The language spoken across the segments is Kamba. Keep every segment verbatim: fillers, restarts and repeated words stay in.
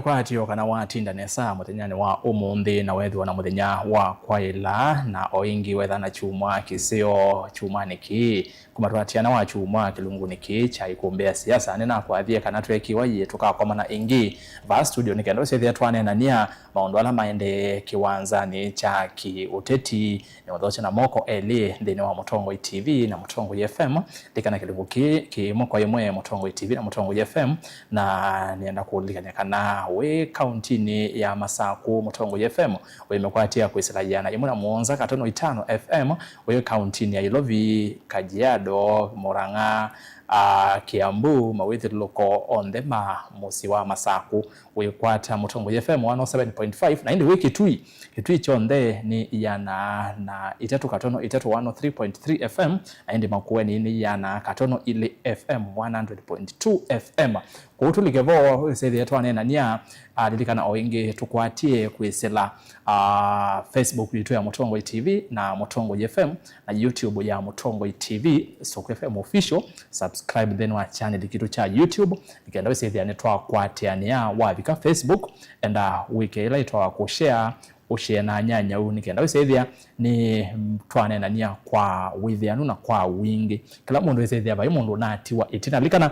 Kwatyo kana watinda nesa mũthenyanĩ wa ũmũnthĩ na weethĩwa na mũthenya wa kwaĩla, na o ĩngĩ wetha na kyumwa kĩseo kyumwanĩ kĩĩ. Kuma twatiana wa kyumwa kĩlungunĩ kĩĩ kya Ikumbĩ ya Siasa, nĩnakwathie kana twekiwa yĩ tũkakomana ĩngĩ vaa studio nĩ kenda ũsyĩthĩa twaneenany'a maũndũ ala maendee kĩwanzanĩ kya kĩũteti. Nĩũthokye na moko elĩ nthĩnĩ wa Mũtongoi T V na Mũtongoi F M. Lilikana kĩlungu kĩĩ kĩ ĩmwe kwa ĩmwe Mũtongoi T V na Mũtongoi F M, na nĩenda kũlilikany'a kana wĩ kauntinĩ ya Masakũ, Mũtongoi F M wĩmĩkwatĩa kwĩsĩla ĩana ĩmwe na mũonza katono itano F M, wĩ kauntinĩ ya Ilovi, Kajiado, Murang'a, a, Kiambu, mawĩthyũlũlũko onthe ma mũsyĩ wa Masakũ, wĩkwata Mũtongoi F M one oh seven point five, na ĩndĩ wĩ Kitui, Kitui kyonthe nĩ ĩana na itatũ katono itatũ, one oh three point three F M, na ĩndĩ Makueni nĩ ĩana katono ilĩ F M, one hundred point two F M. Kwoou tũlike vo, wĩsĩthĩe twaneenany'a, a, lilikana o ĩngĩ tũkwatie kwĩsĩla, a, Facebook yitũ ya Mũtongoi T V na Mũtongoi F M, na YouTube ya Mũtongoi T V, Soko F M Official. Subscribe nthĩnĩ wa channel kitũ kya YouTube, nĩ kenda wĩsĩthĩa nĩtwakwatĩanĩa. Wavika Facebook, enda wĩke ĩla ĩtawa kũshare, ũshare na anyanyau, nĩ kenda wĩsĩthĩa nĩ twaneenany'a kwa wĩthĩanu na kwa wingĩ. Kĩla mũndũ wĩsĩthĩa vai mũndũ ũnatiwa ĩtina. Lilikana,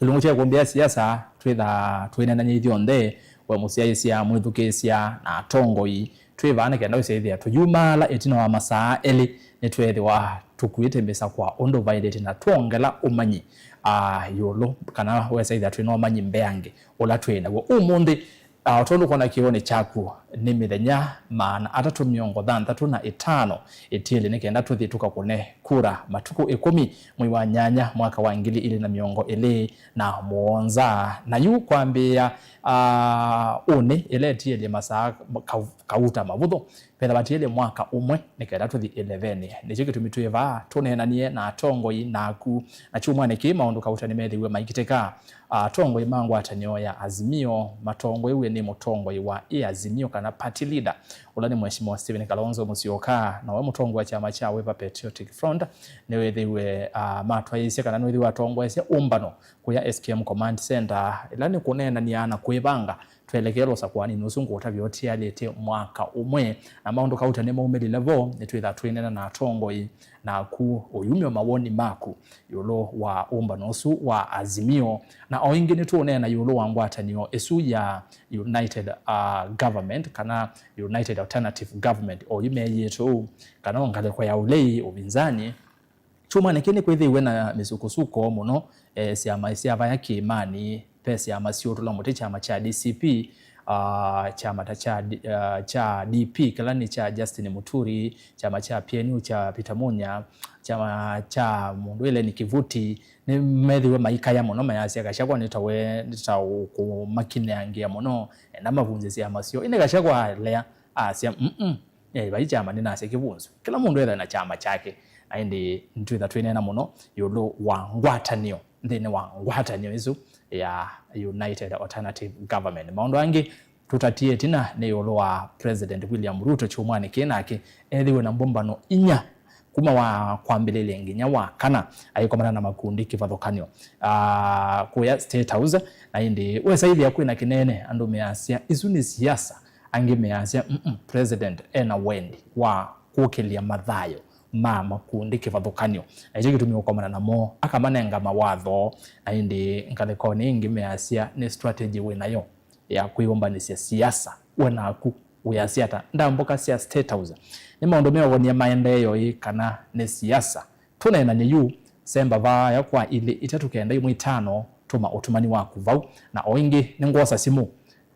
kĩlungu kya Ikumbĩ ya Siasa, twĩthaa twĩneenany'a ithyonthe, we mũsyaĩĩsya, mwĩthukĩĩsya, na atongoi. Twĩ vaa nĩ kenda wĩsĩthĩa tũyumaala ĩtina wa masaa elĩ, nĩtweethĩwa tũkuĩte mĩsa kwa ũndũ vaĩlĩte na twongela ũmanyi, a, ĩũlũ, kana wesa ĩthĩa twĩ na ũmanyi mbeange ũla twĩ naw'o ũmũnthĩ. A, o tondũ kwona kĩw'ũnĩ kyaku, nĩ mĩthenya maana atatũ mĩongo thanthatũ na ĩtano ĩtiĩlĩ nĩ kenda tũthi tũkakũne kura matukũ ĩkũmi mwei wa nyanya mwaka wa ngili ilĩ na mĩongo ĩlĩ na mũonza. Na yu kwambĩĩa, a, ũnĩ ĩla ĩtiĩlye masaa ka-, kauta mavũthũ, vetha vatiĩlye mwaka ũmwe nĩ kenda tũthi ĩlevenĩ. Nĩkyo kĩtumi twĩ vaa tũneenanie na atongoi naku. Na kyumwanĩ kĩĩ maũndũ kauta nĩmethĩiwe maikitĩka. Atongoi ma ngwatanĩo ya Azimio matongoew'e nĩ mũtongoi wa ĩ Azimio kana party leader, ũla nĩ Mheshimiwa Stephen Kalonzo Musyoka, na we mũtongoi wa kyama kya Wiper Patriotic Front, nĩwĩthĩiwe, a, matwaĩĩsye kana nĩwĩthĩiwe atongoesya ũmbano kũya S K M Command Center, ĩla nĩ kũneenany'a na kwĩvanga twelekele ũsakũanĩnĩ ũsu ngũtavya ũtialĩte mwaka ũmwe. Na maũndũ kauta nĩmaumĩlile vo, nĩtwĩtha twĩneena na atongoi naku ũyumya mawoni maku ĩũlũ wa ũmbano ũsu wa Azimio. Na o ĩngĩ nĩtũũneena ĩũlũ wa ngwatanĩo ĩsu ya United, uh, Government kana United Alternative Government, oyu meyĩĩtwe ũu, kana o ngalĩko ya ũlei, ũvinzani. Kyumwanĩ kĩĩ nĩkwĩthĩiwe na mĩsukosuko mũno, eh, syama sya vaya kĩĩmanĩ. Ve syama siũtũla mũtĩ, kyama kya D C P, ah, kyama ta kya D-, ah, kya D P, kĩla nĩ kya Justin Muturi, kyama kya P N U kya Peter Munya, kyama kya mũndũ Ellen Kivuti, nĩmethĩiwe maikaya mũno, mayasya Gachagua nĩ ta we, nĩ ta ũkũmakineangĩa mũno, enda mavunzye syama syoo. Ĩndĩ Gachagua alea, asya, "Mm-mm, eh, vai kyama nĩnasya kĩvunzwe." Kĩla mũndũ etha na kyama kyake, na ĩndĩ nĩtwĩtha twĩneena mũno ĩũlũ wa ngwatanĩo nthĩnĩ wa ngwatanĩo ĩsu ya United Alternative Government. Maũndũ angĩ tũtatie ĩtina nĩ ĩũlũ wa President William Ruto kyumwanĩ kĩĩ, nake ethĩiwe na mbũmbano inya kuma wa kwambĩlĩlya nginya wa kana, aikomana na makundi kĩvathũkany'o, ah, kũya State House, na ĩndĩ wesa ĩthĩa kwĩna kĩnene, andũ measya, "Isu nĩ siasa." Angĩ measya, "Mm-mm, President ena wendi wa kũkĩlya mathayũ ma makundi kĩvathũkany'o." Na ĩkyo kĩtumi ũkomana namo, akamanenga mawatho, na ĩndĩ ngalĩkonĩ ĩngĩ measya, "Nĩ strategy wĩ nayo ya kwĩyũmbanĩsya siasa, we naku wĩasya ata?" Ndambũka sya State House, nĩ maũndũ meũvonia maendeeo ĩ kana nĩ siasa? Tũneenany'e yu, semba vaya kwa ilĩ itatũ kenda ĩmwe itano, tũma ũtũmani waku vau, na o ĩngĩ nĩngwosa simũ,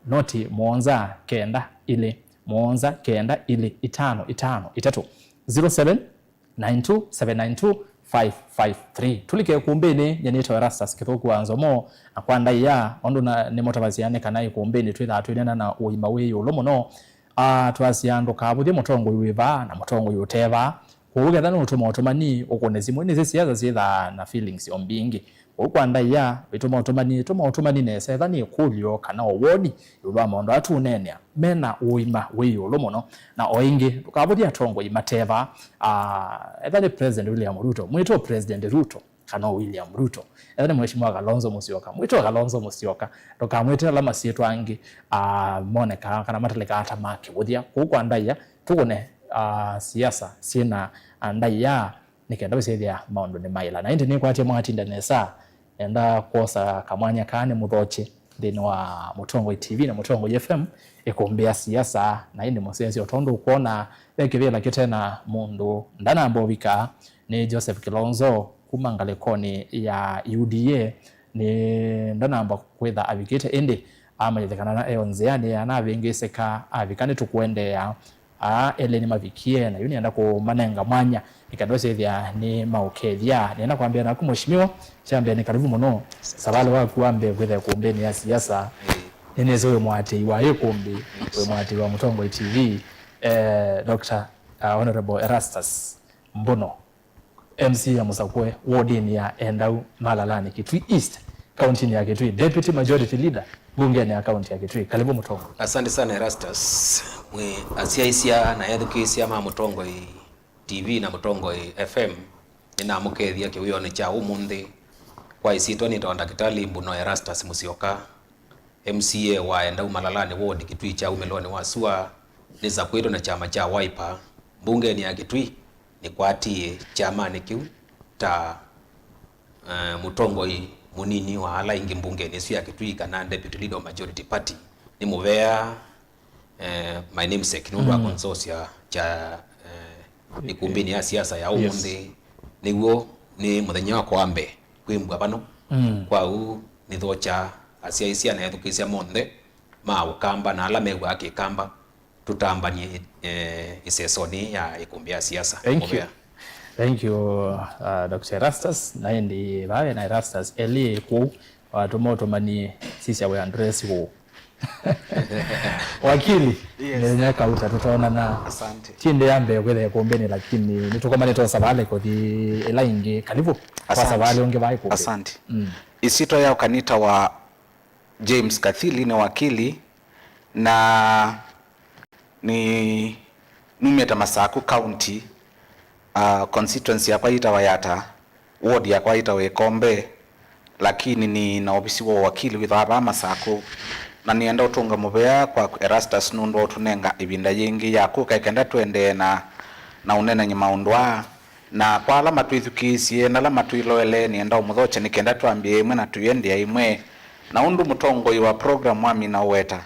noti mũonza kenda ilĩ, mũonza kenda ilĩ, itano itano itatũ, zero seven nine two seven nine two five five three. Tũlike ĩkumbĩnĩ, nyie nĩtawa Erastus Kĩthũku wa Nzomo, na kwa ndaĩa, ũndũ na, nĩmũtavasya nĩ kana ĩkumbĩnĩ twĩthaa twĩneena na ũima wĩ ĩũlũ mũno. Ah, twasya ndũkavũthye mũtongoi wĩ vaa na mũtongoi ũte vaa. Kwoou ketha nũũtũma ũtũmani, ũkũne simũ. Nĩsĩ siasa syĩthaa na feelings o mbingĩ. Kwoou kwa ndaĩa, wĩtũma ũtũmani, tũma ũtũmani nesa. Etha nĩ ĩkũlyo kana o woni ĩũlũ wa maũndũ ala tũũneenea, mena ũima wĩ ĩũlũ mũno. Na o ĩngĩ, ndũkavũthye atongoi mate vaa. Ah, etha nĩ President William Ruto, mwĩtwe President Ruto. kana o William Ruto. Ethĩwa nĩ Mheshimiwa Kalonzo Musyoka, mwĩte o Kalonzo Musyoka. Ndũkamwĩte ala masyĩtwa angĩ, ah, monekaa kana matelekaa ta ma kĩvũthya. Kũu kwa ndaĩa, tũkũne, ah, siasa syĩna, ah, ndaĩa, nĩ kenda wĩsĩthĩa maũndũ nĩmaĩla. Na ĩndĩ nĩkwatie mwatinda nesa, nenda kwosa kamwanya kaa nĩ mũthokye nthĩnĩ wa Mũtongoi T V na Mũtongoi F M, ĩkũmbĩ ya siasa, na ĩndĩ mũsyaĩĩsya o tondũ ũkwona ve kĩvĩla kĩte na mũndũ ndanamba ũvika, nĩ Joseph Kilonzo kuma ngalĩkonĩ ya U D A, nĩ ndanamba kwĩtha avikĩte, ĩndĩ amanyĩthĩkana na eo nzĩanĩ, anavĩngĩsĩka, avika nĩtũkũendeea. Aa elĩ nĩmavikie, na yu nĩenda kũmanenga mwanya nĩ kenda ũsĩthĩa nĩ maũkethya. Nĩenda kwambĩa naku, Mheshimiwa, kya mbee nĩ karibu mũno. Savalĩ waku wa mbee kwĩtha ĩkũmbĩnĩ ya siasa. Ĩĩ. Nĩnĩsĩ wĩ mũatĩĩi wa ĩkũmbĩ, wĩ mũatĩĩi wa Mũtongoi T V, eh, Doctor, uh, Honorable Erastus Mbuno, M C A mũsakũe wodinĩ ya Endau Malalani, Kitui East, kauntinĩ ya Kitui, Deputy Majority Leader mbungenĩ ya kaunti ya Kitui. Karibu Mũtongoi. Asante sana Erastus. Mwĩ asyaĩĩsya na ethukĩĩsya ma Mũtongoi T V na Mũtongoi F M, nĩnamũkethya kĩwĩonĩ kya ũmũnthĩ. Kwa ĩsyĩtwa nĩtawa Ndakĩtalĩ Mbuno Erastus Musyoka, M C A wa Endau Malalani Ward, Kitui kya umĩlonĩ wa sua. Nĩsakũĩtwe na kyama kya Wiper mbungenĩ ya Kitui. Nĩkwatie kyamanĩ kĩu ta, eh, mũtongoi mũnini wa ala aingĩ mbungenĩ ĩsu ya Kitui, kana deputy leader of majority party. Nĩ mũvea, eh, my namesake nũndũ wa, mm, kũnzosya kya, eh, ĩkũmbĩnĩ ya siasa ya, yes, ũmũnthĩ. Nĩw'o nĩ mũthenya wakwa wa mbee kwĩmbwa vano. Mm. Kwa ũu nĩthokya asyaĩĩsya na ethukĩĩsya monthe ma Ũkamba na ala mew'aa Kĩkamba, tũtambanie, eh, ĩsesonĩ ya ĩkũmbĩ ya siasa. Thank you. Mũvea. Thank you, uh, Doctor Erastus. Na ĩndĩ vaa ve na Erastus elĩ kũu, watũma ũtũmanie sisya we address kũu. Wakili, yes, nĩ nyoka uta tũtonana. Asante. Ti ĩndĩ ya mbee kwĩtha ĩkũmbĩnĩ, lakini nĩtũkomanĩte o savalĩ kũthi ĩla ĩngĩ. Karibu. Kwa, asante, savalĩ ũngĩ vaa ĩkũmbĩ. Asante. Mm. Ĩsyĩtwa yakwa nĩtawa James Kathili, nĩ wakili, na nĩ, numĩte Masaku County, ah, constituency yakwa yĩtawa Yata, ward yakwa yĩtawa Ĩkombe, lakini nĩ na ovisi wa wakili wĩthawa vaa Masaku. Na nĩenda ũtũnge mũvea kwa Erastus nũndũ wa ũtũnenga ĩvinda yĩngĩ ya kũka ĩkenda tũendee na, na ũnenany'a maũndũ aa. Na kwa ala matwĩthukĩĩsye na ala matwĩloele, nĩenda ũmũthokya nĩ kenda twambĩe ĩmwe na tũiendea ĩmwe. Na ũndũ mũtongoi wa program wamina ũweta,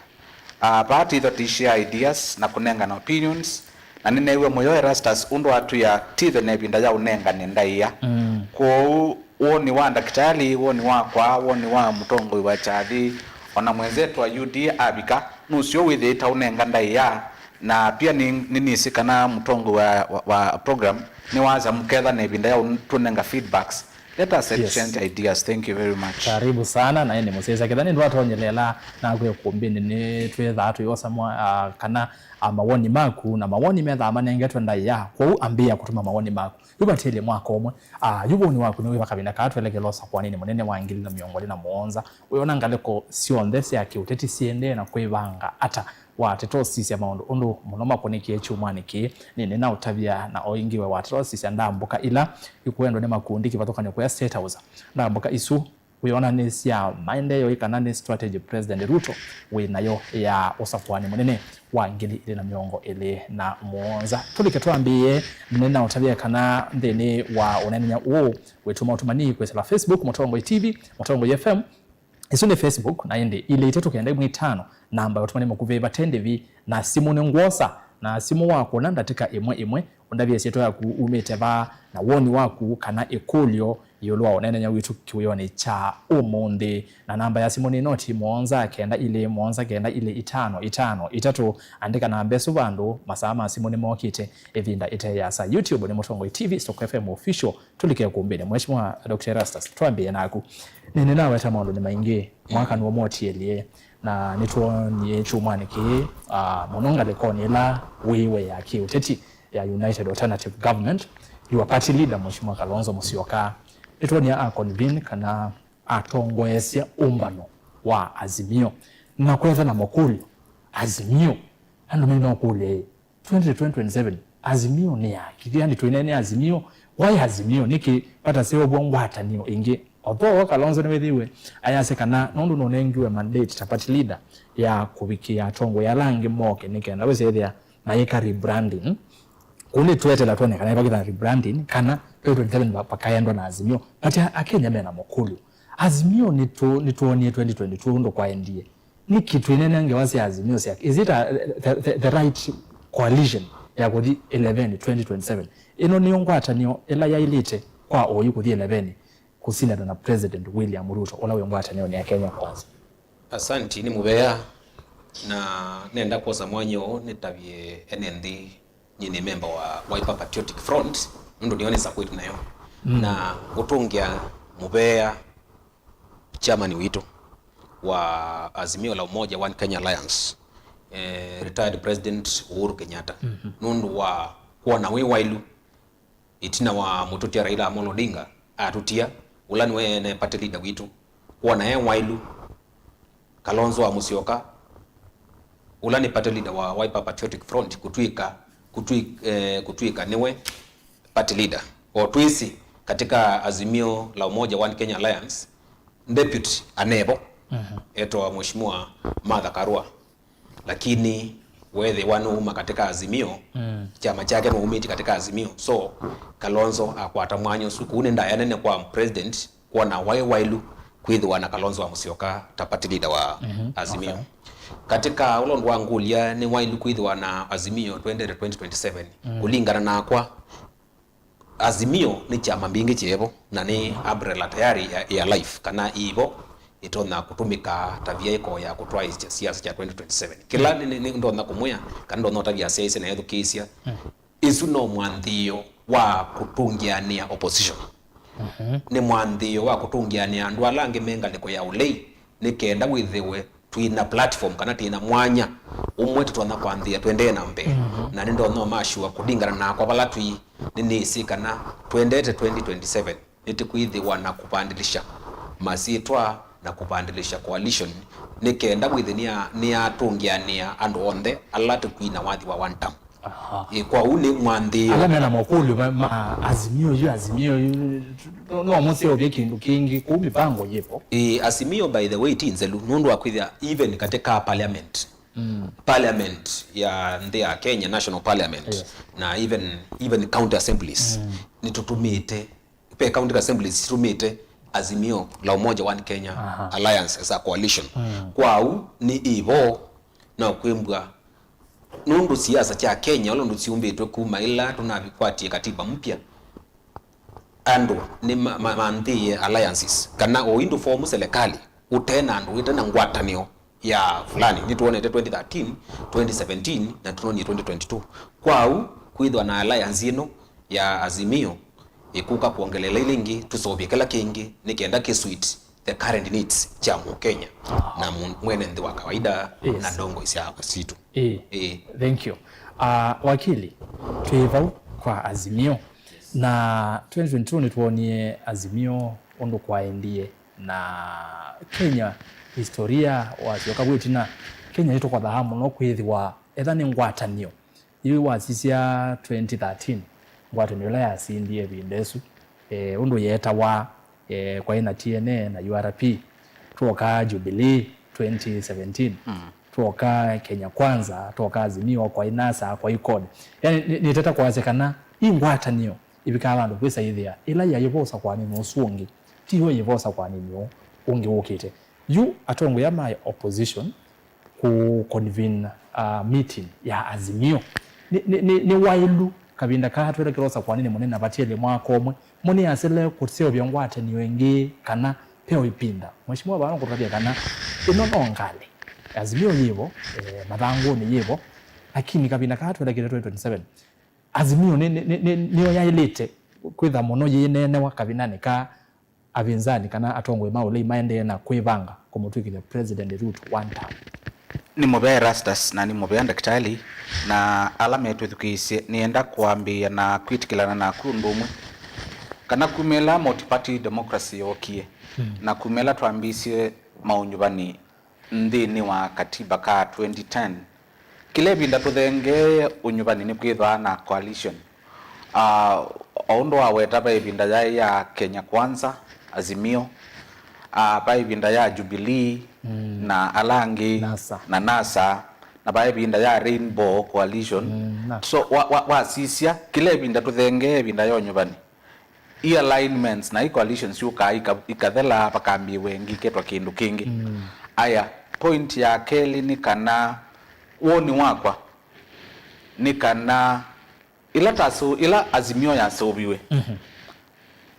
ah, vaa titho tishare ideas na kũnengana opinions, na nĩneew'a mũyo Erastus ũndũ watwĩa titho na ĩvinda ya ũnengane ndaĩa. Mm. Kwoou woni wa ndakĩtalĩ, woni wakwa, woni wa mũtongoi wa kyathĩ, ona mwenzetu wa U D A avika, nũseo wĩthĩĩte ũnenga ndaĩa. Na pia nĩ, nĩnĩsĩ kana mũtongoi wa, wa, wa program nĩwaza mũketha na ĩvinda ya ũtũnenga feedbacks. Let us, yes, exchange ideas. Thank you very much. Karibu sana, na ĩndĩ mũsyaĩĩsya, ketha nĩ ndwatonyelela naku ĩkũmbĩnĩ, nĩtwĩthaa tũyosa mwa, ah, kana, ah, mawoni maku, na mawoni methaa manengetwe ndaĩa. Kwoou ambĩĩa kũtũma mawoni maku. Yu vatĩlĩ mwaka ũmwe. Ah, yu woni waku nĩ wĩva kavinda kaa twelekela ũsakũanĩnĩ mũnene wa ngili na mĩongo ĩlĩ na mũonza? Wĩona ngalĩko syonthe sya kĩũteti syĩendee na kwĩvanga ata? Wateta ũsisya maũndũ ũndũ mũno makũnĩkie kyumwanĩ kĩĩ. Nĩnĩnaũtavya na o ĩngĩ we wateta ũsisya ndambũka ila ikwendwa nĩ makundi kĩvathũkany'o kũya State House. Ndambũka isu wĩona nĩ sya maendeeo ĩ kana nĩ strategy President Ruto wĩ nayo ya ũsakũanĩ mũnene wa ngili ilĩ na mĩongo ĩlĩ na mũonza? Tũlike twambĩĩe, nĩnaũtavya kana nthĩnĩ wa ũneenany'a ũũ wĩtũ maũtũmani kwĩsĩla Facebook, Mũtongoi T V, Mũtongoi F M, ĩsu nĩ Facebook, na ĩndĩ ilĩ itatũ kenda ĩmwe itano, namba ya ũtũmani mũkuvĩ vate ndĩvi, na simũ nĩ ngwosa, na simũ wakũna ndatĩka ĩmwe ĩmwe, ũndavye syĩtwa yaku, umĩte va, na woni waku kana ĩkũlyo ĩũlũ wa ũneenany'a witũ kĩwĩonĩ kya ũmũnthĩ. Na namba ya simũ nĩ noti mũonza kenda ilĩ mũonza kenda ilĩ itano itano itatũ. Andĩka namba ĩsu vandũ, masaa ma simũ nĩmokĩte ĩvinda ĩte yĩasa. YouTube nĩ Mũtongoi T V, Stock F M Official. Tũlike ũkũmbĩnĩ. Mheshimiwa Doctor Erastus, twambĩĩe naku. Nĩ, nĩnaweta maũndũ nĩ maingĩ. Mwaka nĩw'o mwotielye, na nĩtwonie kyumwanĩ kĩĩ, ah, mũno ngalĩkonĩ ĩla wĩwe ya kĩũteti ya United Alternative Government, your party leader, Mheshimiwa Kalonzo Musyoka, nĩtwonie a convene kana atongoesya ũmbano wa Azimio na kwetha na makũlyo. Azimio, andũ maina ũkũlya ĩ, twenty twenty, twenty twenty-seven, Azimio nĩ yaki? Yani, twĩneene Azimio, Why Azimio? Nĩkĩ vataseũvw'a ngwatanĩo ĩngĩ? Although Kalonzo nĩwĩthĩiwe ayasya kana nũndũ nũnengiwe mandate ta party leader ya kũvikĩa atongoi ala angĩ moke nĩ kenda wĩsethĩa mayĩka rebranding. Kũu nĩtweteela twone kana ĩvakĩtha rebranding kana twenty twenty-seven va-, vakaendwa na Azimio. But a-, Akenya mena mũkũlyo. Azimio nĩtũ-, nĩtwonie twenty twenty-two ũndũ kwaendie. Nĩkĩ twĩneena ngewa sya Azimio sya, is it a, the, the, the right coalition ya kũthi eleven twenty twenty-seven? Ĩno nĩyo ngwatanĩo ĩla yaĩlĩte kwa oyu kũthi eleven kũsindana na President William Ruto, ũla wĩ ngwatanĩonĩ ya Kenya Kwanza. Asanti, nĩ mũvea, na nenda kwosa mwanya ũũ nĩtavye ene nthĩ, nyie nĩ memba wa Wiper Patriotic Front, nũndũ nĩyo nĩ support nayo. Mm. Na ũtũngĩa mũvea chairman witũ wa Azimio la Umoja One Kenya Alliance, eh, retired President Uhuru Kenyatta, mhm, nũndũ wa kwona wĩ wailu ĩtina wa mũtũtia Raila Amolo Odinga atũtia, ũla nĩwe ene party leader witũ, kwona e wailu Kalonzo wa Musyoka, ũla nĩ party leader wa Wiper Patriotic Front, kũtw'ĩka, kũtw'ĩ-, eh, kũtw'ĩka nĩwe party leader. O twĩsĩ, katika Azimio la Umoja One Kenya Alliance, deputy anevo, mhm, etawa Mheshimiwa Martha Karua. Lakini weethĩwa nũuma katika Azimio, mm, kyama kyake nũumĩtye katika Azimio. So, Kalonzo akwata mwanya ũsu. Kũu nĩ ndaĩa nene kwa president kwona waĩ wailu kwĩthĩwa na Kalonzo wa Musyoka ta party leader wa, mhm, Azimio. Okay. Katika ũla ũndũ wa ngũlya, nĩ wailu kwĩthĩwa na Azimio twendete twenty twenty-seven. Mm. Kũlingana nakwa, Azimio nĩ kyama mbingĩ kyevo, na nĩ umbrella tayari ya, ya life, kana ivo ĩtonya kũtũmĩka ta viaĩko ya kũtwaĩĩsya siasa sya twenty twenty-seven. Kĩla nĩ, nĩ, nĩ ndonya kũmwĩa, kana ndonya ũtavya asyaĩĩsya na ethukĩĩsya, mm, ĩsu no mwanthĩĩo wa kũtũngĩanĩa opposition. Mhm. Nĩ mwanthĩĩo wa kũtũngĩanĩa andũ ala angĩ me ngalĩko ya ũlei, nĩ kenda wĩthĩwe twĩ na platform kana twĩ na mwanya ũmwe tũtonya kwanthĩa tũendee na mbee. Mhm. Na nĩndonya ũmasure kũlingana nakwa vala twĩ, nĩnĩsĩ kana twendete twenty twenty-seven nĩtũkwĩthĩwa na kũvandĩlĩsya masyĩtwa na kũvandĩlĩsya coalition, nĩ kenda wĩthĩ nĩa-, nĩyatũngĩanĩa andũ onthe ala tũkwina wathi wa one term. Aha. Ĩ, kwa ũu nĩ mwanthĩĩo. Ala mena makũlyo ma, ma Azimio yu, Azimio yu, no, no mũseũvye kĩndũ kĩngĩ, kũu mĩvango yĩvo. Ĩ, Azimio, by the way, ti nzelu, nũndũ wa kwĩthĩa even katika parliament, mm, parliament ya nthĩ ya Kenya, national parliament, yes, na even, even county assemblies, mm, nĩtũtũmĩte, ve county assemblies citũmĩte Azimio la Umoja One Kenya, aha, Alliance as a coalition. Mm. Kwa ũu nĩ ĩvo, no kwĩmbwa nũndũ siasa sya Kenya ũla ũndũ syumbĩtwe kuma ĩla tũnavikwatie katiba mpya, andũ nĩ ma-, ma-, manthĩĩe alliances, kana o ĩndĩ form serikali ũte na andũ, ũte na ngwatanĩo ya fulani. Nĩtwonete twenty thirteen, twenty seventeen, na tũnonie twenty twenty-two. Kwa ũu, kwĩthwa na alliance ĩno ya Azimio ĩkũka kwongelela ila ingĩ, tũseũvye kĩla kĩngĩ, nĩ kenda kĩ suit the current needs kya Mũkenya, aha, na mu-, mwene nthĩ wa kawaida, yes, na ndongoi sya sitũ. Ĩĩ. Ĩĩ. Thank you. Ah, wakili, twĩ vau kwa Azimio. Na twenty twenty-two nĩtwonie Azimio ũndũ kwaendie na Kenya, historia wasyoka kwĩtina. Kenya nĩtũkothaa mũno kwĩthĩwa etha nĩ ngwatanĩo. Yu wasisya twenty thirteen, ngwatanĩo ĩla yasindie ĩvinda ĩsu, eh, ũndũ yeetawa, eh, kwaĩ na T N A na U R P. Twoka Jubilee twenty seventeen. Mm. Twoka Kenya Kwanza, twoka Azimio, kwaĩ NASA, kwaĩ CORD. Yani, nĩ, nĩtata kwasya kana i ngwatanĩo ivikaa vandũ kwĩsa ĩthĩa ĩla yaĩ vosa kwanini ũsu ũngĩ, tiyo yĩvosa kwanini ũũ ũngĩ ũkĩte. Yu atongoi ma opposition kũ convene, uh, meeting ya Azimio. Nĩ, nĩ, nĩ, nĩ wailu kavinda kaa twĩlekĩla ũsakwanĩnĩ mũnene vatiele mwaka ũmwe, mũnĩasĩle kũseũvya ngwatanĩo ĩngĩ kana peũ ĩvinda. Mheshimiwa vano kũtavya kana ĩno no ngalĩ. Azimio yĩvo, eh, mathangũnĩ yĩvo, lakini kavinda kaa twĩlekĩte twenty twenty-seven, Azimio nĩ, nĩ, nĩ, nĩ, nĩyo yaĩlĩte kwĩtha mũno yĩneenewa kavindanĩ ka avinzani kana atongoi ma ũlei maendee na kwĩvanga kũmũtw'ĩkĩthya President Ruto one term. Nĩ mũvea Erastus na nĩ mũvea ndakitali, na ala metwĩthukĩĩsye, nĩenda kwambĩĩa na kwĩtĩkĩlana naku ũndũ ũmwe, kana kuma ĩla multi-party democracy yookie, mm, na kuma ĩla twambĩĩsye maũnyuvani nthĩnĩ wa katiba ka twenty ten, kĩla ĩvinda tũthengee ũnyuvani nĩkwĩthwaa na coalition. Ah, O ũndũ waweta, va ĩvinda yaĩ ya Kenya Kwanza, Azimio, ah, va ĩvinda ya Jubilee, mm, na ala angĩ, NASA, na NASA, na va ĩvinda ya Rainbow Coalition. Mm, na. So, wa, wa, wasisya, kĩla ĩvinda tũthengee ĩvinda ya ũnyuvani, i alignments na i coalitions syũkaa ika-, ikathela, vakambĩĩwe ĩngĩ ĩketwa kĩndũ kĩngĩ. Mm. Aya, point ya kelĩ nĩ kana, woni wakwa, nĩ kana ĩla tasũ-, ĩla Azimio yasũviwe, mhm,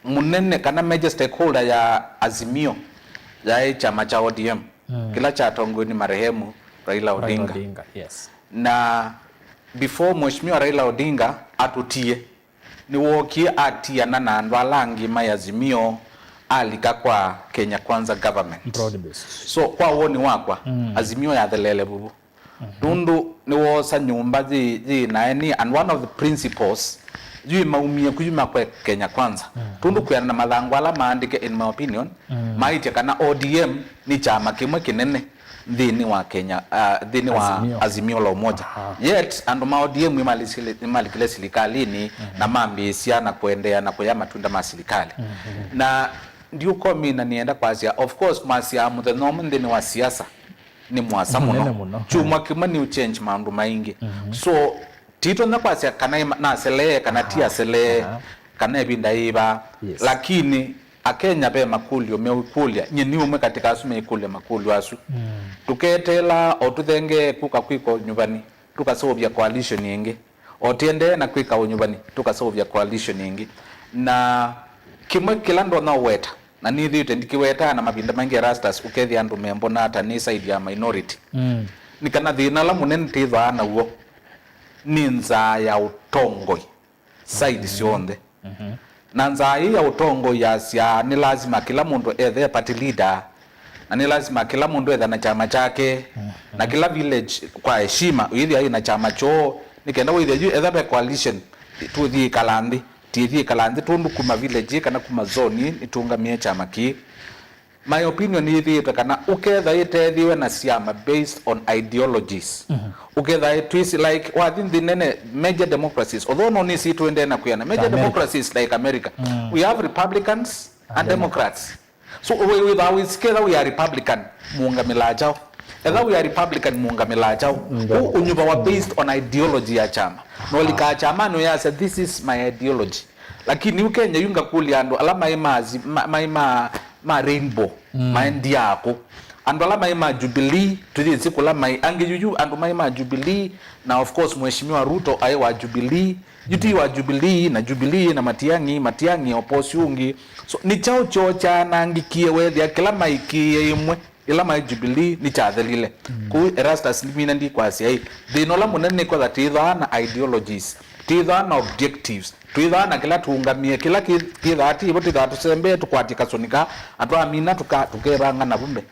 mũnene kana major stakeholder ya Azimio yaĩ kyama kya O D M, mm, kĩla kyatongoiwe nĩ marehemu Raila Raila Odinga. Odinga, yes. Na before Mheshimiwa Raila Odinga atũtie, nĩwookie atiana na andũ ala angĩ maĩ Azimio, alika kwa Kenya Kwanza government. Broad based. So, kwa woni wakwa, mm, Azimio yatheleele vuvu. Mhm. Nũndũ nĩwoosa nyũmba yĩ, yĩ naĩ nĩ, and one of the principles, yu maumie ku, yu makwe Kenya Kwanza. Mhm. Tũndũ kwĩana na mathangũ ala maandĩke, in my opinion, mm, maĩtye kana O D M nĩ kyama kĩmwe kĩnene nthĩnĩ wa Kenya, uh, nthĩnĩ wa Azimio. Azimio la Umoja. Aha. Yet, andũ ma O D M nĩmalikile-, nĩmalikile silikalĩnĩ, mhm, na mambĩĩsya na kũendeea na kũya matunda ma silikalĩ. Mhm. Na ndiũkomina, nĩenda kwasya, of course, mwasyaa mũthenya ũmwe nthĩnĩ wa siasa nĩ mũasa mũno. Mũnene mũno. Kyumwa kĩmwe nĩ ũchange maũndũ maingĩ. Mhm. So, titonya kwasya kana ima-, naselee, kana ti, aha, aselee, aha, kana ĩvinda yĩva. Yes. Lakini Akenya ve makũlyo meũkũlya, nyie nĩ ũmwe katĩ ka asu meĩkũlya makũlyo asu. Mm. Tũketeela o tũthengee kũka kwĩka ũnyuvani, tũkaseũvya coalition ĩngĩ. O tĩendee na kwĩka ũnyuvani, tũkaseũvya coalition ĩngĩ. Na kĩmwe kĩla ndonya ũweta, na nĩthĩĩtwe ndikĩwetaa na mavinda maingĩ, Erastus, ũkethĩa andũ membonaa ta nĩ side ya minority. Mm. Nĩ kana thĩna ũla mũnene twĩthwaa naw'o nĩ nzaa ya ũtongoi side, mhm, syonthe. Mhm. Na nzaa ĩĩ ya ũtongoi yasyaa nĩ lasima kĩla mũndũ ethe party leader, na nĩ lasima kĩla mũndũ ethe na kyama kyake, mhm, na kĩla village kwa heshima ũyĩthĩa yĩ na kyama kyoo, nĩ kenda wĩthĩa yu etha ve coalition, tũthi ĩkala nthĩ, tĩthi ĩkala nthĩ tũndũ kuma village ĩĩ kana kuma zone ĩĩ nĩtũngamĩe kyama kĩĩ. My opinion yĩthĩĩtwe kana ũketha ĩteethĩwe na syama based on ideologies. Mhm. Ũketha ĩ-, twĩsĩ, like, wathi nthĩ nene, major democracies, although no nĩsĩ tũendee na kwĩana, major, ta America, democracies like America, mm, we have Republicans and, and Democrats. Democrats. So, wĩ-, wĩthaa wĩsĩ ketha wĩ a Republican, mũũngamĩlaa kyaũ? Etha wĩ a Republican, mũũngamĩlaa kyaũ? Mm. Kũu ũnyuvawa based on ideology ya kyama. Na ũlikaa kyamanĩ ũyasya, "This is my ideology." Lakini yu Kenya yu ngakũlya andũ ala maĩ ma, ma, maĩ ma, ma Rainbow, mm, maendie kũ? Andũ ala maĩ ma Jubilee, tũyĩsĩ kũla maĩ. Angĩ yuyu andũ maĩ ma Jubilee, na of course Mheshimiwa Ruto aĩ wa Jubilee. Yu ti wa Jubilee, na Jubilee na Matiang'i, Matiang'i o posi ũngĩ. So, nĩ kyaũ kyoo kyaanangĩkie wethĩa kĩla maĩkĩĩe ĩmwe? Ĩla maĩ Jubilee nĩkyathelile. Mm. Kũu Erastus, nĩmina ndikwasya ĩ, thĩna ũla mũnene nĩ kwetha twĩthaa na ideologies, twĩthaa na objectives, twĩthaa na kĩla tũũngamĩe, kĩla kĩ-, kĩthaa ti vo twĩthaa tũsembee, tũkwatye kasũni kaa, na twamina tũka-, tũkevanga navu mbee.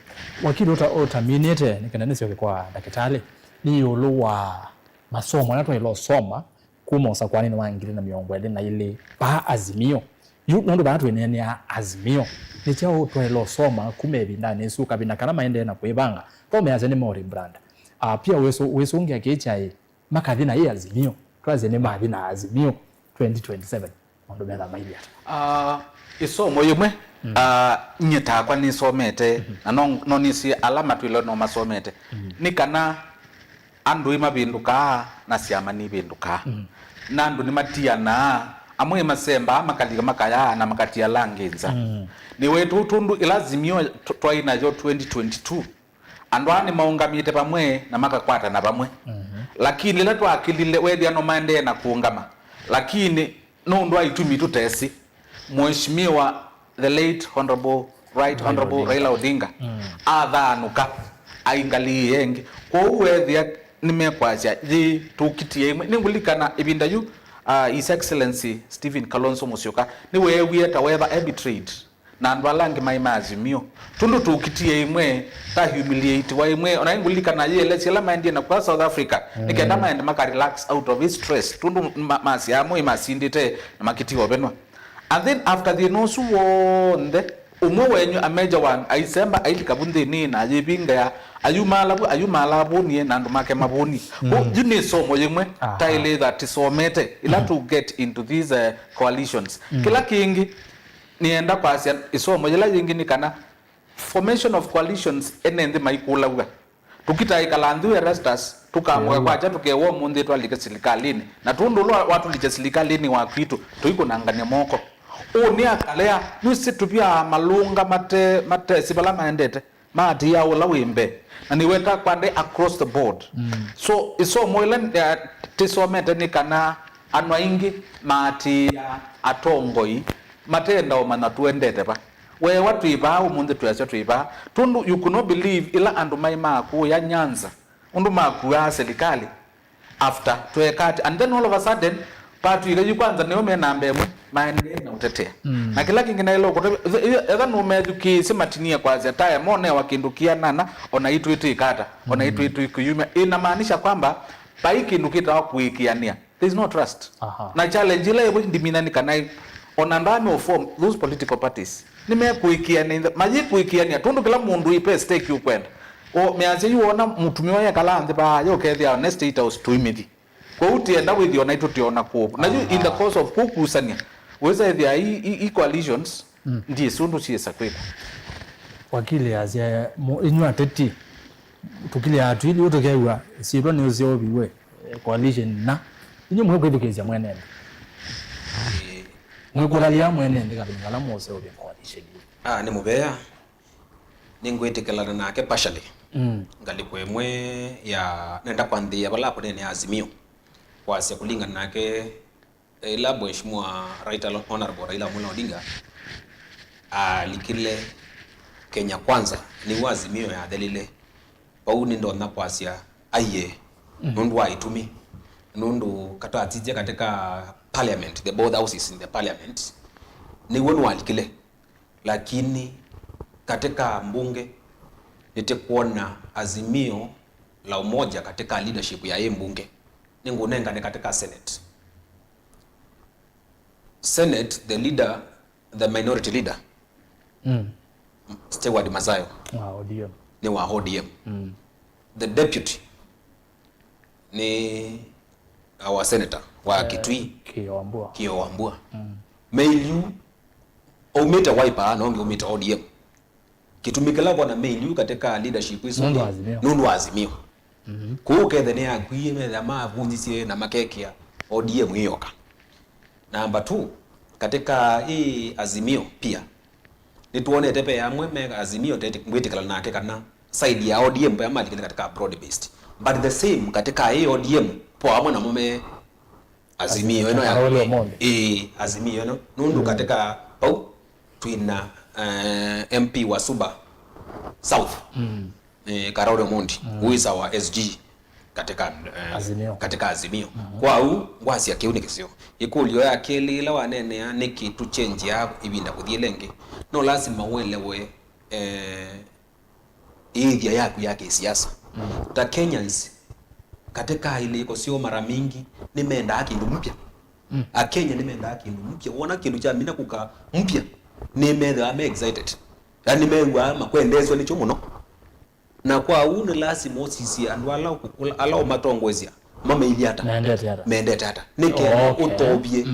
Wakili ũta-, ũtaminĩte, nĩ kana nĩsyoke kwa ndakĩtalĩ, nĩ ĩũlũ wa masomo ala twaĩle ũsoma kuma ũsakũanĩnĩ wa ngili na mĩongo ĩlĩ na ilĩ vaa Azimio. Yu nũndũ vaa twĩneenea Azimio, nĩ kyaũ twaĩle ũsoma kuma ĩvindanĩ ĩsu kavina kana maendee na kwĩvanga? Twaũmeasya nĩ Maori brand. Ah, pia wĩsũ-, wĩsũngĩa kĩĩ kyaĩ makathi na ĩ Azimio? Twasye nĩ mathi na Azimio twenty twenty-seven, maũndũ metha maithi ata? Ah, ĩsomo yĩmwe, mm, ah, nyie takwa nĩsomete, mhm, na no, no nĩsĩ ala matwĩle no masomete, mhm, nĩ kana andũ nĩmavĩndũkaa na syama nivĩndũkaa. Mm. Na andũ nĩmatianaa, amwe nĩmasembaa, makalika makayaa, na makatia ala angĩ nza. Mm. Nĩwetũ tũndũ ĩla Azimio tw-, twaĩ nayo twenty twenty-two, andũ aa nĩmaũngamĩte vamwe na makakwatana vamwe. Mhm. Lakini ĩla twakĩlile, wethĩa no maendee na kũũngama. Lakini nũndũ wa itumi tũtesĩ, Mheshimiwa the late Honorable, Right Honorable Raila Odinga, mm, athaanũka, aingalĩĩe ĩngĩ. Kwoou weethĩa nĩmekwasya, yĩ, tũkitie ĩmwe. Nĩngũlilikana ĩvinda yu, uh, His Excellency Stephen Kalonzo Musyoka nĩweewie ta weethwa e betrayed na andũ ala angĩ maĩ ma Azimio. Tũndũ tũkitie ĩmwe, ta humiliatiwa ĩmwe. Ona nĩngũlilikana yĩelesya ĩla maendie na kwa South Africa, nĩ kenda, mm, maende maka relax out of his stress. Tũndũ ma-, masyaa amwe masindĩte na makĩtiwa ũvenwa. And then after thĩna ũsu w'onthe, Ũmwe wenyu a Major Wang aisemba ailika vu nthĩnĩ na ayĩvingĩa, ayumaala vu, ayumaala avũnie na andũ make mavũnie. Kwoou, yu nĩ ĩsomo yĩmwe, aha, taĩlĩtha tĩsomete, ila to get into these, eh, coalitions. Kĩla kĩngĩ, nĩenda kwasya ĩsomo yĩla yĩngĩ nĩ kana formation of coalitions ene nthĩ maikũlaw'a. Tũkitaĩkala nthĩ Erastus, tũkamũka kwakya tũkewa ũmũnthĩ twalike silikalĩnĩ. Na tũndũ ũla watũlikya silikalĩnĩ wa kwitũ, tũikũnangany'a moko. Ũũ nĩ akalea, nĩsĩ tũvyaa malũnga mate, matesĩ vala maendete, maatĩĩa ũla wĩ mbee. Na nĩweta kwande across the board. So, ĩsomo ĩla, eh, tĩsomete nĩ kana andũ aingĩ maatĩĩa atongoi matenda ũmanya tũendete va. Weewa twĩ vaa ũmũnthĩ, twĩasya twĩ vaa. Tũndũ you could not believe ĩla andũ maĩ makũya Nyanza, ũndũ makuaa silikalĩ after tweeka ati. And then all of a sudden, patw'ĩka yu kwanza nĩo me namba ĩmwe, maendee na ũtetea. Na kĩla kĩngĩ naĩle ũkũtavya, etha nũmethukĩĩsye matinie kwasya, taya monewa kĩndũ kĩanana, ona itwĩ twĩkata, ona itwĩ twĩkũyumya. Inamaanisha kwamba vai kĩndũ kĩtawa kũĩkĩanĩa. There is no trust. Aha. Na challenge ĩla ĩvo ndimina nĩ kana ona ndame form those political parties, nĩmekũĩkĩanĩa, mayĩkũĩkĩanĩa, tũndũ kĩla mũndũ ipe stake ũkwenda. O, measya yu wona mũtumĩa ũyekala nthĩ vaa, yo ũkethĩa one State House tũimĩthi. Kwoou tienda wĩthĩa ona itũ tiona kũũ. Na yu in the course of kũkusania, wĩsa ĩthĩa i, i, i coalitions, ndiĩsĩ ũndũ syĩsa kwĩkwa. Wakili asya, mu-, inyu ateti, tũkilĩaa twili ũtũkew'a syĩtwa nĩũseũviw'e, eh, coalition na. Inyu mwĩkwĩthukĩĩsya mwene nthĩ. Mwĩkũlya mwene nthĩ kalĩnĩ kala mũũseũvya coalition yu. Ah, nĩ mũvea. Nĩngwĩtĩkĩlana nake partially. Ngalĩko ĩmwe ya nenda kwanthĩĩa vala akũneenea Azimio. Kwasya kũlingana nake, ĩla Mheshimiwa Right Honorable Raila Amolo Odinga alikile Kenya Kwanza, nĩw'o Azimio yathelile. Vau nĩndonya kwasya aiee, nũndũ wa itumi. Nũndũ kata atithye katika parliament, the both houses in the parliament, nĩw'o nĩwalikile. Lakini katika mbunge, nĩtĩkwona Azimio la Umoja katika leadership ya hii mbunge. Nĩngũnengane katika Senate. Senate, the leader, the minority leader, Stewart Mathayo, wa O D M. Nĩ wa O D M. The deputy nĩ our senator wa Kitui, Kio Wambua. Kio Wambua. Male yu aumĩte Wiper, na ũngĩ aumĩte O D M. Kĩtumi kĩla vona male yu katika leadership isu nũndũ wa Azimio. Nũndũ wa Azimio. Kũu kethe nĩ akwie, metha mavunjisye na makekĩa O D M ĩyoka. Namba two, katika hii Azimio pia, nĩtwonete ve amwe me Azimio tete ngwĩtĩkĩla nake kana side ya O D M ve amalikile katika broad based. But the same katika hii O D M, po amwe namo me Azimio ĩno ya Azimio ĩno. Ĩĩ, Azimio ĩno. Nũndũ katika pau twĩna, eh, M P wa Suba South. Eh, Karori Omondi, who is our S G katika, eh, Azimio. Katika Azimio. Kwa u ngwasya kĩu nĩ kĩseo. Ĩkũlyo ya kelĩ ĩla waneenea nĩkĩ tũchenjia ĩvinda kũthiĩ lengĩ. No lasima ũelewe, eh, ĩĩthya yaku ya kĩsiasa. Ta Kenyans, katika ilĩko syoo mara mingi nĩmendaa kĩndũ mpya. Akenya nĩmendaa kĩndũ mpya. Wona kĩndũ kyamina kũka mpya, nĩmethĩawa me excited. Yaani nĩmew'aa makwendeeswa nĩkyo mũno. Na kwa ũu nĩ lasima ũsisye andũ ala ũkũ-, ala ũmatongoesya mamailye ata? Mendete ata? Mendete ata? Nĩ kenda ũtavye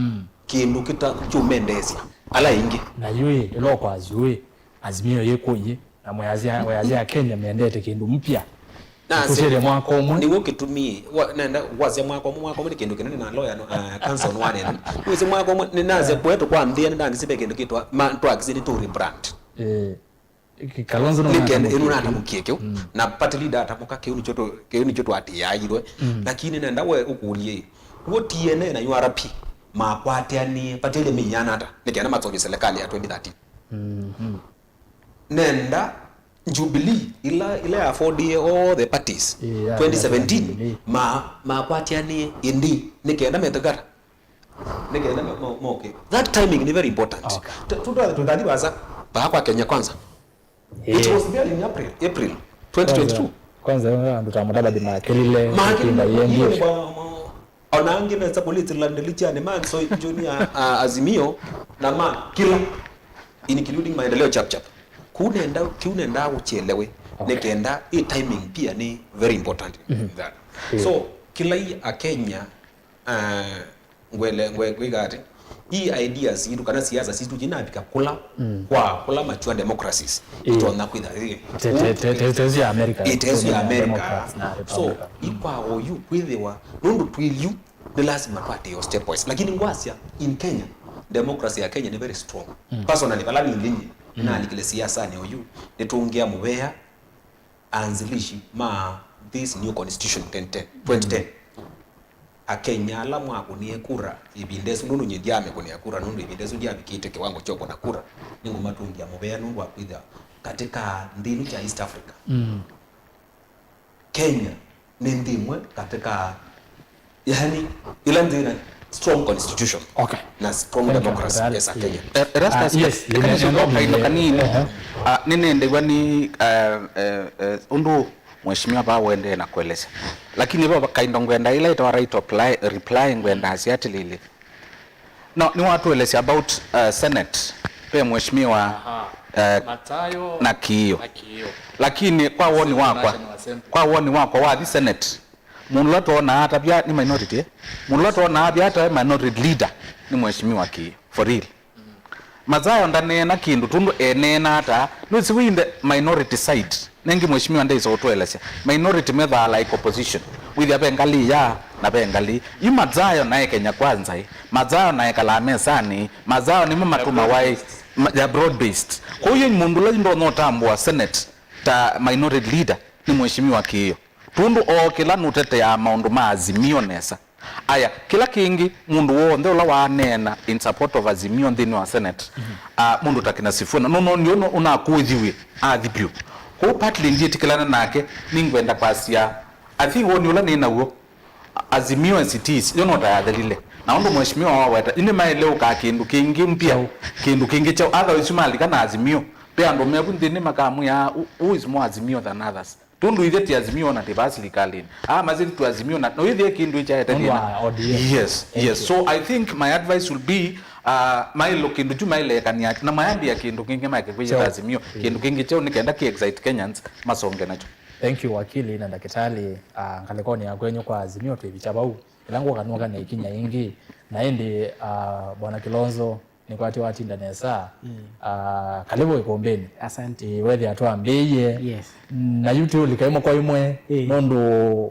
kĩndũ kĩta kyũmendeesya ala aingĩ. Na yu ĩ, ĩla ũkwasya yu ĩ, Azimio yĩkũie, na mwĩasya, mwĩasya Akenya mendete kĩndũ mpya. Nase, ĩkũsĩlya mwaka ũmwe. Nĩw'o kĩtumi, wa, nenda wasya mwaka ũmwe, mwaka ũmwe nĩ kĩndũ kĩnene na lawyer no, uh, counsel nĩwanena. Wĩsĩ mwaka ũmwe, nĩnasya kwetu kwa nthĩa, nĩnangĩsĩ ve kĩndũ kĩtwa, ma, twakĩsĩ nĩ to rebrand. Eh, Ki-, Kalonzo nũnatamũkie kĩu. Na party leader atamũka kĩu nĩkyo tũ-, kĩu nĩkyo twatĩaĩwe. Lakini nenda we ũkũlye, w'o T N A na U R P makwatĩanĩe vatĩle mĩiana ata nĩ kenda maseũvye serikali ya twenty thirteen? Nenda Jubilee, ila, ila ya affordie all the parties, twenty seventeen, ma, makwatĩanĩe ĩndĩ nĩ kenda metĩkata. Nĩ kenda mo-, mo-, moke. That timing nĩ very important. Okay. Tu-, tu-, tu-, tũtathi vasa, vaa kwa Kenya Kwanza. It was there in April, April twenty twenty-two. Kwanza, kwanza, andũ ta Mudavadi makelile, makelile, makelile, ma-, ma-, ona angĩ mesa kũlĩtĩla ndelichani, man, so Junior, uh, Azimio, na ma, kila. including Maendeleo Chap Chap. Kuu nenda, kiu nendaa ũkyelewe, okay, nĩ kenda ĩ timing pia nĩ very important in that. So kĩla i Akenya, uh, ngwele ngwe kwĩka atĩ i ideas sitũ kana siasa sitũ jinavika kũla kwa kũla mature democracies itonya kwĩtha ĩ. Te- te- te- te- te- cia America, itesu ya America. Democrats na so Republicans. Ikwa oyu kwĩthĩwa nũndũ twĩlyu nĩ lazima twatĩĩo stepwise, lakini ngwasya in Kenya, democracy ya Kenya nĩ very strong. Personally, vala nĩ nthĩnĩ nĩnalikile siasanĩ oyu, nĩtũngĩa mũvea anzilishi ma this new constitution ten ten, twenty ten. Akenya ala mwakũnie kura ĩvinda ĩsu, nũndũ nyie ndyaamĩkũnĩa kura, nũndũ ĩvinda ĩsu ndyavikĩte kĩwango kya ũkũna kura, nĩngũmatũngĩa mũvea nũndũ wa kwĩthĩa katika nthĩ ĩno ya East Africa, Kenya nĩ nthĩ ĩmwe katika, yani, ila nthĩ na strong constitution, okay, na strong democracy as a Kenya. Eh, Erastus, yes, kaindo kanini. Ah, nĩnendewa nĩ, eh, eh, eh, ũndũ Mheshimiwa vaa wendee na kuelesya. Lakini ve kaindo ngwenda ila itawa right reply, reply ngwenda asya atilili. No, nĩwatuelesya about, uh, Senate. Ve Mheshimiwa, uh, Mathayo na Kiio. Lakini kwa woni wakwa, kwa woni wakwa wathi Senate, mũndũ ũla twonaa atavya nĩ minority, eh? Mũndũ ũla twonaa avya ata minority leader nĩ Mheshimiwa Kiio. For real. Mathayo ndaneena kĩndũ tũndũ eneena ata, nũsĩ wĩ in the minority side. Nengi Mheshimiwa ndaisa ũtũelesya. Minority methaa like opposition. Wĩthĩa ve ngalĩ ya na ve ngalĩ. Yu Mathayo nae Kenya Kwanza ĩ. Mathayo nae kalaa mesanĩ. Mathayo nĩmo matũmawa ĩ. Ma- ya broad based. Kwa hiyo mũndũ ũla ndonya ũtambũa Senate ta minority leader nĩ Mheshimiwa Kiio. Tũndũ ookĩla nũteteaa maũndũ ma Azimio nesa. Aya, kĩla kĩngĩ, mũndũ w'onthe ũla waneena in support of Azimio nthĩnĩ wa Senate, ah, mũndũ ta kĩna Sifuna, no, no, nĩ ũna ũnakũĩthiw'e athi vyũ. Kwoou partly ndyĩtĩkĩlana nake, nĩngwenda kwasya, I think woni ũla nĩ naw'o, Azimio as it is, yo no ta yathelile. Na ũndũ mheshimiwa waweta, ĩndĩ maeleũkaa kĩndũ kĩngĩ mpya, kyaũ, kĩndũ kĩngĩ kyaũ. Otherwise, malika na Azimio, ve andũ mevu nthĩnĩ makamwĩa, "Who, who is more Azimio than others?" Tũndũ ithe ti Azimio na ti vaa silikalĩnĩ. Ah, masili tu Azimio na, na wĩthĩe kĩndũ ĩkyaete thĩna. Nũndũ wa O D M. Yes, yes. So I think my advice will be, uh, mailo kĩndũ kyu maileekania na mayambia kĩndũ kĩngĩ maeke kwĩyĩta Azimio. Kĩndũ kĩngĩ kyeũ nĩ kenda ki excite Kenyans masonge nakyo. Thank you, wakili na ndakĩtalĩ. Ah, ngalĩkonĩ ya kwenyu kwa Azimio twĩvikya vau. Ĩla ngũka nũka na ĩkinya ĩngĩ. Na ĩndĩ, ah, Bwana Kilonzo, nĩkwatĩ watinda nesa. Ah, karibu ikumbini. Asante. Eh, wethĩa twambĩĩie. Yes. Na yu tũlika ĩmwe kwa ĩmwe, nũndũ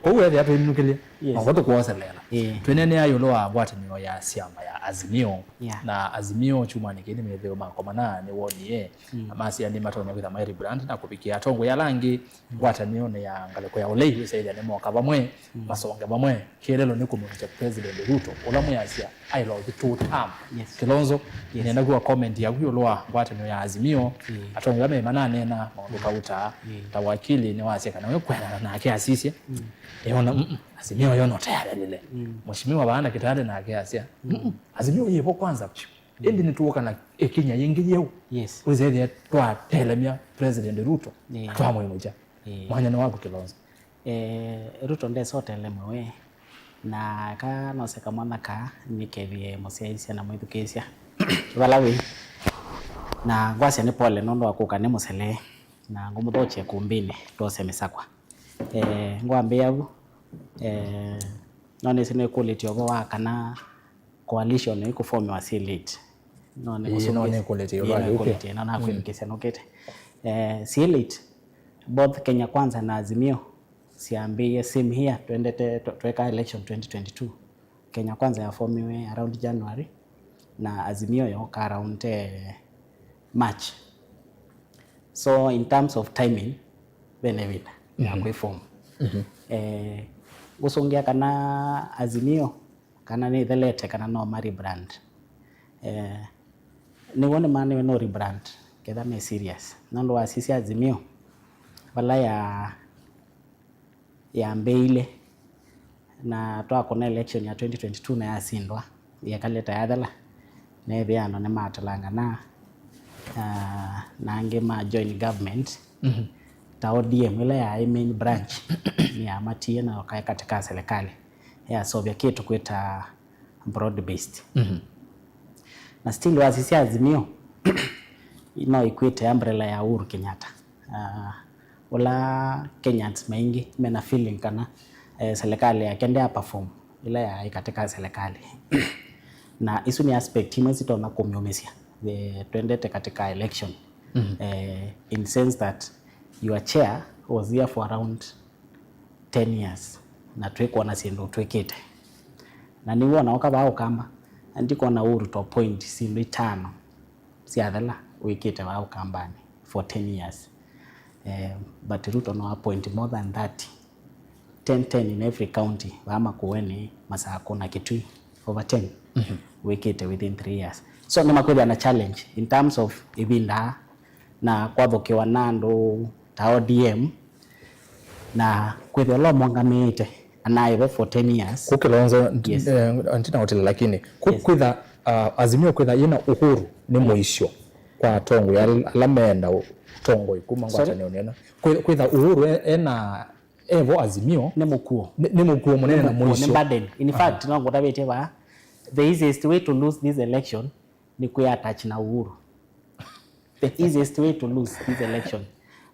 kũu wethĩa twĩminũkĩlye. Yes. Noko tũkwoselela. Twĩneenea ĩũlũ wa ngwatanĩo ya syama ya Azimio. Yeah. Na Azimio kyumwanĩ kĩĩ nĩmethĩwe makomana nĩwonie. Na masya nĩmatonya kwĩtha mai rebrand na kũvikĩa atongoi ala angĩ ngwatanĩonĩ ya ngalĩko ya ũlei, wĩsaĩthya nĩmoka vamwe, masonge vamwe. Kĩeleelo nĩ kũmũvikya President Ruto, ũla mwĩasya I love two term. Yes. Kilonzo, nĩenda kwĩwa comment yaku ĩũlũ wa ngwatanĩo ya Azimio. Atongoi ala me mananeena maũndũ kauta, ta wakili nĩwasya kana we kwendana nake asisye. Eona, "Mm-mm, Azimio yo no tayarelile." Mheshimiwa vaa ndakĩtalĩ nake asya, "Mm-mm, Azimio yĩvo kwanza vyũ." Ĩndĩ nĩtũũka na ĩkinya yĩngĩ yeũ. Yes. Wĩsethĩa twatelemya President Ruto, na twamwĩmũkya. Mwanya nĩ waku, Kilonzo. Eh, Ruto ndesa ũtelemwe we. Na ka nose kamwana ka nĩkethie mũsyaĩĩsya na mwĩthukĩĩsya vala wĩ. Na ngwasya nĩ pole nũndũ wa kũka nĩ mũsele. Na ngũmũthokya ĩkumbĩnĩ twose mĩsakwa. Eh, ngwambĩĩa vu. Eh, no nĩsĩ nĩkũlĩtye ũvo wa kana coalition ĩkũfomiwa Silage. No, ĩĩ, no nĩkũlĩtye. Ĩĩ, ũlwali ũke. Nĩkũlĩtye, na nakwĩthukĩĩsya nũkĩte. Eh, Silage, both Kenya Kwanza na Azimio syambĩĩe same here, twendete, tw-, tweka election twenty twenty-two. Kenya Kwanza yafomiwe around January, na Azimio yoka around, eh, March. So, in terms of timing, vena ĩvinda ya kwĩform. Eh, ngũsũngĩa kana Azimio kana nĩthelete kana no ma rebrand. Eh, nĩw'o nĩmaniwe no rebrand, ketha me serious. Nũndũ wasisya Azimio, vala ya, yambĩĩile, na twakũna election ya twenty twenty-two na yasindwa, yekalĩte yathela, neethĩa andũ nĩmatalangana, ah, na angĩ ma join government. Ta O D M ĩla yaĩ main branch, nĩyamatie na kaĩ katĩ ka serikali. Yasovya kĩndũ kwĩta broad based. Na still wasisya Azimio, no ĩkwĩte umbrella ya Uhuru Kenyatta. Ah, ũla Kenyans maingĩ mena feeling kana, eh, serikali yake ndĩa perform ila yaĩ katika serikali. Na isu nĩ aspect imwe sitonya kũmyũmĩsya, eh, twendete katika election. Eh, in sense that your chair was here for around ten years, na twĩkwona syĩndũ twĩkĩte. Na nĩw'o ona ũka vaa Ũkamba, ndikwona Uhuru to point syĩndũ itano syathela wĩkĩte vaa Ũkambanĩ for ten years. Eh, but Ruto no appoint more than thirty. Ten, ten in every county, vaa Makueni, Masakũ na Kitui, over ten wĩkĩte within three years. So nĩmakwĩthĩa na challenge in terms of ĩvinda na kwathũkĩwa na andũ ta O D M, na kwĩthĩa ũla ũmongamĩĩte anaĩwe for ten years. Kũ Kilonzo, nt- Yes. eh, ntina ũtila, lakini kũ- Yes. kwĩtha, uh, Azimio kwĩtha yĩna Uhuru nĩ mũisyo kwa atongoi al- ala meenda ũtongoi kuma Sorry? ngwatanĩonĩ ĩno. Kwĩ- kwĩtha Uhuru e- ena evo Azimio Nĩ mũkuo. nĩ nĩ mũkuo mũnene na Nĩ mũkuo, nĩ mũisyo. Burden. In fact, no ngũtavĩtye vaa, the easiest way to lose this election nĩ kwĩ attach na Uhuru. The easiest way to lose this election.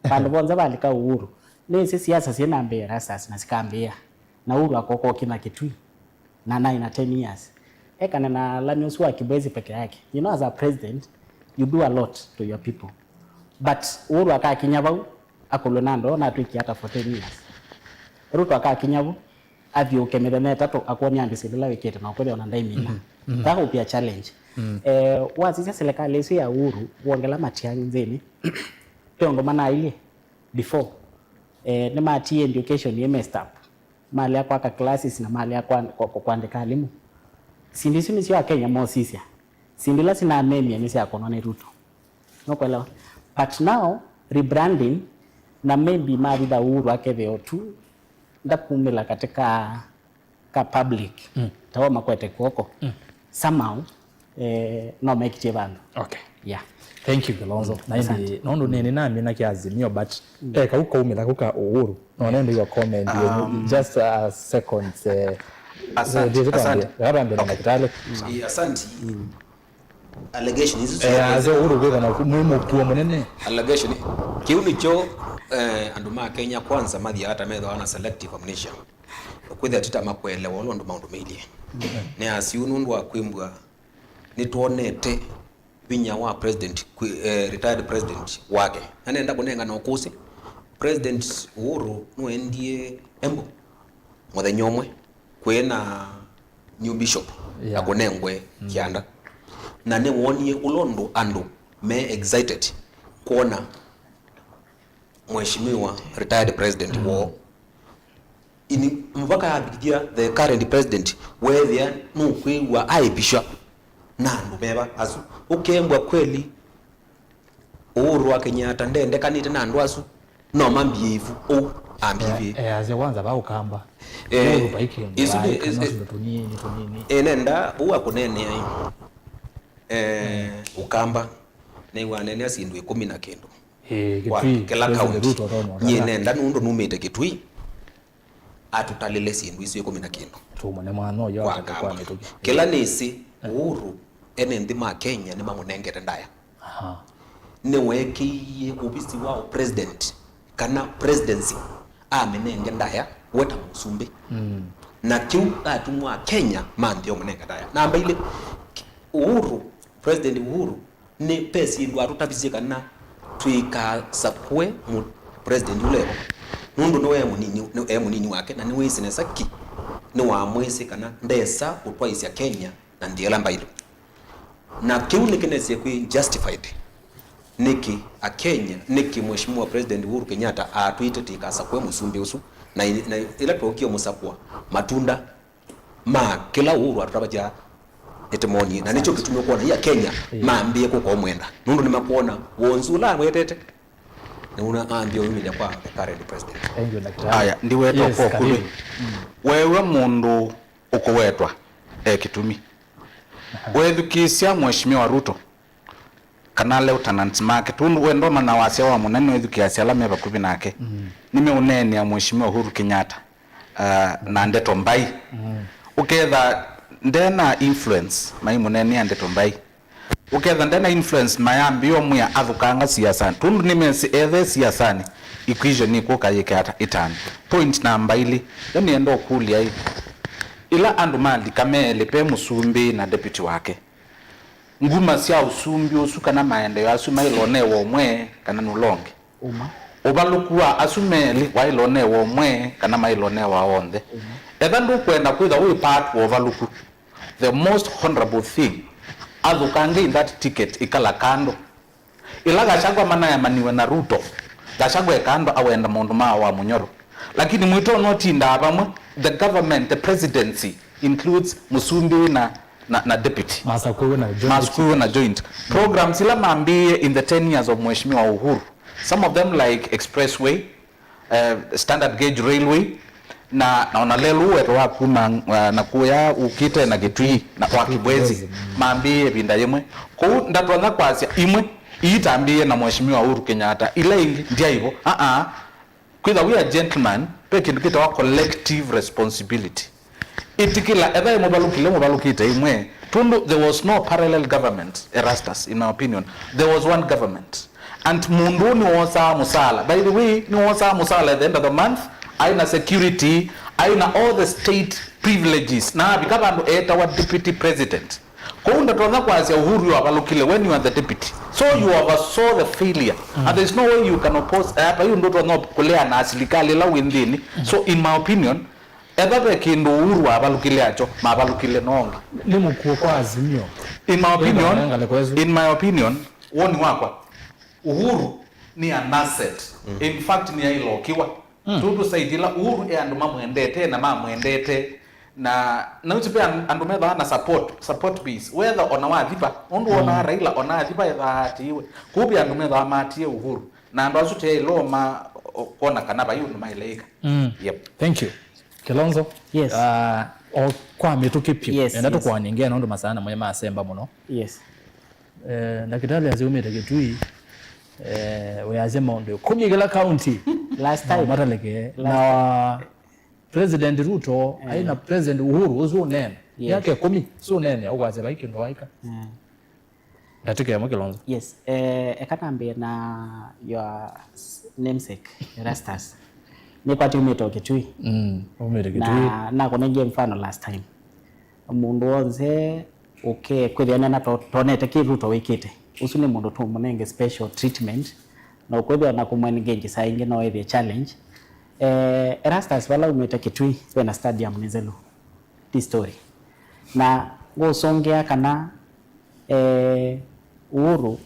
Vandũ vonthe valika Uhuru. Nĩsĩ siasa syĩnambĩĩa Erastus na sikambĩĩa. Na Uhuru akoka ũkina Kitui. Na naĩ na ten years. Ekane na lami ũsu wa Kibwezi peke yake. You know, as a president, you do a lot to your people. But Uhuru akakinya vau, akũlwe na ndoo, na atwĩkie ata for ten years. Ruto akakinya vu, athiũũke mĩthenya ĩtatũ, akwone andũ syĩndũ ila wĩkĩte, na ũkwĩthĩa ona ndaimina. That will be a challenge. Eh, wasisya serikali ĩsu ya Uhuru, wongela Matiang'i nthĩnĩ, ve ũndũ manailyĩ before. Eh, nĩmatie education ĩ messed up. Malea kwaka classes na malea kwa- kwa- kwa- kwandĩka alimũ. Syĩndũ isu nĩsyo Akenya mosisya. Syĩndũ ila sinamemie nĩ sya kũnwa nĩ Ruto. Nũkwelewa? But now, rebranding, na maybe mavitha Uhuru akethĩa tu ndakumĩla katika ka public. Mm. Tawa makwete kw'oko. Mm. Somehow, eh, no mekĩtie vandũ. Okay. Yeah. Thank you, Kilonzo. Mm. Na ĩndĩ, asante, nũndũ nĩ nĩnamina kya Azimio, but, mm, eh, kau kaumĩla kũka Uhuru. No nende your comment, um, just a second, eh, asante, eh, asante. Ndakatambia na ndakĩtalĩ. Ĩ, asante. Allegation isu, eh, syonthe. Aze Uhuru kwĩthana mwĩ mũkuo mũnene. Allegation. Kĩu nĩkyo, eh, andũ ma Kenya Kwanza mathiaga ta methĩwa na selective amnesia. Kwĩthĩa ti ta makũelewa ũla ũndũ maũndũ mailyĩ. Nĩ asiu nũndũ wa kwĩmbwa nĩtwonete vinya wa president, kwĩ, eh, retired president wake. Na nenda kũnengana ũkũsĩ. President Uhuru nũendie Embu mũthenya ũmwe kwĩ na new bishop, yeah, na kũnengwe, mm, kĩanda. Na nĩwonie ũla ũndũ andũ me excited kwona mheshimiwa retired president, mm, woo. Ini mpaka avikithia the current president, weethĩa nũkwĩw'a aĩvishwa na andũ meva asu. Ũkembwa kweli, Uhuru wa Kenyatta ndendekanĩte na andũ asu, no mambie ivu ũu ambie. Eh, eh, asya kwanza va Ũkamba. Eh, Uhuru vai kĩndũ, isu vai nĩ, kana is- tũndũ tũnini, tũnini. Eh, nenda ũu akũneenea ĩ. Eh, mm, Ũkamba, nĩwaneenea syĩndũ ĩkũmi na kĩndũ. Eh, kwa Kitui, kĩla President county. Ruto, Ruto, nyie Ruto, nenda nũndũ numĩte Kitui, atũtalĩle syĩndũ isu ĩkũmi na kĩndũ. Tũmone mwana ũyũ kwa atake kwa Kamba mĩtũkĩ. Kĩla nĩsĩ, eh, Uhuru ene nthĩ ma Kenya nĩmamũnengete ndaya. Aha. Nĩweekĩie ũvisi wa president kana presidency amĩnenge ndaya we ta mũsumbĩ. Mm. Na kĩu atumwa a Kenya manthĩa ũmũnenga ndaya. Namba ilĩ, Uhuru, President Uhuru, nĩ ve syĩndũ atũtavisye kana tũikasakũe mũ-, president ũla evo. Nũndũ nĩwe e mũnini, nĩ, e mũnini wake, na nĩwĩsĩ nesa ki nĩwamwĩsĩ kana ndesa kũtwaĩsya Kenya na nthĩ ĩla mbaĩlu. Na kĩu nĩkĩnesie kwĩ justified. Nĩkĩ Akenya, nĩkĩ Mheshimiwa President Uhuru Kenyatta atwĩte tũikasakũe mũsumbĩ ũsu, na, na ĩla twookie ũmũsakũa, matunda ma kĩla Uhuru atũtavasya nĩtũmonie, na nĩkyo kĩtumi ũkwona ĩ Akenya, ĩĩ, mambĩĩe kũka ũmwenda, nũndũ nĩmakwona wonzu ũla awetete nĩwona ambĩĩa ũyumĩlya kwa the current president. Thank you, Daktari. Aya, ndiweta, yes, ũkũkũlwĩ. Karibu. Mm. Weew'a mũndũ ũkũwetwa e kĩtumi. Aha. Wethukĩĩsya Mheshimiwa Ruto kana lieutenants make, tondũ we ndomanya wasya wa mũnene wĩthukĩĩasya ala me vakuvĩ nake. Mm. Nĩmeũneenea Mheshimiwa Uhuru Kenyatta, uh, na ndeto mbai. Mm. Ũketha ndena influence maimũneenea ndeto mbai. Ũketha ndena influence mayambĩĩo mwĩa athũkanga siasanĩ. Tũndũ nĩmesĩ ethe siasanĩ, equation ĩkũka yĩke ata ĩtani. Point namba ilĩ, yo nĩenda ũkũlya ĩ, ĩla andũ malika me elĩ, pe mũsumbĩ na deputy wake, nguma sya ũsumbĩ ũsu kana maendeeo asu maĩle ũnewa ũmwe kana nũla ũngĩ? Ũmwe. Ũvalũku wa asu me elĩ waĩle ũnewa ũmwe kana maĩle ũnewa onthe? Ũmwe. Etha ndũkwenda kwĩtha wĩ part wa ũvalũku, the most honorable thing, athũkange in that ticket ĩkala kando. Ĩla Gachagua manayamaniwe na Ruto, Gachagua ekando awenda maũndũ ma wa mũnyoro. Lakini mwĩto no tindaa vamwe, the government, the presidency includes mũsumbĩ na, na, na deputy. Masakuwe na joint. Masakuwe na joint. Programs ila mambĩĩe in the ten years of Mheshimiwa Uhuru, some of them like expressway, eh, standard gauge railway, na, na ona lelũ weto wa kuma, uh, na kuya ũkĩte na Kitui na kwa Kibwezi, Kibwezi, mm, mambĩĩe ĩvinda yĩmwe. Kwoou ndatonya kwasya imwe iitambĩĩe na Mheshimiwa Uhuru Kenyatta, ila ingĩ ndyaivo. Aa, kwĩtha we a gentleman, ve kĩndũ kĩtawa collective responsibility. Ĩtĩkĩla, etha ĩ mũvalũkile, mũvalũkĩte imwe, tũndũ there was no parallel government, Erastus, in my opinion. There was one government. And mũndũ ũũ nĩwosaa mũsala. By the way, nĩwosaa mũsala at the end of the month, aĩ na security, aĩ na all the state privileges. Na avika vandũ eetawa deputy president. Kwoou ndatonya kwasya Uhuru avalũkile when you are the deputy. So you oversaw the failure. And there's no way you can oppose, eh, vai ũndũ ũtonya kũleana na silikalĩ ĩla wĩ nthĩnĩ. So in my opinion, etha ve kĩndũ Uhuru avalũkile akyo, mavalũkile no ũngĩ. Nĩ mũkuo kwa Azimio. In my opinion, in my opinion, woni wakwa, Uhuru nĩ an asset. In fact, nĩ ailokiwa. Tũtũ side ĩla Uhuru e andũ mamwendete na mamwendete. Na, na ũsu ve an-, andũ methaa na support, support base. Wetha ona wathiva, ũndũ wonaa Raila ona athiva ethaa atiiwe. Kũu ve andũ methaa matie Uhuru. Na andũ asu te ĩloma, o-, kwona kana vai ũndũ maĩle ĩka. Yep. Thank you. Kilonzo. Yes. Uh, o kwa mĩtũkĩ piũ. Yes, enda yes. Tũkwanenge nũndũ masaa namwe masemba mũno. Yes. Eh, ndakĩtalĩ asya umĩte Kitui, eh, wĩasya maũndũ ĩkũmi kĩla county. Last time. Mataleke. Last na time. President Ruto, eh, aĩ na President Uhuru, ũsu ũneena. Yes. Myaka ĩkũmi, ũsu ũneena, ũkwasya vai kĩndũ waĩka. Mm. Ndatĩka ĩmwe Kilonzo. Yes, eh, eka nambĩe na your s-, namesake, Erastus. Nĩkwatĩ umĩte o Kitui. Mm, umĩte Kitui. Na nakũnengie mfano last time. Mũndũ w'onthe ũke kwĩthĩa nena to-, tonete kĩ Ruto wĩkĩte. Ũsu nĩ mũndũ tũmũnenge special treatment, na ũkwĩthĩa na kũmũengage saa ingĩ no ethĩe challenge. Eh, Erastus vala umĩte Kitui, ve na stadium nĩ nzelu. Ti story. Na ngũsũngĩa kana, eh, Uhuru,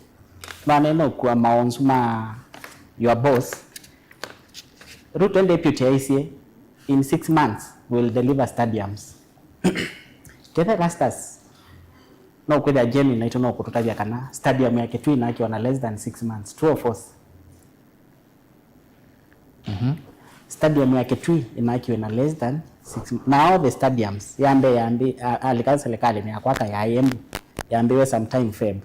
vanene ũkua mawonzu ma your boss, Ruto e deputy aisye, "In six months, we'll deliver stadiums." Kethe Erastus, no kwĩthĩa Jemmy naitũ no kũtũtavya kana stadium ya Kitui inakiwa na less than six months. True or false? Mhm. Stadium ya Kitui inakiwe na less than six m-, na all the stadiums, yambe, yambi, a-, alika serikali ya kwaka ya Embu, yambiwe sometime Feb.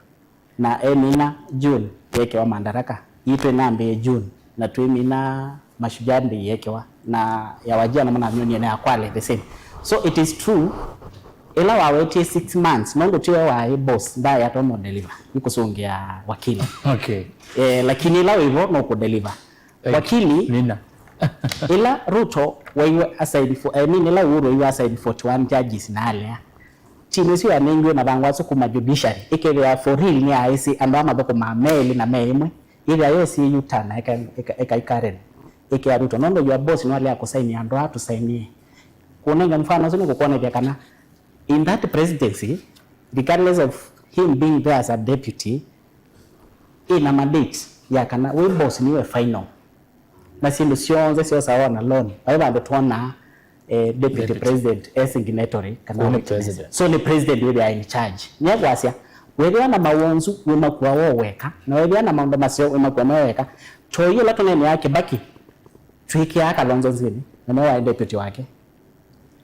Na emina June yekewa Madaraka. Itũ inambĩĩe June, na twĩmina Mashujaa Day yekewa, na ya Wajir na manamyonie na ya Kwale the same. So it is true, ĩla wawetie six months, nũndũ tiwe waĩ boss, ndaĩ atonya deliver, nĩkũsũngĩa wakili. Okay. Eh, lakini ĩla wĩvo no kũdeliver. Like, wakili, mina. Ĩla Ruto waiwe asaini fo-, I mean, ĩla Uhuru waiwe asaini forty-one judges na alea, timu ĩsu yanengiwe na vangu asu kuma judiciary, ĩkethĩa for real nĩ aĩsĩ andũ aa mathũkũmaa me elĩ na me ĩmwe, ĩthĩa yosie yuta na eka, eka, eka ikaren, ĩkĩa Ruto. Nũndũ your boss nĩwalea kũsaini andũ aa tũsainie. Kũnenga mfano ũsu nĩkũkwonethya kana in that presidency, regardless of him being there as a deputy, ĩna mandate ya kana wĩ boss nĩwe final. Na syĩndũ syonthe syosawa na loan. Vai vandũ twonaa, eh, deputy, deputy president e signatory kana witness. Kũu nĩ president. So nĩ president wĩthĩaa in charge. Nĩekwasya, wĩthĩaa na mawonzu wĩmakua wo weka, na wĩthĩaa na maũndũ maseo wĩmakua no weka. Toi ĩla tũneeneaa Kibaki, twĩkĩaa Kalonzo nzĩnĩ, na nĩwe waĩ deputy wake.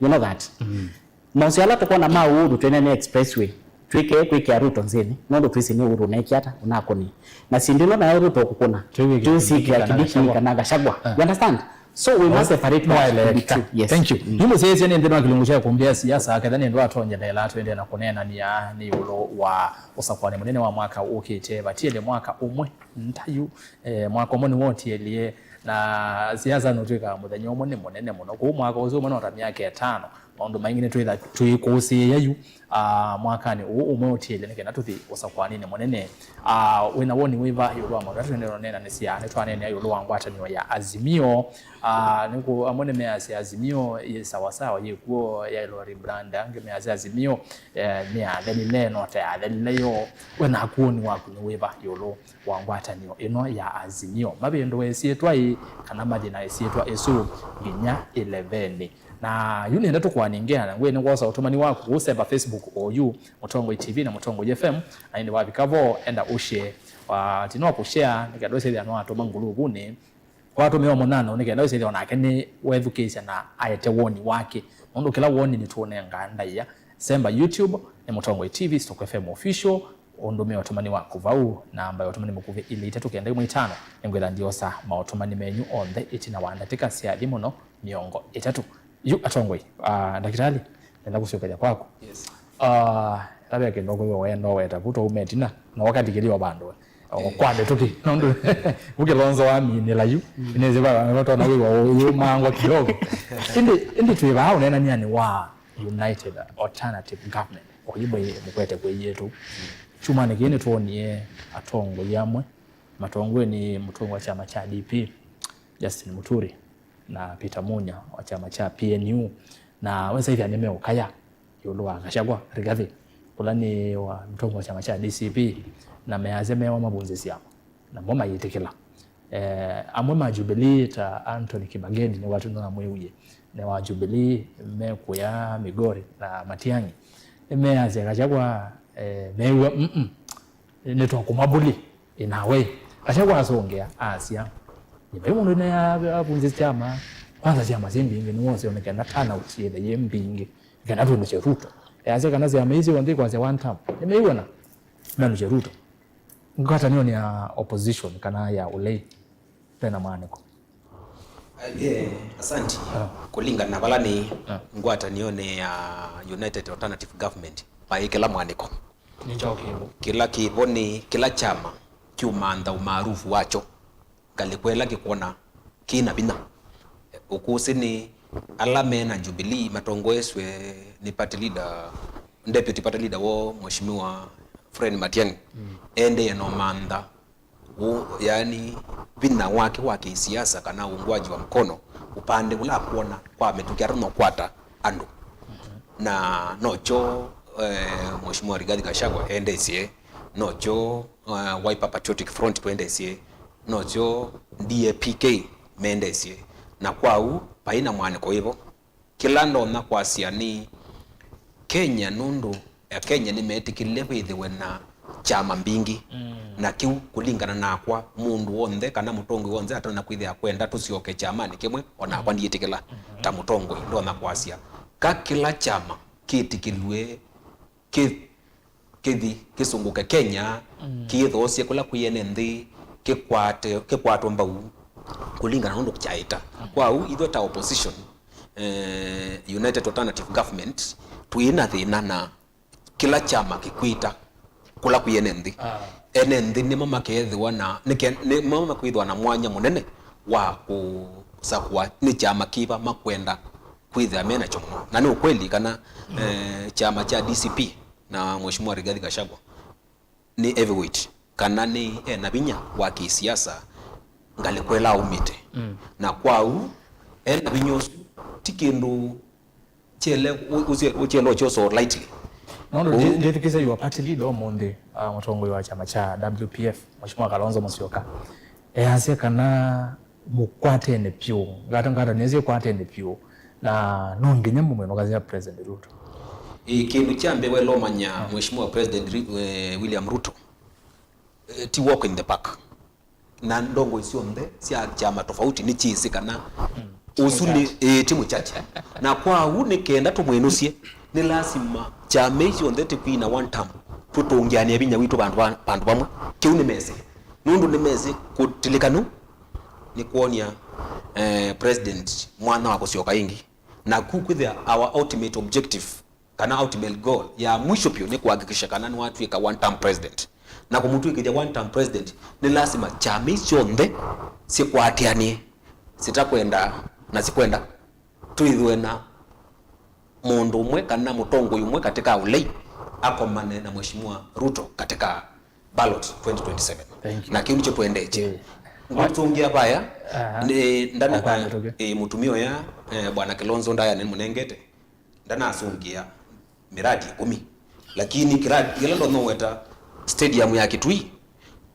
You know that? Mm. Maũseo ala tũkwona ma Uhuru twĩnene expressway, twĩkĩe kwĩkĩa Ruto nzĩnĩ, nũndũ twĩsĩ nĩ Uhuru ũnekĩa ata, ũnakũnĩa. Na syĩndũ ino nayo Ruto ũkũkũna, twĩwĩkĩa twĩsikĩa Kindiki kana Kindiki Gachagua. Kana Gachagua. Ah. You understand? So we must separate that to be true. Yes. Thank you. Mm. Yu mũsyaĩĩsya nĩ nthĩnĩ wa kĩlungu kya ĩkũmbi ya siasa, ketha nĩ ndwatonyeleela, twendee na kũneenany'a nĩ ĩũlũ wa ũsakũani mũnene wa mwaka ũkĩte. Vatiele mwaka ũmwe nda yu, eh, mwaka ũmwe nĩwotielye, na siasa nũtwĩkaa mũthenya ũmwe nĩ mũnene mũno. Kũu mwaka ũsu ũmwe no ta myaka ĩtano, maũndũ maingĩ nĩtwĩtha tũikũsĩĩa yu, ah, mwakanĩ ũũ ũmwe ũtielye nĩ kenda tũthi ũsakũaninĩ mũnene. Ah, wĩna woni wĩva ĩũlũ wa maũndũ ala tũendee ũneenanĩsya? Nĩtwaneenea ĩũlũ wa ngwatanĩo ya Azimio. Ah, nĩkũ amwe nĩmeasya Azimio yĩ sawasawa, yĩkw'o yaĩlwa rebrand, angĩ measya Azimio, eh, nĩyathelile, no ta yathelile yo. We naku woni waku nĩ wĩva ĩũlũ wa ngwatanĩo ĩno ya Azimio? Mavĩndũe ĩsyĩtwa ĩĩ kana mathi na ĩsyĩtwa ĩsu nginya ĩlevenĩ? Na yu nĩenda tũkũanengea na ngwĩnĩ kwosa ũtũmani waku ũsemba Facebook oyu, Mũtongoi T V na Mũtongoi F M, na ĩndĩ wavika vo, enda ũshare. Wa, ti no kũshare, nĩ kenda ũsethĩa nĩwatũma nguluvunĩ, watũmĩwa mũnano, nĩ kenda ũsethĩa onake nĩ wethukĩĩsya na aete woni wake. Nũndũ kĩla woni nĩtũũnengaa ndaĩa. Semba YouTube, nĩ Mũtongoi T V, Stock F M Official, ũndũmĩe ũtũmani waku vau, namba ya ũtũmani mũkuvĩ ilĩ itatũ kenda ĩmwe itano. Nĩngwĩtha ndiosa maũtũmani menyu onthe ĩtina wa ndatĩka sya nthĩ mũno mĩongo ĩtatũ. Yu atongoi, ah, ndakĩtalĩ, nenda kũsyokethya kwaku. Yes. Ah, ĩla ve kĩndũ ũkwĩw'a wenda weta vu twauma ĩtina, na ũkalikĩlya vandũ, o, eh, kwa mĩtũkĩ, nũndũ vu Kĩlonzo waminĩla yu, mm, nĩnĩsĩ va, va tona wĩw'a ũyũmangwa kidogo. Ĩndĩ, ĩndĩ twĩ vaa ũneenany'anĩ wa United Alternative Government, oyu mwĩ mũkwete kwĩ yĩtũ. Kyumwanĩ kĩĩ nĩtwonie atongoi amwe, matongoew'e nĩ mũtongoi wa kyama kya D P, Justin Muturi, na Peter Munya wa kyama kya P N U, na wesa ĩthĩa nĩmeũkaya ĩũlũ wa Gachagua, Rigathi, ũla nĩ wa mũtongoi wa kyama kya D C P, na measya mewa mavunze syama, namo mayĩtĩkĩla. Eh, amwe ma Jubilee ta Anthony Kimageni nĩwatw'ĩka namwĩwie, nĩ wa Jubilee, mekũya Migori na Matiang'i, nĩmeasya Gachagua, eh, mew'a, mm, mm, nĩtũkũmabuli, ĩ nawe. Gachagua asũngĩa, asya, nyie vai mũndũ nĩ avunzĩsye kyama, kwanza syama syĩ mbingĩ, nĩwose nĩ kenda turnout yĩthe yĩ mbingĩ, nĩ kenda twĩnũkye Ruto. Easya kana syama ii syonthe ikwasya one term, nĩmeiw'ana, menũkye Ruto. Ngwatanĩonĩ ya opposition kana ya ũlei, vena mwanĩko? Eh, asanti. Ah. Kũlingana na vala nĩ, ah, ngwatanĩonĩ ya United Alternative Government, vai kĩla mwanĩko. Nĩ kyaũ kĩvo? Kĩla kĩvo nĩ kĩla kyama kyũmantha ũmaarufu wakyo ngalĩko ĩla kĩkwona kĩ na vinya. Ũkũsĩ nĩ ala me na Jubilee matongoesw'e nĩ party leader, deputy party leader woo, Mheshimiwa Fred Matiang'i, mm, endee na ũmantha ũ-, yaani, vinya wake wa kisiasa kana uungwaji wa mkono upande ũla akwona kwa mĩtũkĩ ata no kwata andũ. Mhm. Na nokyo, eh, Mheshimiwa Rigathi Gachagua endesye, nokyo, eh, Wiper Patriotic Front twendesye, nokyo D A P K mendesye. Na kwa ũu, vai na mwanĩko wĩvo. Kĩla ndonya kwasya nĩ Kenya, nũndũ Akenya nĩmetĩkĩlile vĩthĩwe na kyama mbingĩ. Mm. Na kĩu, kũlingana nakwa, mũndũ w'onthe kana mũtongoi w'onthe atonya kwĩthĩa kwenda tũsyoke kyamanĩ kĩmwe, o nakwa, mm, ndiĩtĩkĩla. Mm-hmm. Ta mũtongoi, ndonya kwasya ka kĩla kyama kĩtĩkĩlw'e kĩ-, kĩthi kĩsũngũke Kenya, mm, kĩyĩthoosye kũla kwĩ ene nthĩ, kĩkwate, kĩkwatwe mbau kũlingana na ũndũ kyaĩta. Mm. Kwa ũu, ithyĩ ta opposition, eh, United Alternative Government, twĩ na thĩna na kĩla kyama kĩkwĩta kũla kwĩ ene nthĩ. Ah. Ene nthĩ nĩmo makeethĩwa na, nĩke-, nĩmo makwĩthĩwa na mwanya mũnene wa kũsakũa nĩ kyama kĩva makwenda kwĩthĩa me nakyo mũno. Na nĩ ũkweli kana, mm, eh, kyama kya D C P na Mheshimiwa Rigathi Gachagua nĩ heavyweight, kana nĩ ena vinya wa kisiasa ngalĩko ĩla aumĩte. Mm. Na kwa ũu, ena vinya ũsu ti kĩndũ kyele, ũ-, ũsye-, ũkyele ũkyo so lightly. Nũndũ, ũu, ndi-, ndĩthukĩĩsya your party leader ũmũnthĩ, ah, mũtongoi wa kyama kya W P F, Mheshimiwa Kalonzo Musyoka, easya kana mũkwatene vyũ, ngata-, ngwatanĩo ĩsu ĩkwatene vyũ, na no nginya mũmwĩnũkasya President Ruto. Ĩ, kĩndũ kya mbee waĩle ũmanya, mm, Mheshimiwa President Ri-, eh, William Ruto, eh, ti walk in the park. Na ndongoi syonthe sya kyama tofauti nĩkyĩsĩ kana, mm, ũsu nĩ, ĩĩ, ti mũchache. Na kwa ũu nĩ kenda tũmwĩnũsye, nĩ lasima kyama ii syonthe tĩkwina one term, tũtũngĩanĩe vinya witũ vandũ va, vandũ vamwe. Kĩu nĩmesĩ. Nũndũ nĩmesĩ kũtilĩka nũ nĩ kwony'a eh, president mwana wa kũsyoka ĩngĩ. Na ku kwĩthĩa our ultimate objective kana ultimate goal ya mwisho vyũ nĩ kũhakikisha kana nĩwatw'ĩka one term president. Na kũmũtw'ĩkĩthya one term president, nĩ lasima kyama ii syonthe sikwatĩanĩe, sitakwenda na sikwenda twĩthwe na mũndũ ũmwe kana mũtongoi ũmwe katika ũlei akomane na Mheshimiwa Ruto katika ballot twenty twenty-seven. Thank you. Na kĩu nĩkyo twendeekye. Eh. Ngũtũngĩa vaya, aha, nĩ ndana, hapana, tũke, eh, mũtumĩa ũya, eh, Bwana Kilonzo ndaya nĩmũnengete, ndanasũngĩa miradi ĩkũmi. Lakini kĩla, kĩla ndonoweta stadium ya Kitui,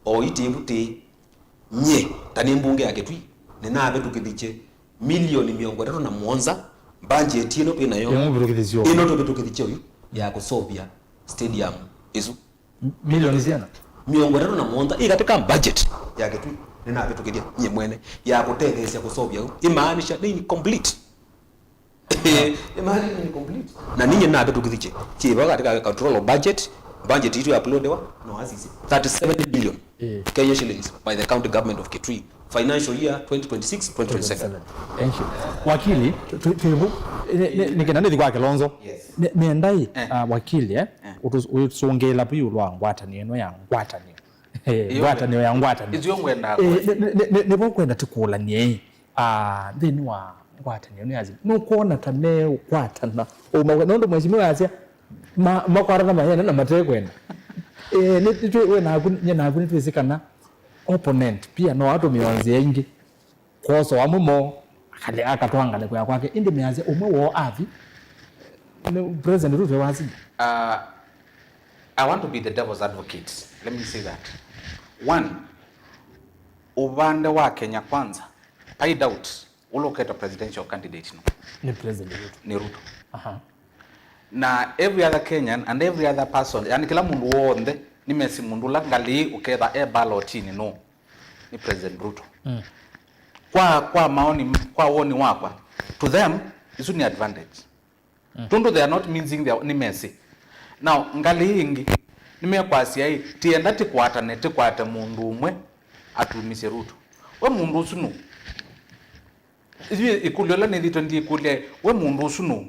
o itĩvu tĩ, nye, ta nĩ mbunge ya Kitui, nĩnavĩtũkĩthikye milioni mĩongo ĩtatũ na mũonza, budget ĩno twĩ nayo, ĩmũvĩtũkĩthĩsyo, ĩno tũvĩtũkĩthikye ũyu ya kũsovya stadium ĩsu. Milioni siana? Mĩongo ĩtatũ na mũonza ĩ katika budget ya Kitui, nĩnavĩtũkĩthya nye mwene ya kũtetheesya kũsovya ũu. Imaanisha nĩ incomplete. Imagine ni complete. Na ninye navĩtũkĩthikye. Kĩva katika control of budget, budget itu ya uploadewa, no asisi. Thirty-seven billion, eh, Kenya shillings by the county government of Kitui. Financial year twenty twenty-six, twenty twenty-seven. Thank you. Wakili, tu-, tu-, tuivu, ni, ni, ni kenda nithi kwa Kilonzo. Yes. Ni, ni ndai, eh, ah, wakili, eh, eh, utus-, utusungila pi ulwa ngwatanio ino ya ngwatanio. Eh, iyo ngwatanio ya ngwatanio. Izio ngwenda. Eh, ni, ni, ni, ni, nivo kwenda tikũlanie. Ah, nthĩnĩ wa ngwatanĩo nĩ asya, nũkwona ta meũkwatana ũmwe, nũndũ mheshimiwa asya, ma-, makwatana maene na matekwenda. Eh, nĩ, nĩtwĩ, we naku, nye naku nĩtwĩsĩ kana opponent pia no atũmĩe o nzĩa ingĩ kwosa amwe moo, akale-, akatwaa ngalĩko ya kwake, ĩndĩ measya ũmwe woo athi, nĩ President Ruto wasya. Uh, I want to be the devil's advocate. Let me say that. One, ũvande wa Kenya Kwanza, I doubt ũla ũketwa presidential candidate no. Nĩ President Ruto. Nĩ Ruto. Aha. Na every other Kenyan and every other person, yani kĩla mũndũ w'onthe, nĩmesĩ mũndũ ũla ngalĩ ũketha e ballotinĩ no. Nĩ President Ruto. Mm. Kwa, kwa maoni, kwa woni wakwa, to them, isu nĩ advantage. Mm. Tondũ they are not missing their, nĩmesĩ. Now, ngalĩ ĩngĩ, nĩmekwasya ĩ, tienda tĩkwatane, tĩkwate mũndũ ũmwe atumisye Ruto. We mũndũ ũsu nũ? Ithyĩ ĩkũlyo ĩla nĩthĩtwe ndyĩkũlya ĩ, we mũndũ ũsu nũ?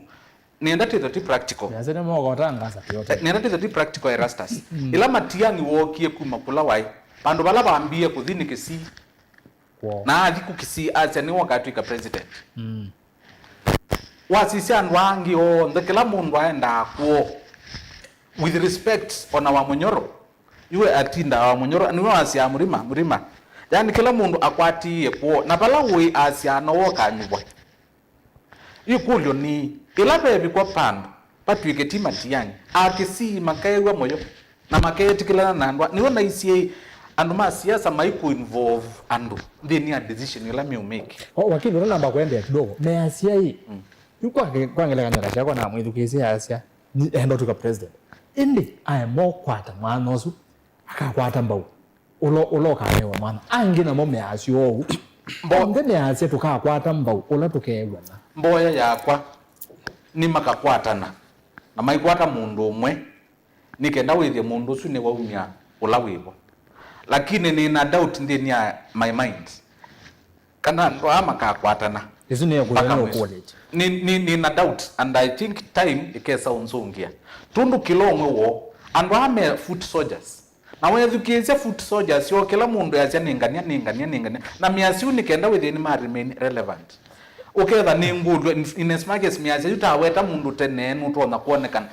Nĩenda twĩthwe ti practical. Yase nĩ moko tangaza yote. Nĩenda twĩthwe ti practical, Erastus. Mm. Ĩla Matiang'i wookie kuma kũla waĩ, vandũ vala vambie kũthi nĩ Kisii. Kwoo. Na athi ku Kisii asya nĩwe ũkatw'ĩka president. Mm. Wasisya andũ aa angĩ onthe, kĩla mũndũ aendaa kwoo. With respect, ona wa Mũnyoro, iwe atindaa wa Mũnyoro, nĩwe wasyaa Mrima, Mrima. Yani kĩla mũndũ akwatĩĩe kwoo, na vala ũĩ asyaa nowe ũkanyuvwa. Ĩkũlyo nĩ, ĩla vevikwa vandũ vatw'ĩke ti Matiang'i, Akisii makeew'a mũyo na makeetĩkĩlana na andũ aa. Nĩw'o naisye andũ ma siasa maikũ involve andũ nthĩnĩ ya decision ĩla meũmake. O, wakili, ũla namba kũendeea kidogo, measya ĩ, mm, yu kwa, kwa ngelekany'o ta syakwa namwĩthukĩĩsye asya, "Nĩ-, enda ũtw'ĩka president." Ĩndĩ aema ũkwata mwana ũsu, akakwata mbau. Ũla, ũla ũkanewa mwana. Angĩ namo measya ũu. Mbo- Onthe measya tũkakwata mbau ũla tũkeew'ana. Mboya yakwa nĩ makakwatana na maikwata mũndũ ũmwe, nĩ kenda wĩthĩe mũndũ ũsu nĩwaumya ũla wĩvo. Lakini nĩna doubt nthĩnĩ ya my mind kana andũ aa makakwatana. Ĩsu nĩ ĩkũlyo mpaka nĩ mwisho. Ũkũlĩtye. Nĩ, nĩ, nĩna doubt and I think time ĩkesa ũnzũngĩa. Tondũ kĩla ũmwe woo, andũ aa me foot soldiers. Na weethukĩĩsya foot soldiers yoo, kĩla mũndũ easya, "Nĩ ngania, nĩ ngania, nĩ ngania." Na measya ũu nĩ kenda wĩthĩe nĩ ma remain relevant. Ũketha nĩ ngũlw'a, in, in as much as measya yu taweta mũndũ tene nũtonya kwonekana.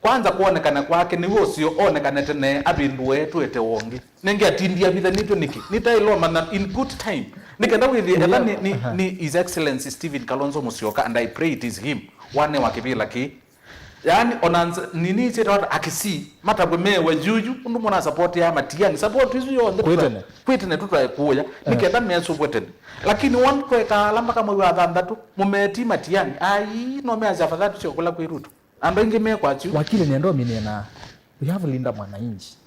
Kwanza kwonekana kwake nĩw'o ũseo onekane tene, avĩndũe twĩte wongi. Nĩngĩ atindi avithanĩtw'e nĩkĩ? Nĩtaĩlomana in good time. Nĩ kenda wĩthĩe, etha nĩ, nĩ, aha, nĩ His Excellency Stephen Kalonzo Musyoka, and I pray it is him. Wanewa kĩvĩla kĩĩ. Yaani, ona nza-, nini isyĩtawa ta Akisii, matavwe mewe yuyu, ũndũ mũna support ya Matiang'i. Support isu yonthe kwĩ tene, kwĩ tene tũtwae kũya, nĩ, eh, kenda mesũvwe tene. Lakini won kweka ala mpaka mwei wa thanthatũ, mũmeti Matiang'i. Ai, no measya afadhali tũsyoke kũla kwĩ Ruto. Andũ aingĩ mekwasya ũu. Wakili nĩenda ũminĩe na, we have Linda Mwananchi.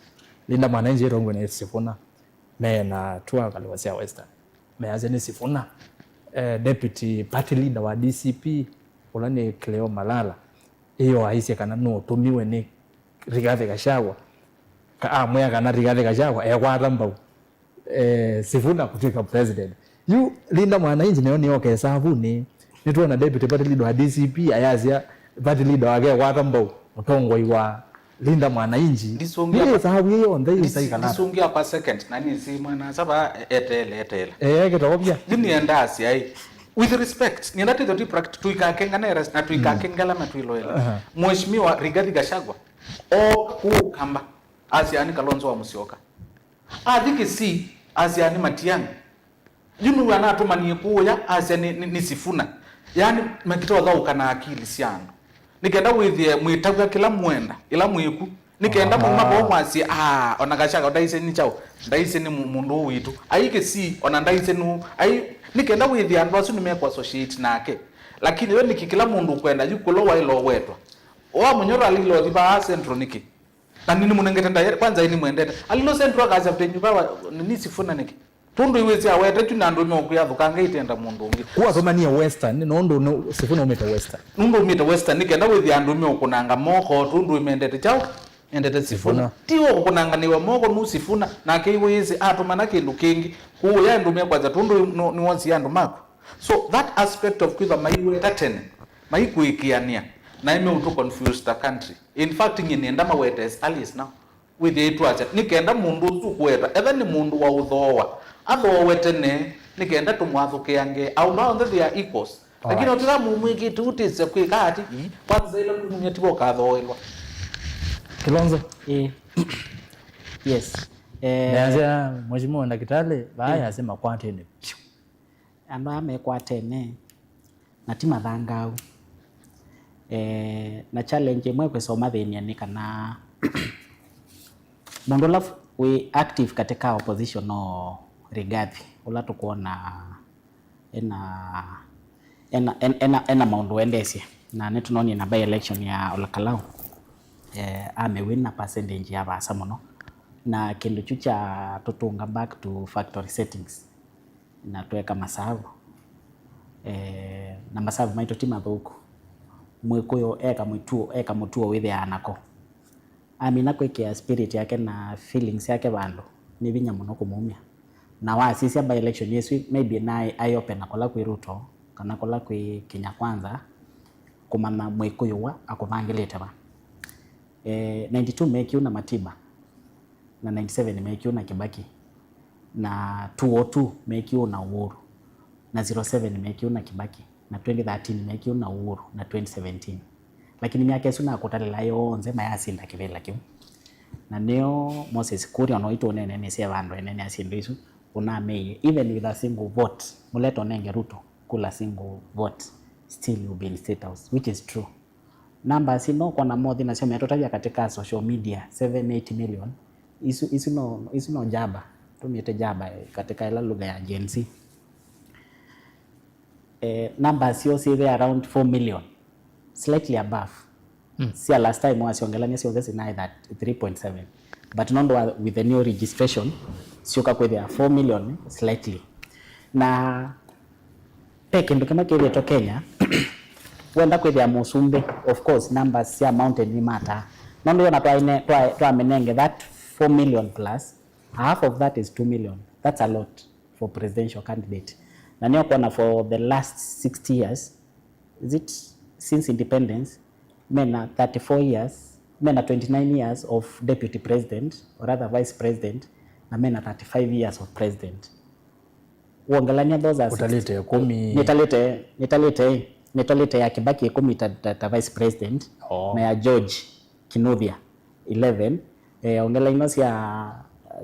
Linda Mwananchi ĩtongwe nĩ Sifuna. Me na tour ngalĩko sya Western. Measya nĩ Sifuna, eh, deputy party leader wa D C P, ũla nĩ Cleo Malala, ĩyo aisye kana nũtũmiwe nĩ Rigathi Gachagua, ka amwĩa kana Rigathi Gachagua ekwata mbau, eh, Sifuna kũtw'ĩka president. Yu Linda Mwananchi nĩyo nĩyoka ĩsavunĩ. Nĩtwona deputy party leader wa D C P ayasya party leader wake ekwata mbau, mũtongoi wa Linda Mwananchi. Ndisungia Nĩ kwa- ĩsavu yĩ yonthe ndis- ĩsaikala. Ndisungia kwa second, na nĩsĩ mwana saba eteele, eteele. Ee, kĩtokopya. Yu nĩenda asya ĩ, with respect, nĩenda tũitho tũiprakt-, tũikakengane res-, na tũikakengela na twĩloela. Aha. Mheshimiwa Rigathi Gachagua, ooka kũũ Kamba, asya nĩ Kalonzo wa Musyoka. Athi Kisii, asya nĩ Matiang'i. Yu nĩw'o anatũmanie kũũya, asya nĩ, nĩ, nĩ Sifuna. Yaani, makĩtothaũka na akili sya andũ. Nĩ kenda wĩthĩe mwĩtavw'a kĩla mwenda, ĩla mwĩku. Nĩ kenda mũma Aha. voo mwasye, "Ah, ona Gachagua ndaisye nĩ kyaũ, ndaisye nĩ mũ-, mũndũ ũũ witũ." Ai Kisii, ona ndaisye nũ, ai, nĩ kenda wĩthĩe andũ asu nĩmekũ associate nake. Lakini we nĩkĩ kĩla mũndũ ũkwenda, yu kũla waĩle ũwetwa. Wa Mũnyoro alilo thi vaa Central nĩkĩ? Na nĩnĩmũnengete ndaĩa, kwanza nĩnĩmwendete. Alilo Central akasya venyu vaa, nĩ Sifuna nĩkĩ? Tũndũ iwĩsĩ awete tu na andũ meũkwĩa thũkanga itenda mũndũ ũngĩ. Kuatũmanie Western, nũndũ nũ-, Sifuna umĩte Western. Nũndũ umĩte Western, nĩ kenda wĩthĩa andũ meũkũnanga moko, tũndũ imendete kyaũ? Endete Sifuna. Sifuna. Ti ũkũnanganĩwa moko nũ Sifuna, nake iwĩsĩ atũmana kĩndũ kĩngĩ. Kũũya andũ mekwasya tũndũ nũ-, nĩwosie andũ maku. So that aspect of kwĩthwa maiweta tene, maikwĩkĩanĩa, na imeũtũ confuse the country. In fact, nyie nĩenda mawete as early as now. Wĩthĩe itwasya, nĩ kenda mũndũ ũsu ũkũweta, etha nĩ mũndũ wa ũthooa, athoowe tene, nĩ kenda tũmwathũkĩange. Aũme onthe they are equals. Lakini Alright. ũtĩla mũmwĩkĩte ũtĩsya kwĩka ati, ii, kwanza ĩla ndũmumya tivo ũkathooelwa. Kilonzo. Ĩĩ. Yes. Eh, Neanzia mheshimiwa ndakitali, vaa Mm. yasema kwatene. Andũ aa mekwatene na ti mathangaau. Eh, na challenge ĩmwe kwĩsa ũmathĩny'a nĩ kana mũndũ ũla wĩ active katika opposition no Rigathi, ũla tũkwona ena, ena, ena, ena, ena maũndũ endesye, na nĩtũnonie na by election ya Olakalau, eh, amewin na percentage ya vaasa mũno, na kĩndũ kyu kya tũtũnga back to factory settings. Na tweka masavu. Eh, na masavu maitũ ti mathũku. Mwĩkũyũ eka mũtuo, eka mũtuo wĩthĩaa nako. Amina kwĩkĩa spirit yake na feelings yake vandũ, nĩ vinya mũno kũmumya. Na wasisya by election ĩsu, maybe naĩ eye open na kũla kwĩ Ruto, kana kũla kwĩ Kenya Kwanza, kũmanya Mwĩkũyũ wa akũvangĩlĩte va. Eh, ninety-two mekiu na Matiba, na ninety-seven mekiu na Kibaki, na two oh two mekiu na Uhuru, na zero seven mekiu na Kibaki, na twenty thirteen mekiu na Uhuru, na twenty seventeen. Lakini myaka ĩsu nakũtalĩla yonthe mayasinda kĩvĩla kĩu. Na nĩyo Moses Kuria, ona ũitũneenanĩsye vandũ enene syĩndũ isu, ũnameie, even with a single vote, mũleto nenge Ruto kula single vote, still you'll be in State House, which is true. Numbers ino kona mothi nasyo metũtavya katika social media, seven, eight million. Isu, isu no, isu no jaba. Tumĩte jaba, eh, katika ila lugha ya Gen Z. Eh, numbers syo syĩve around four million, slightly above. Mm. Sya last time wasyongelania syonthe sinaĩ that three point seven. But nũndũ wa, with the new registration, syũka kwĩthĩa four million slightly. Na Ve kĩndũ kĩmwe kĩthĩtwe Kenya, wenda kwĩthĩa mũsumbĩ, of course, numbers sya mountain nĩ matter. Nũndũ yona twaine-, twa-, twamenenge that four million plus, half of that is two million. That's a lot for presidential candidate. Na nĩyo kuona for the last sixty years, is it since independence, mena thirty-four years, mena twenty-nine years of deputy president, or rather vice president, na mena thirty-five years of president. Wongelania those are six. Ũtalĩte ĩkũmi. Nĩtalĩte, nĩtalĩte, nĩtalĩte ya Kibaki ĩkũmi ta, ta, ta vice president, Oh. na ya George Kinuthia eleven. Eh, ongela ino sya,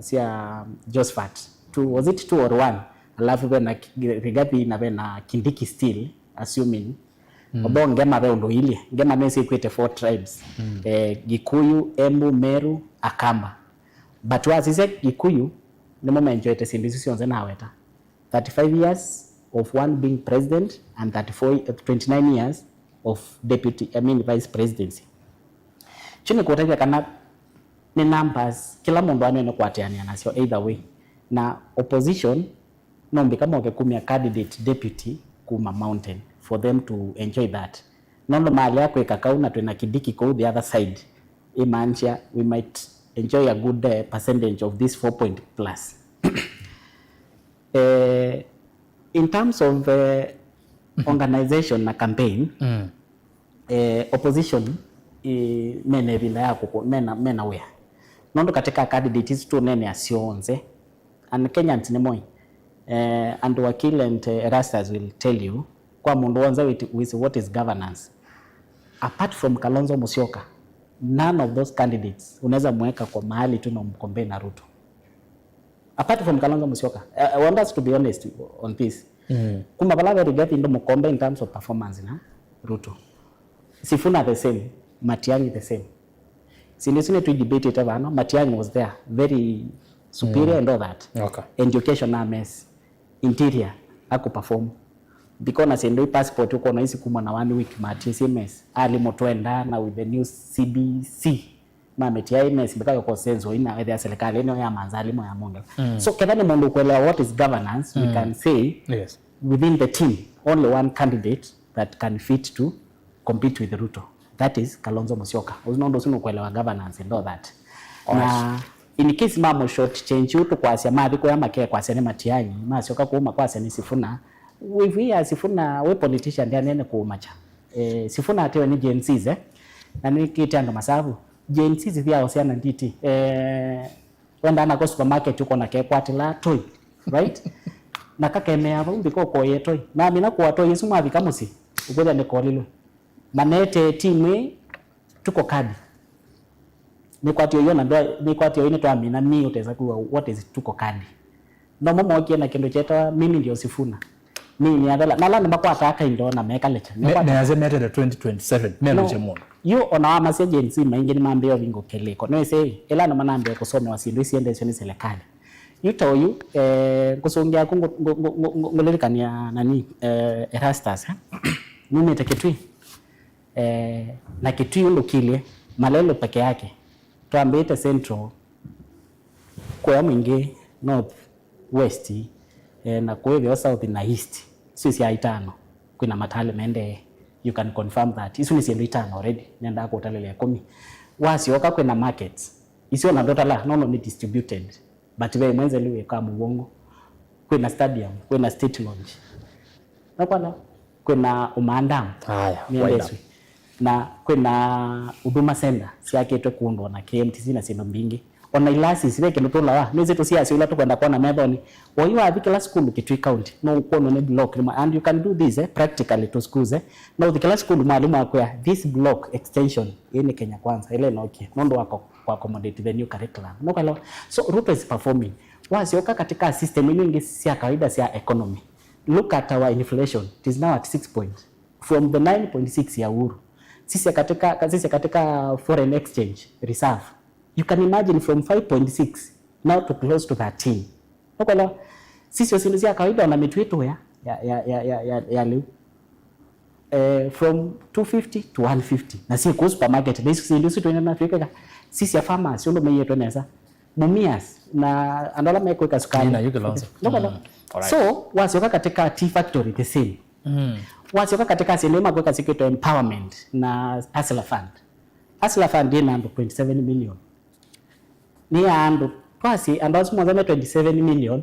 sya Josphat. Two, was it two or one? Alafu vena Ki-, Rigathi na vena Kindiki still, assuming. Mm. Although Ngema ve ũndũ iilye. Ngema nĩsĩkwĩte four tribes. Mm. Eh, Gikuyu, Embu, Meru, Akamba. But wasisya Gikuyu, nĩmo menjoete syĩndũ isu syonthe naweta. Thirty-five years of one being president and thirty-four, twenty-nine years of deputy, I mean, vice presidency. Kyu nĩ kũtavya kana nĩ numbers, kĩla mũndũ anene kũatĩanĩa nasyo either way. Na opposition no mbika moke kumya candidate deputy kuma mountain for them to enjoy that. Nũndũ malea kwĩka kau na twĩna Kindiki kũu the other side, imaanisha we might enjoy a good, eh, percentage of this four point plus. Eh, In terms of uh, organization na campaign, mm. Eh, opposition eh, mena ĩvinda ya kũkũ, mena, mena wĩa. Nũndũ katika candidates tũneenea syonthe, and Kenyans nĩ moi, eh, and Wakili and eh, Erastus will tell you, kwa mũndũ wonze wĩsĩ what is governance. Apart from Kalonzo Musyoka, none of those candidates unaweza mweka kwa mahali tu na umkombee na Ruto. Apart from Kalonzo Musyoka, I, I want us to be honest on this. Mm. Kuma vala ve Rigathi ndo mũkombe in terms of performance na Ruto. Sifuna the same, Matiang'i the same. Sindu isu nĩtũidebatete vano, Matiang'i was there, very superior mm. and all that. Okay. Education a mess, interior aku perform. Ndikona sindu i passport ukona isi kuma na one week, Matiang'i mess. Ali mutwenda na with the new C B C. Mamĩtia mesi mbĩka yo consenso ina ethĩa serikali ĩno ya manza alimũ ya mongela. Mm. So ketha nĩ mũndũ ũkwelewa what is governance, we mm. can say yes. Within the team, only one candidate that can fit to compete with Ruto. That is Kalonzo Musyoka. Ũsu nũndũ ũsu nũkwelewa governance and all that. Alright. Na in case mamũ short change ũu tũkwasya mathi kũya makekwasya nĩ Matiang'i, masyoka kũu makwasya nĩ Sifuna. If we are Sifuna, we politician ndĩanene kũũmakya. Eh, Sifuna atewe nĩ Gen Zs, eh? Na nĩkĩte andũ masavu. Gen Zs thiawa syana nditi. Eh, wenda nako supermarket ũkona kekwatĩla toi, right? Na kakemea vau mbika ũkoye toi. Na mina kũa toi ĩsu mwavika mũsyĩ, ũkwĩthĩa nĩkolilwe. Manete timu ĩ tuko kadi. Nĩkwatio iyo na ndwa, nĩkwatio ĩnĩ twamina mi ũtesa kuwa what is tuko kadi. No mo mokie na kĩndũ kyetawa mimi ndio Sifuna. Mimi ni adala. Na ala nĩmakwataa kaindo na meka lecha. Nĩmakwata- neaze metele twenty twenty-seven, no. Melũkye mũndũ. Yu ona wamasya Gen Z maingĩ nĩmambĩĩa ũvingũkĩlĩko. Nĩwĩsĩ, ĩla andũ manambĩĩa kũsomewa syĩndũ isiendesyo nĩ serikali. Yu ta ũyu, eh, ngũsũngĩa aku ngũ- ngũ- ngũ- ngũ- ngũ- ngũlilikania nani, eh, Erastus, eh? Numĩte Kitui. Eh, na Kitui ũndũ kilye, Malelo peke yake. Twambĩĩte Central, kũya Mwingĩ, North, West, eh, na kũĩveo South na East. Isu sya itano. Kwĩna matale mendee. You can confirm that. Isu nĩ syĩndũ itano already. Nendaa kũtalĩlya ĩkũmi. Wasyoka kwĩna markets. Isu ona ndotala, nono nĩ distributed. But ve ĩmwe nzelu ĩka mũvũngũ. Kwĩna stadium, kwĩna state lodge. Nakwala, kwĩna Umaa Dam. Aya, nĩendeswe. Na kwĩna Huduma Center syakĩtwe kũndũ na K M T C na syĩndũ mbingĩ. Ona ilasi, sive kĩndũ tũlawa, nĩsĩ tũsiasyo ila tũkwenda kwona methonĩ. Woi wathi kĩla sukulu Kitui County, no ũkwonwa nĩ block nĩmwe. And you can do this, eh, practically to schools, eh. No ũthi kĩla sukulu mwalimũ akwĩa, this block extension, ĩĩ nĩ Kenya Kwanza, ĩla ĩnokie, nũndũ wa ku accommodate the new curriculum. Nũkwelewa? So Ruto is performing. Wasyoka katika system ino ingĩ sya kawaida sya economy, look at our inflation. It is now at six point. From the nine point six ya Uhuru. Sisi katika, sisi katika foreign exchange reserve. You can imagine from five point six now to close to thirteen. Nũkwelewa? Sisyo syĩndũ sya kawaida ona mĩtwĩtũ ya, ya, ya, ya, ya, ya, ya lĩu. Eh, from two fifty to one fifty. Na syĩ kũu supermarket. Na isu syĩndũ isu twĩna na twĩkeka. Sisya farmers, ũndũ meyĩtwe nesa. Mumias, na andũ ala mekwĩka sukali. Nina yu Kilonzo. Nũkwelewa? Mm. Alright. So, wasyoka katika tea factory, the same. Mm. Wasyoka katika syĩndũ imakwĩka sikĩtwe empowerment na Hustler Fund. Hustler Fund ĩna andũ twenty-seven million. Nĩ ya andũ, twasi, andũ asu monthe me twenty-seven million,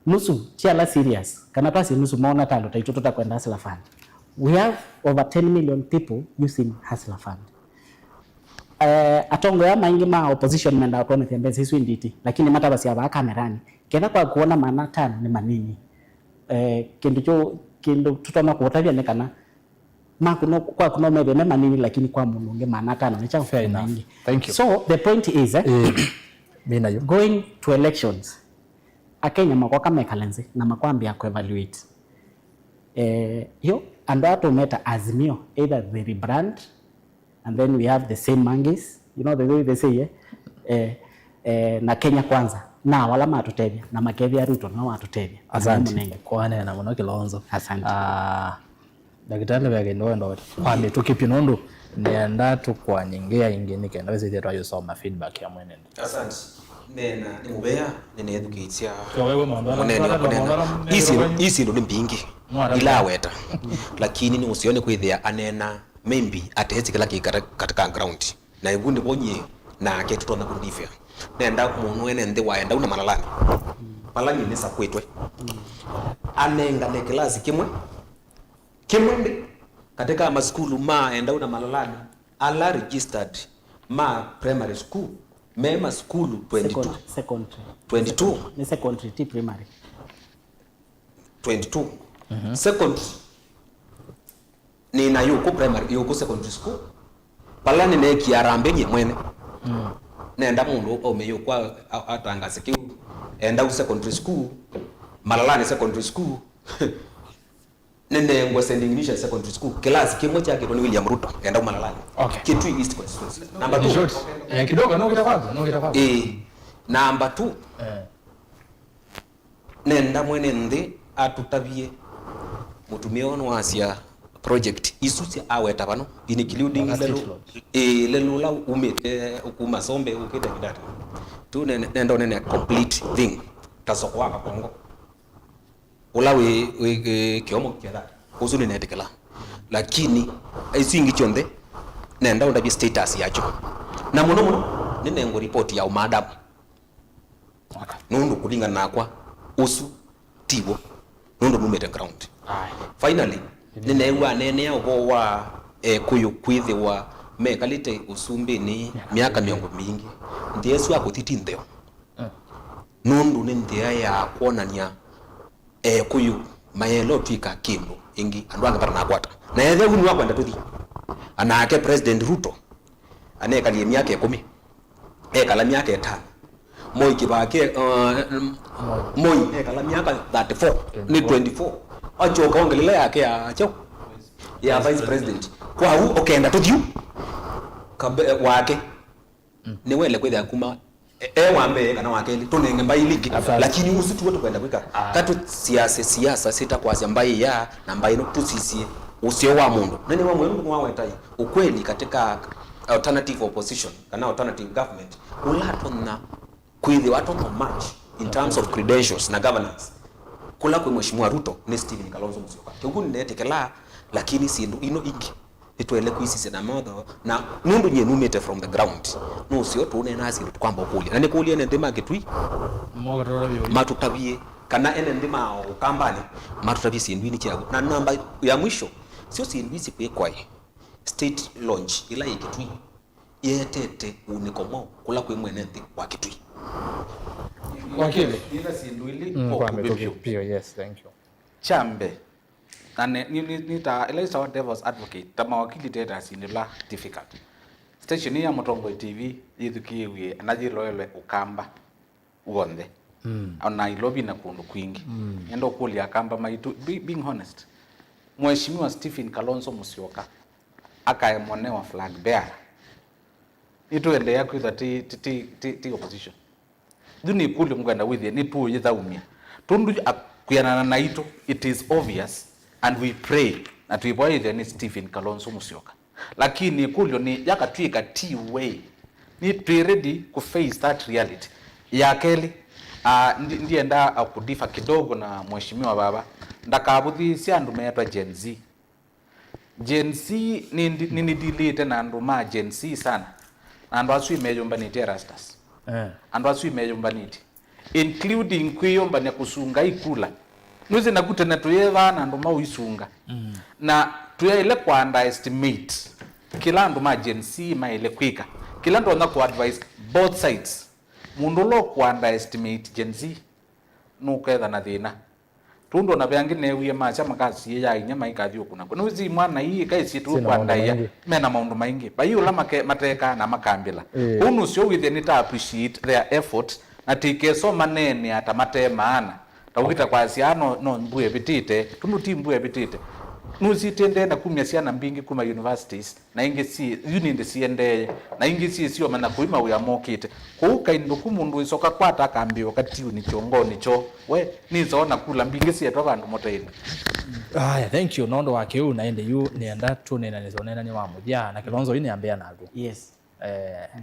nusu ti ala serious, kana twasi nusu mona ta andũ taitũ tũtakwenda Hustler Fund. We have over ten million people using Hustler Fund. Eh, atongoi aa maingĩ ma opposition mendaa kwonethya mbesa isu nditi, lakini matavasya vaa kamerani. Ketha kwa kuona maana atano nĩ manini. Eh, kĩndũ kyo, kĩndũ tũtonya kũũtavya nĩ kana maku no, kwaku no methĩe me manini, lakini kwa mũndũ ũngĩ maana atano nĩ kyaũ? Fair enough. Maingĩ. Thank you. So, the point is, eh, eh, mina yu. Going to elections, Akenya makoka mekale nthĩ na makwambia kũevaluate. Eh, yo, andũ aa tũmeta Azimio, either they rebrand, and then we have the same monkeys, you know the way they say, eh? Eh, eh, na Kenya Kwanza, na wala matũtethya, na makethĩa Ruto, no watũtethya. Asante. Mũnenge. Kwaneena mũno Kilonzo. Asante. Ah, Ndakĩtalĩ ve kĩndũ wenda kwambĩtũkĩpye nũndũ nĩenda tũkwany'e ngewa ĩngĩ nĩ kenda wĩsĩthye twayũsoma feedback ya mwene nthĩ. Asante. Nena nĩ mũvea, nĩneethukĩĩsya mũnene wa kũneena. Ii syĩndũ, ii syĩndũ nĩ mbingĩ ilaweta, lakini nĩ ũseo nĩ kwĩthĩa aneena, maybe atesĩ kĩla kĩ kata- katika ground. Na ĩvu nĩvo nyie nake tũtonya kũndifĩa. Nenda mũno ene nthĩ waenda una malalani. Vala nyie nĩsakwĩtwe. anengane kĩlasi kĩmwe, kĩmwe ndĩ katika masukulu ma Endau na Malalani, ala registered ma primary school, me masukulu twenty-two. Second-, secondary. Twenty-two. Nĩ secondary, ti primary. Twenty-two. Mhm. Secondary. Nĩ na yũkũ primary, yũkũ secondary school. Pala nĩneekie harambee nyie mwene. Mm. Nenda mũndũ aume yũkũ a-, a-, atangase kĩu. Endau secondary school, Malalani secondary school. Nĩnengwe Saint Ignatius Secondary School, kĩlasi kĩmwe kyakĩtwe nĩ William Ruto, Endau Malalani. Okay. Kitui East Constituency. Number two. In short, eh, kidogo, nũkĩte kwanza, nũkĩte kwanza. Ĩĩ. Number two. Eh. Nenda mwene nthĩ atũtavye mũtumĩa ũyũ nĩwasya project isu sya aweta vano, including Mwana lelu, Street Lodge. Ĩĩ, lelu ũla umĩte kuma Sombe ũkĩte Kidata. Tu ne-, nenda ũnene complete thing, ta soko wa Kakongo. Ũla wĩ, wĩ, wĩ kĩomo kĩa that. Ũsu nĩnetĩkĩla. Lakini, isu ingĩ kyonthe, nenda ũndavye status yakyo. Na mũno mũno, nĩnengwe report ya ũmaadamu. Okay. Nũndũ kũlingana nakwa, ũsu tiw'o. Nũndũ numĩte ground. Aye. Finally, nĩneew'a aneenea ũvoo wa Ekũyũ kwĩthĩwa mekalĩte ũsumbĩnĩ myaka mĩongo mingĩ. Nthĩa ĩsu akũthi ti ntheo. Mm. Nũndũ nĩ nthĩa ya kwonany'a Ekũyũ mayaĩle ũtw'ĩka kĩndũ ĩngĩ, andũ angĩ matanakwata. Na ethĩwa ũu nĩwakwenda tũthi, anake President Ruto anekalie myaka ĩkũmi, ekala myaka ĩtano. Moi Kĩbakĩ, uh, Moi ekala myaka thirty-four, nĩ twenty-four. Acoka ongelela yake ya kyo, ya vice president. Kwa u ũkenda tũthiu kabe wake. Mm. Nĩwaĩle kwĩthĩa kuma e, e wa mbee kana wa kelĩ, tũnenge mbaĩ ilĩ ingĩ. Asante. Lakini ũsu tiw'o tũkwenda kwĩka. Ah. Katũ siasa, siasa sita kwasya mbaĩ ya na mbaĩ ĩno, tũsisye ũseo wa mũndũ. Na nĩ wa mwendu nĩwawetai ukweli katika alternative opposition kana alternative government, ũlatonya kwĩthĩwa atonya match in terms of credentials na governance kũla kwĩ Mheshimiwa Ruto nĩ Stephen Kalonzo Musyoka. Kĩu nĩnetĩkĩlaa, lakini syĩndũ ino ingĩ nĩtwaĩle kwĩsisya na motho, na nũndũ nyie numĩte from the ground, nũseo tũneenaa syĩndũ tũkwamba ũkũlya. Na nĩkũlya ene nthĩ ma Kĩtui matũtavye, kana ene nthĩ ma Ũkambanĩ matũtavye syĩndũ inĩ kyaũ. Na namba ya mwisho, syo syĩndũ isi kwĩkwae state launch ĩla yĩ Kĩtui yĩetete ũnĩko mwaũ kũla kwĩ mwene nthĩ wa Kĩtui? Wakili. Nina syĩndũ ilĩ. Mm, kwa kwa mĩtũkĩ vyũ. Pio, yes, thank you. Kya mbee, na ne-, ni, ni, ni ta, ĩla ĩtawa devil's advocate, ta mawakili teta syĩndũ ila difficult. Station ya Mũtongoi T V yĩthukĩĩw'e na yĩloelwe Ũkamba w'onthe. Mm. O Nairobi na kũndũ kwingĩ. Mm. Nenda ũkũlya Akamba maitũ, be-, being honest, Mheshimiwa Stephen Kalonzo Musyoka akae mone wa flag bearer. Nĩtũendeea kwĩthwa ti, ti, ti, ti, ti opposition. Yu nĩ ĩkũlyo ngwenda wĩthĩe nĩtũũyĩthaumya. Tũndũ akwĩanana naitũ, it is obvious, and we pray, na twĩvoya ĩthĩe nĩ Stephen Kalonzo Musyoka. Lakini ĩkũlyo nĩ, yakatw'ĩka ti we, nĩ twĩ ready kũ face that reality? Ya kelĩ, ah, ndi-, ndienda, ah, kudifa kidogo na mheshimiwa baba. Ndakavũthĩĩsye andũ meetwa Gen Z. Gen Z, nĩ ndi-, nĩ nĩdilĩte na andũ ma Gen Z sana. Na andũ asu meyũmbanĩtye Erastus. Eh. Andũ asu meyũmbanĩtye. Including kwĩyũmbany'a kũsunga ikula. Nũsĩ naku tene tũyethaa na andũ maũisunga. Mm. Na tũyaĩle kũ underestimate kĩla andũ ma Gen Z maĩle kwĩka. Kĩla ndonya kũ advise both sides. Mũndũ ũla ũkũ underestimate Gen Z nũketha na thĩna. Tondũ ona ve angĩ neewie masya makasiĩĩa inyia maikathi ũkũna. Nũsĩ mwana ii ĩkaĩsie tu. Syĩna maũndũ kwandaĩa maingĩ. Mena maũndũ maingĩ. Vai ũla make-, matekaa na makambĩla. Ĩĩ. Kũu nũsyo wĩthĩe nĩta appreciate their effort, na tĩkesoma neenea ta mate maana. Ta ũkĩta kwasya, "Ah, no, no mbua ĩvĩtĩte," tũndũ ti mbua ĩvĩtĩte. Nũsĩ tĩendee na kumya syana mbingĩ kuma universities, na ingĩ syĩ, yu nĩndĩ siendee, na ingĩ syĩ syoma na kũi mawĩa mokĩte. Kũu kaindũ ku mũndũ wĩsoka kwata akambĩwa katiunĩ kyongonĩ kyo, we, nĩnzawa na kula mbingĩ syetwa vandũ mũteinĩ. Aya, thank you. Nondũ wa kĩu, na ĩndĩ yu nĩenda tũneenanĩsye ũneenany'a wa mũthya, na Kĩlonzo yu nĩambĩa naku. Yes. Eh, mm.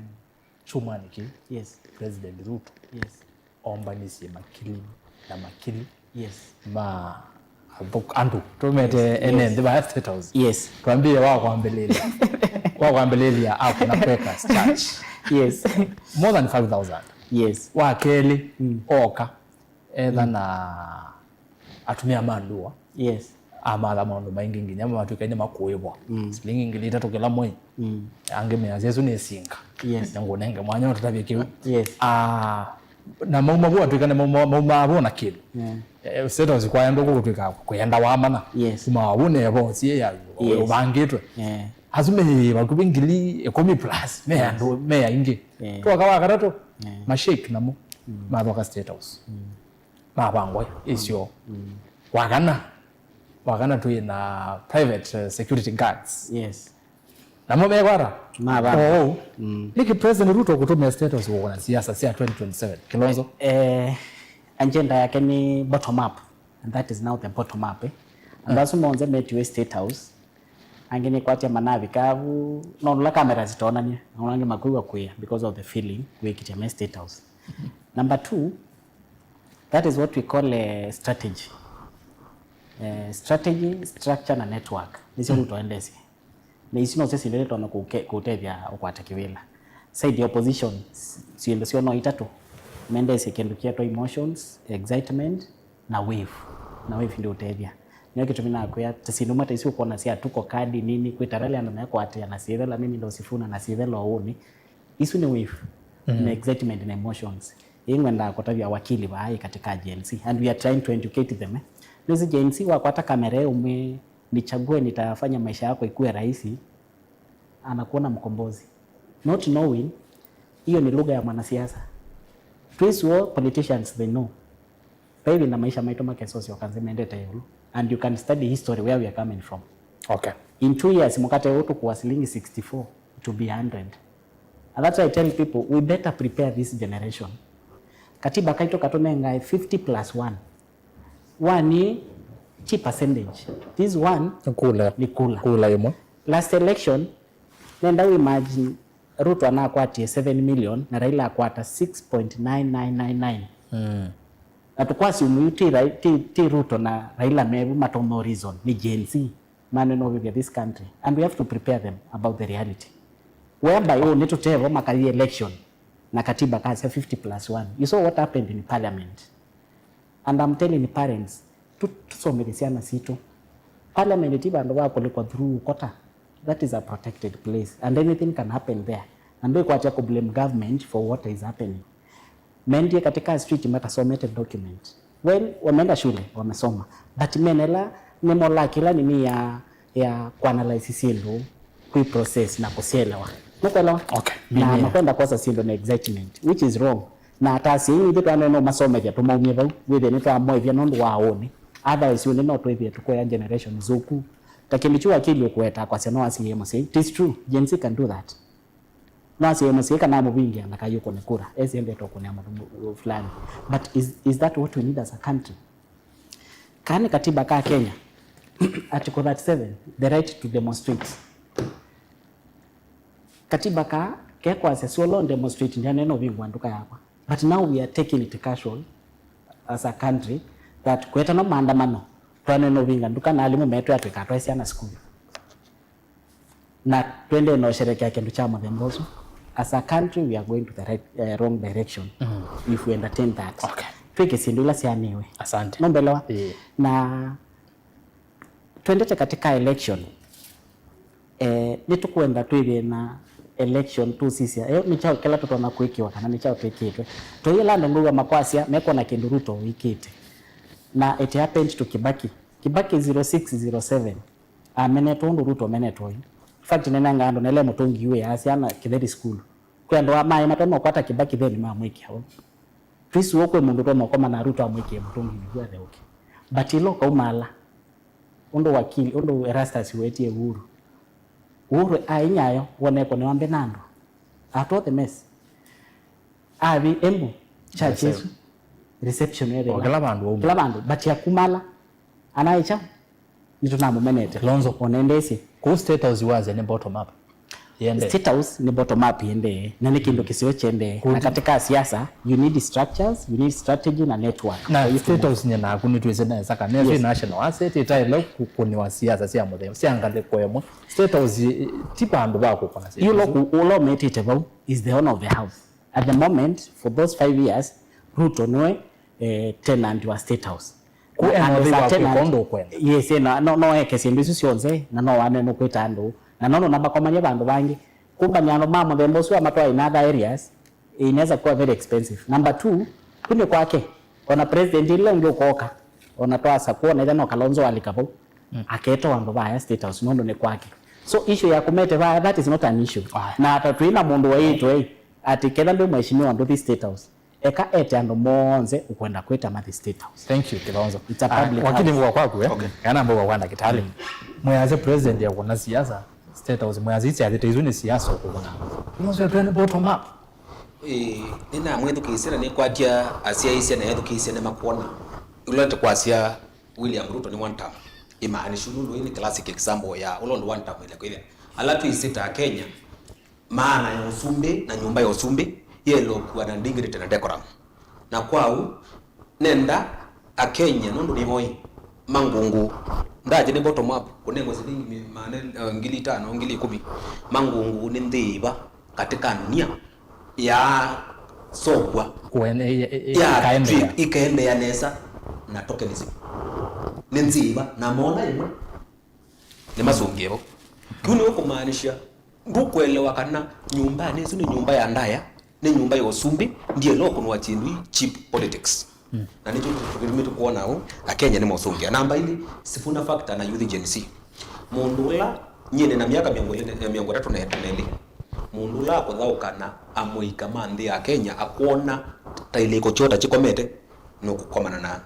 Kyumwanĩ kĩĩ, yes, President Ruto, yes, ombanisye makili na makili, yes, ma athũk-, andũ tũmete, yes, ene, yes, nthĩ va State House. Yes. Twambĩe wa kwambĩlĩlya. Wa kwambĩlĩlya akũna Quakers Church. Yes. More than five thousand. Yes. Wa kelĩ, mm, oka etha, mm, na atumĩa ma ndũa. Yes. Amatha maũndũ maingĩ nginya matwĩka nĩ makũĩvwa. Mm. Silingi ngili itatũ kĩla mwei. Mm. Angĩ measya, "Ĩsu nĩ singa." Yes. Na ngũnenge mwanya ũtũtavye kĩu. Yes. Ah, na mauma vu atwĩka nĩ mauma, mauma vu na kĩndũ. Yeah. Eh, State House kwaya ndũkũ kũtwĩka kwenda wamana. Yes. Kuma wavu neva ũsie ya Yes. ũvangĩtwe. Yeah. Asu me vakuvĩ ngili ĩkũmi plus, me Yes. andũ, me aingĩ. Yeah. Twoka wa katatũ, Yeah. mashake namo, Mm. mathoka State House. Mm. Mavangwa isio. Mm. Wa kana, wa kana twĩ na private, uh, security guards. Yes. Namo mekwata? Mavangwa. Oh. Mm. Nĩkĩ President Ruto kũtũmĩa State House kũkũna siasa sya twenty twenty-seven? Kilonzo? Eh, agenda yake nĩ bottom up, and that is now the bottom up, eh. Andũ Mm. asu monthe metiwe State House, angĩ nĩkwatya manavika vu, no nũla kamera zitonania, na angĩ makwĩw'a kwĩa because of the feeling, kwĩkĩtya me State House. Number two, that is what we call a strategy. Eh, strategy, structure na network. Nĩsyo Mm. Ruto endesye. Na isu nosyo syĩndũ itonya kũke-, kũtethya ũkwata kĩwĩla. Side ya opposition, s-, syĩndũ syoo no itatũ. Mendesye kĩndũ kĩetwa emotions, excitement, na wave. Na wave ndĩũtethya. Nĩyo kĩtumi nakwĩa, ta syĩndũ imwe ta isu ũkwona sya tuko kadi nini, kwĩta rali andũ mekwatĩa na syĩthela mimi ndo Sifuna na syĩthela ũũnĩ. Isu nĩ wave, Mm. na excitement na emotions. Ĩĩ ngwendaa kũtavya wakili vaa ĩ katika Gen Z, and we are trying to educate them, eh. Nĩsĩ Gen Z wakwata kamera ĩ ũmwe, "Nichague, nitafanya maisha yako ikuwe rahisi," anakuona mkombozi. Not knowing, hiyo ni lugha ya mwanasiasa. Twĩsĩ all politicians, they know. Vaivi na maisha maitũ makesosya ũkanzi mendete ĩũlũ. And you can study history where we are coming from. Okay. In two years, mũkate ũũ tũkũwa silingi sixty-four to be hundred. And that's why I tell people, we better prepare this generation. Katiba kaitũ katũnengae fifty plus one. One ti percentage. This one Nĩ kula. Nĩ kula. Kula ĩmwe. Last election, nenda we imagine Ruto anakwatie seven million na Raila akwata six point nine nine nine nine. Mm. Na tũkwasya ũmũyu ti, Rai-, ti, ti Ruto na Raila mevu matonya reason, ni Gen Z. Maneno vivya this country. And we have to prepare them about the reality. Whereby, oh, nĩtũtevo makathi election na katiba kasya fifty plus one. You saw what happened in parliament. And I'm telling parents, tu-, tusomethye syana sitũ. Parliament ti vandũ va kũlikwa through kota. That is a protected place and anything can happen there. Na ndwĩkwatya kũ blame government for what is happening. Mendie katika street matasomete document. Well, wameenda shule, wamesoma. But menela nĩmolaa kĩla nini ya, ya kuanalyze syĩndũ, kwi process na kũsyelewa. Nũkwelewa? Okay. Na Mimi- makwenda kwosa syĩndũ na excitement, which is wrong. Na atasya yu ithyĩ twanene ũmasomethya tũmaumye vau, wĩthĩe nĩtwamoethya nũndũ wa ũnĩ. Otherwise, ũnĩ no twĩthĩe tũkũea generation nzũku. Ta kĩndũ kyu wakili ũkũweta kwasya no asyaie mũsyai. It is true, Gen Z can do that. No asyaie mũsyai kana amũvingĩa ndakaiũkũne kura, esi endete ũkũnĩa mũndũ mu-, fulani. But is, is that what we need as a country? Kana nĩ katiba ka Kenya, Article thirty-seven, the right to demonstrate. Katiba ka kekwasya solo demonstrate, ndianene ũvingwa nduka yakwa. But now we are taking it casual as a country that kwetana maandamano, twanene ũvinga nduka na alimu metwe atwĩka atwae syana sukulu. Na twendee na ũsherekea kĩndũ kya mũthemba ũsu. As a country, we are going to the right, eh, wrong direction Mm. if we entertain that. Okay. Twĩke syĩndũ ila syaanĩwe. Asante. Nũmbelewa? Ĩĩ. Na twendete katika election, eh, nĩtũkwenda twĩthĩe na election tũsisya, eh, nĩ kyaũ kĩla tũtonya kwĩkĩwa kana nĩ kyaũ twĩkĩtwe. Tũyĩla andũ ngũw'a makwasya mekwona kĩndũ Ruto wĩkĩte. Na it happened to Kibaki. Kibaki zero six, zero seven. Amenetwe ũndũ Ruto amenetwe ũyu. In fact, nĩnengaa andũ nele mũtũngi yu ĩaa syana kĩtheri sukulu. Kwĩ andũ a maĩ matonya ũkwata Kibaki then mamwĩkĩa ũu. Twĩsĩ ũũ kwĩ mũndũ ũtonya ũkoma na Ruto amwĩkĩe mũtũngi nĩguo atheũke. But ĩla ũkaumaala, ũndũ wakili, ũndũ Erastus wetie Uhuru. Uhuru aĩ Nyayo, wonekwa nĩwambe na andũ. At all the mess. Athi Embu, church Yes, sir. ĩsu, reception ethĩwa. O kĩla vandũ wauma. Kĩla vandũ, but akumala, anaĩ kyaũ? Nĩtũnamũmenete. Kilonzo. Onendesye. Kũu State House wasya nĩ bottom up. Yende. State House nĩ bottom up yende. Na nĩ kĩndũ kĩseo kyende. Kũu Na ti- katika siasa, you need structures, you need strategy na network. Na For you to State move. House nye naku nĩtwĩsĩ nesa kana Yes. nĩ national asset ĩtaĩle kũkũnĩwa siasa sya mũthemba, sya ngalĩko ĩmwe. State House, eh, ti vandũ va kũkũna siasa Yu isu. Loku, ũla ũmetĩte vau is the owner of the house. At the moment, for those five years, Ruto nĩwe, eh, tenant wa State House. Ku ena ũthei wa kwĩka ũndũ ũkwenda. Yes, na no, no eke syĩndũ isu syonthe, na no wane nũkwĩta andũ. Na no nona makomanie vandũ vangĩ. Kumba mĩano ma mũthemba ũsu amatwaa in other areas, inaweza kuwa very expensive. Number two, ku nĩ kwake. Ona president ĩla ũngĩ ũkoka, ona twasa kuona ĩla no Kalonzo alika vau, mm, aketawa andũ vaya State House, nũndũ nĩ kwake. So issue ya kũmete vaya, that is not an issue. Aya. Na ata twĩ na mũndũ waitwe, ati ketha ndwĩ mheshimiwa ndũthi State House. Eka ete andũ monthe ũkwenda kwĩta mathi State House. Thank you, Kilonzo. It's a public house. Ah, wakili ngwa kwaku, eh? Okay. Kana mbo kwa ndakitali. Mm. Mweaze president ya kuna siasa, State House, mweaze isi athite izu ni siasa ukuna. Kilonzo ya twende bottom up. Eh, nina mwethukiisya na nikwatia asyaisya na ethukisya ni makuona. Ulete kwasya William Ruto ni one term. Imaanisha nundu hii ni classic example ya ulo ndo one term ile kwithia. Ala twisita Kenya, maana ya ũsumbĩ na nyũmba ya ũsumbĩ yĩelwe ũkua na dignity na decorum. Na kwa ũu, nenda Akenya, nũndũ nĩvo ĩ, mangungu, ndaje nĩ bottom up, kũnengwa silingi mi-, maana, eh, ngili itano, ngili ikũmi, mangungu nĩ nthĩ ĩva katika ndunia ya sokwa, kũene-, ĩ-, ĩ-, ĩ-, ya ĩkaendeea. Twi-, ĩkaendeea nesa na tokenism. Nĩ nthĩ ĩva, na mona ĩmwe, nĩmasũngĩe vau. Kĩu nĩ ũkũmaanisha ndũkũelewa kana nyũmbanĩ ĩsu nĩ nyũmba ya ndaya, nĩ nyũmba ya ũsumbĩ, ndiela ũkũnwa kyĩndũ ii cheap politics. Mm. Na nĩkyo tũtũmĩte kuona ũu, Akenya nĩmosũngĩa. Namba ilĩ, Sifuna factor na Youth Gen Z. Mũndũ ũla, nyie nĩ na myaka mĩongo ĩlĩ, eh, mĩongo ĩtatũ na elĩ. Mũndũ ũla akũthaũka na amũika ma nthĩ ya Kenya akwona ta ilĩko kyoo ta kĩkomete, nũkũkomana na,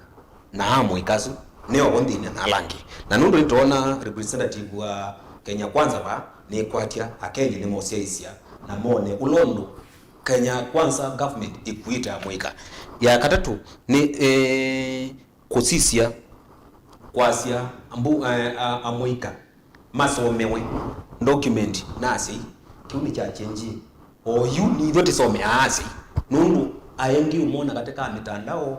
na amũika asu, nĩ ovo nthĩnĩ na ala angĩ. Na nũndũ nĩtwoona representative wa Kenya Kwanza va, nĩkwatya Akenya nĩmosyaĩĩsya na mone ũla ũndũ Kenya Kwanza government ĩkuĩte amũika. Ya katatũ nĩ, eh, kũsisya kwasya ambu-, eh, a-, amũika masomewe document na asyai. Kĩu nĩ kya change. Oyu nitho tĩsomeaa asyai. Nũndũ aengi ũmona katika mitandao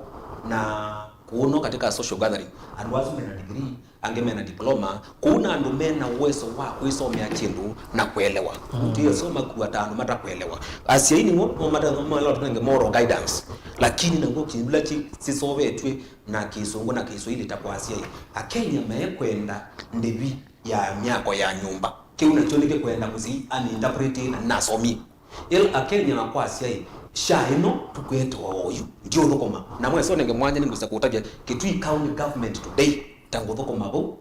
na kũno katika social gathering. Andũ asu mena degree, angĩ mena diploma. Kũu na andũ mena uwezo wa kwĩsomea kĩndũ na kũelewa. Mm. Ũtiĩsoma kua ta andũ matakwelewa. Asyai nĩmo, mo mata-, mo ala tũnenge moral guidance. Lakini naw'o kĩndũ kĩla kĩ-, kĩsovetw'e na Kĩsũngũ na Kĩswahili ta kwasya ĩ, Akenya mekwenda ndĩvi ya myako ya nyũmba. Kĩu nakyo nĩkĩkwenda kũsi ani interpret na nasomi. Ĩla Akenya makwasya ĩ, SHA ĩno tũkwĩtĩwa oyu, ndiũthũkũma. Na mwesonenge mwanya nĩngwĩsa kũtavya Kitui County Government today, ta ngũthũkũma vau,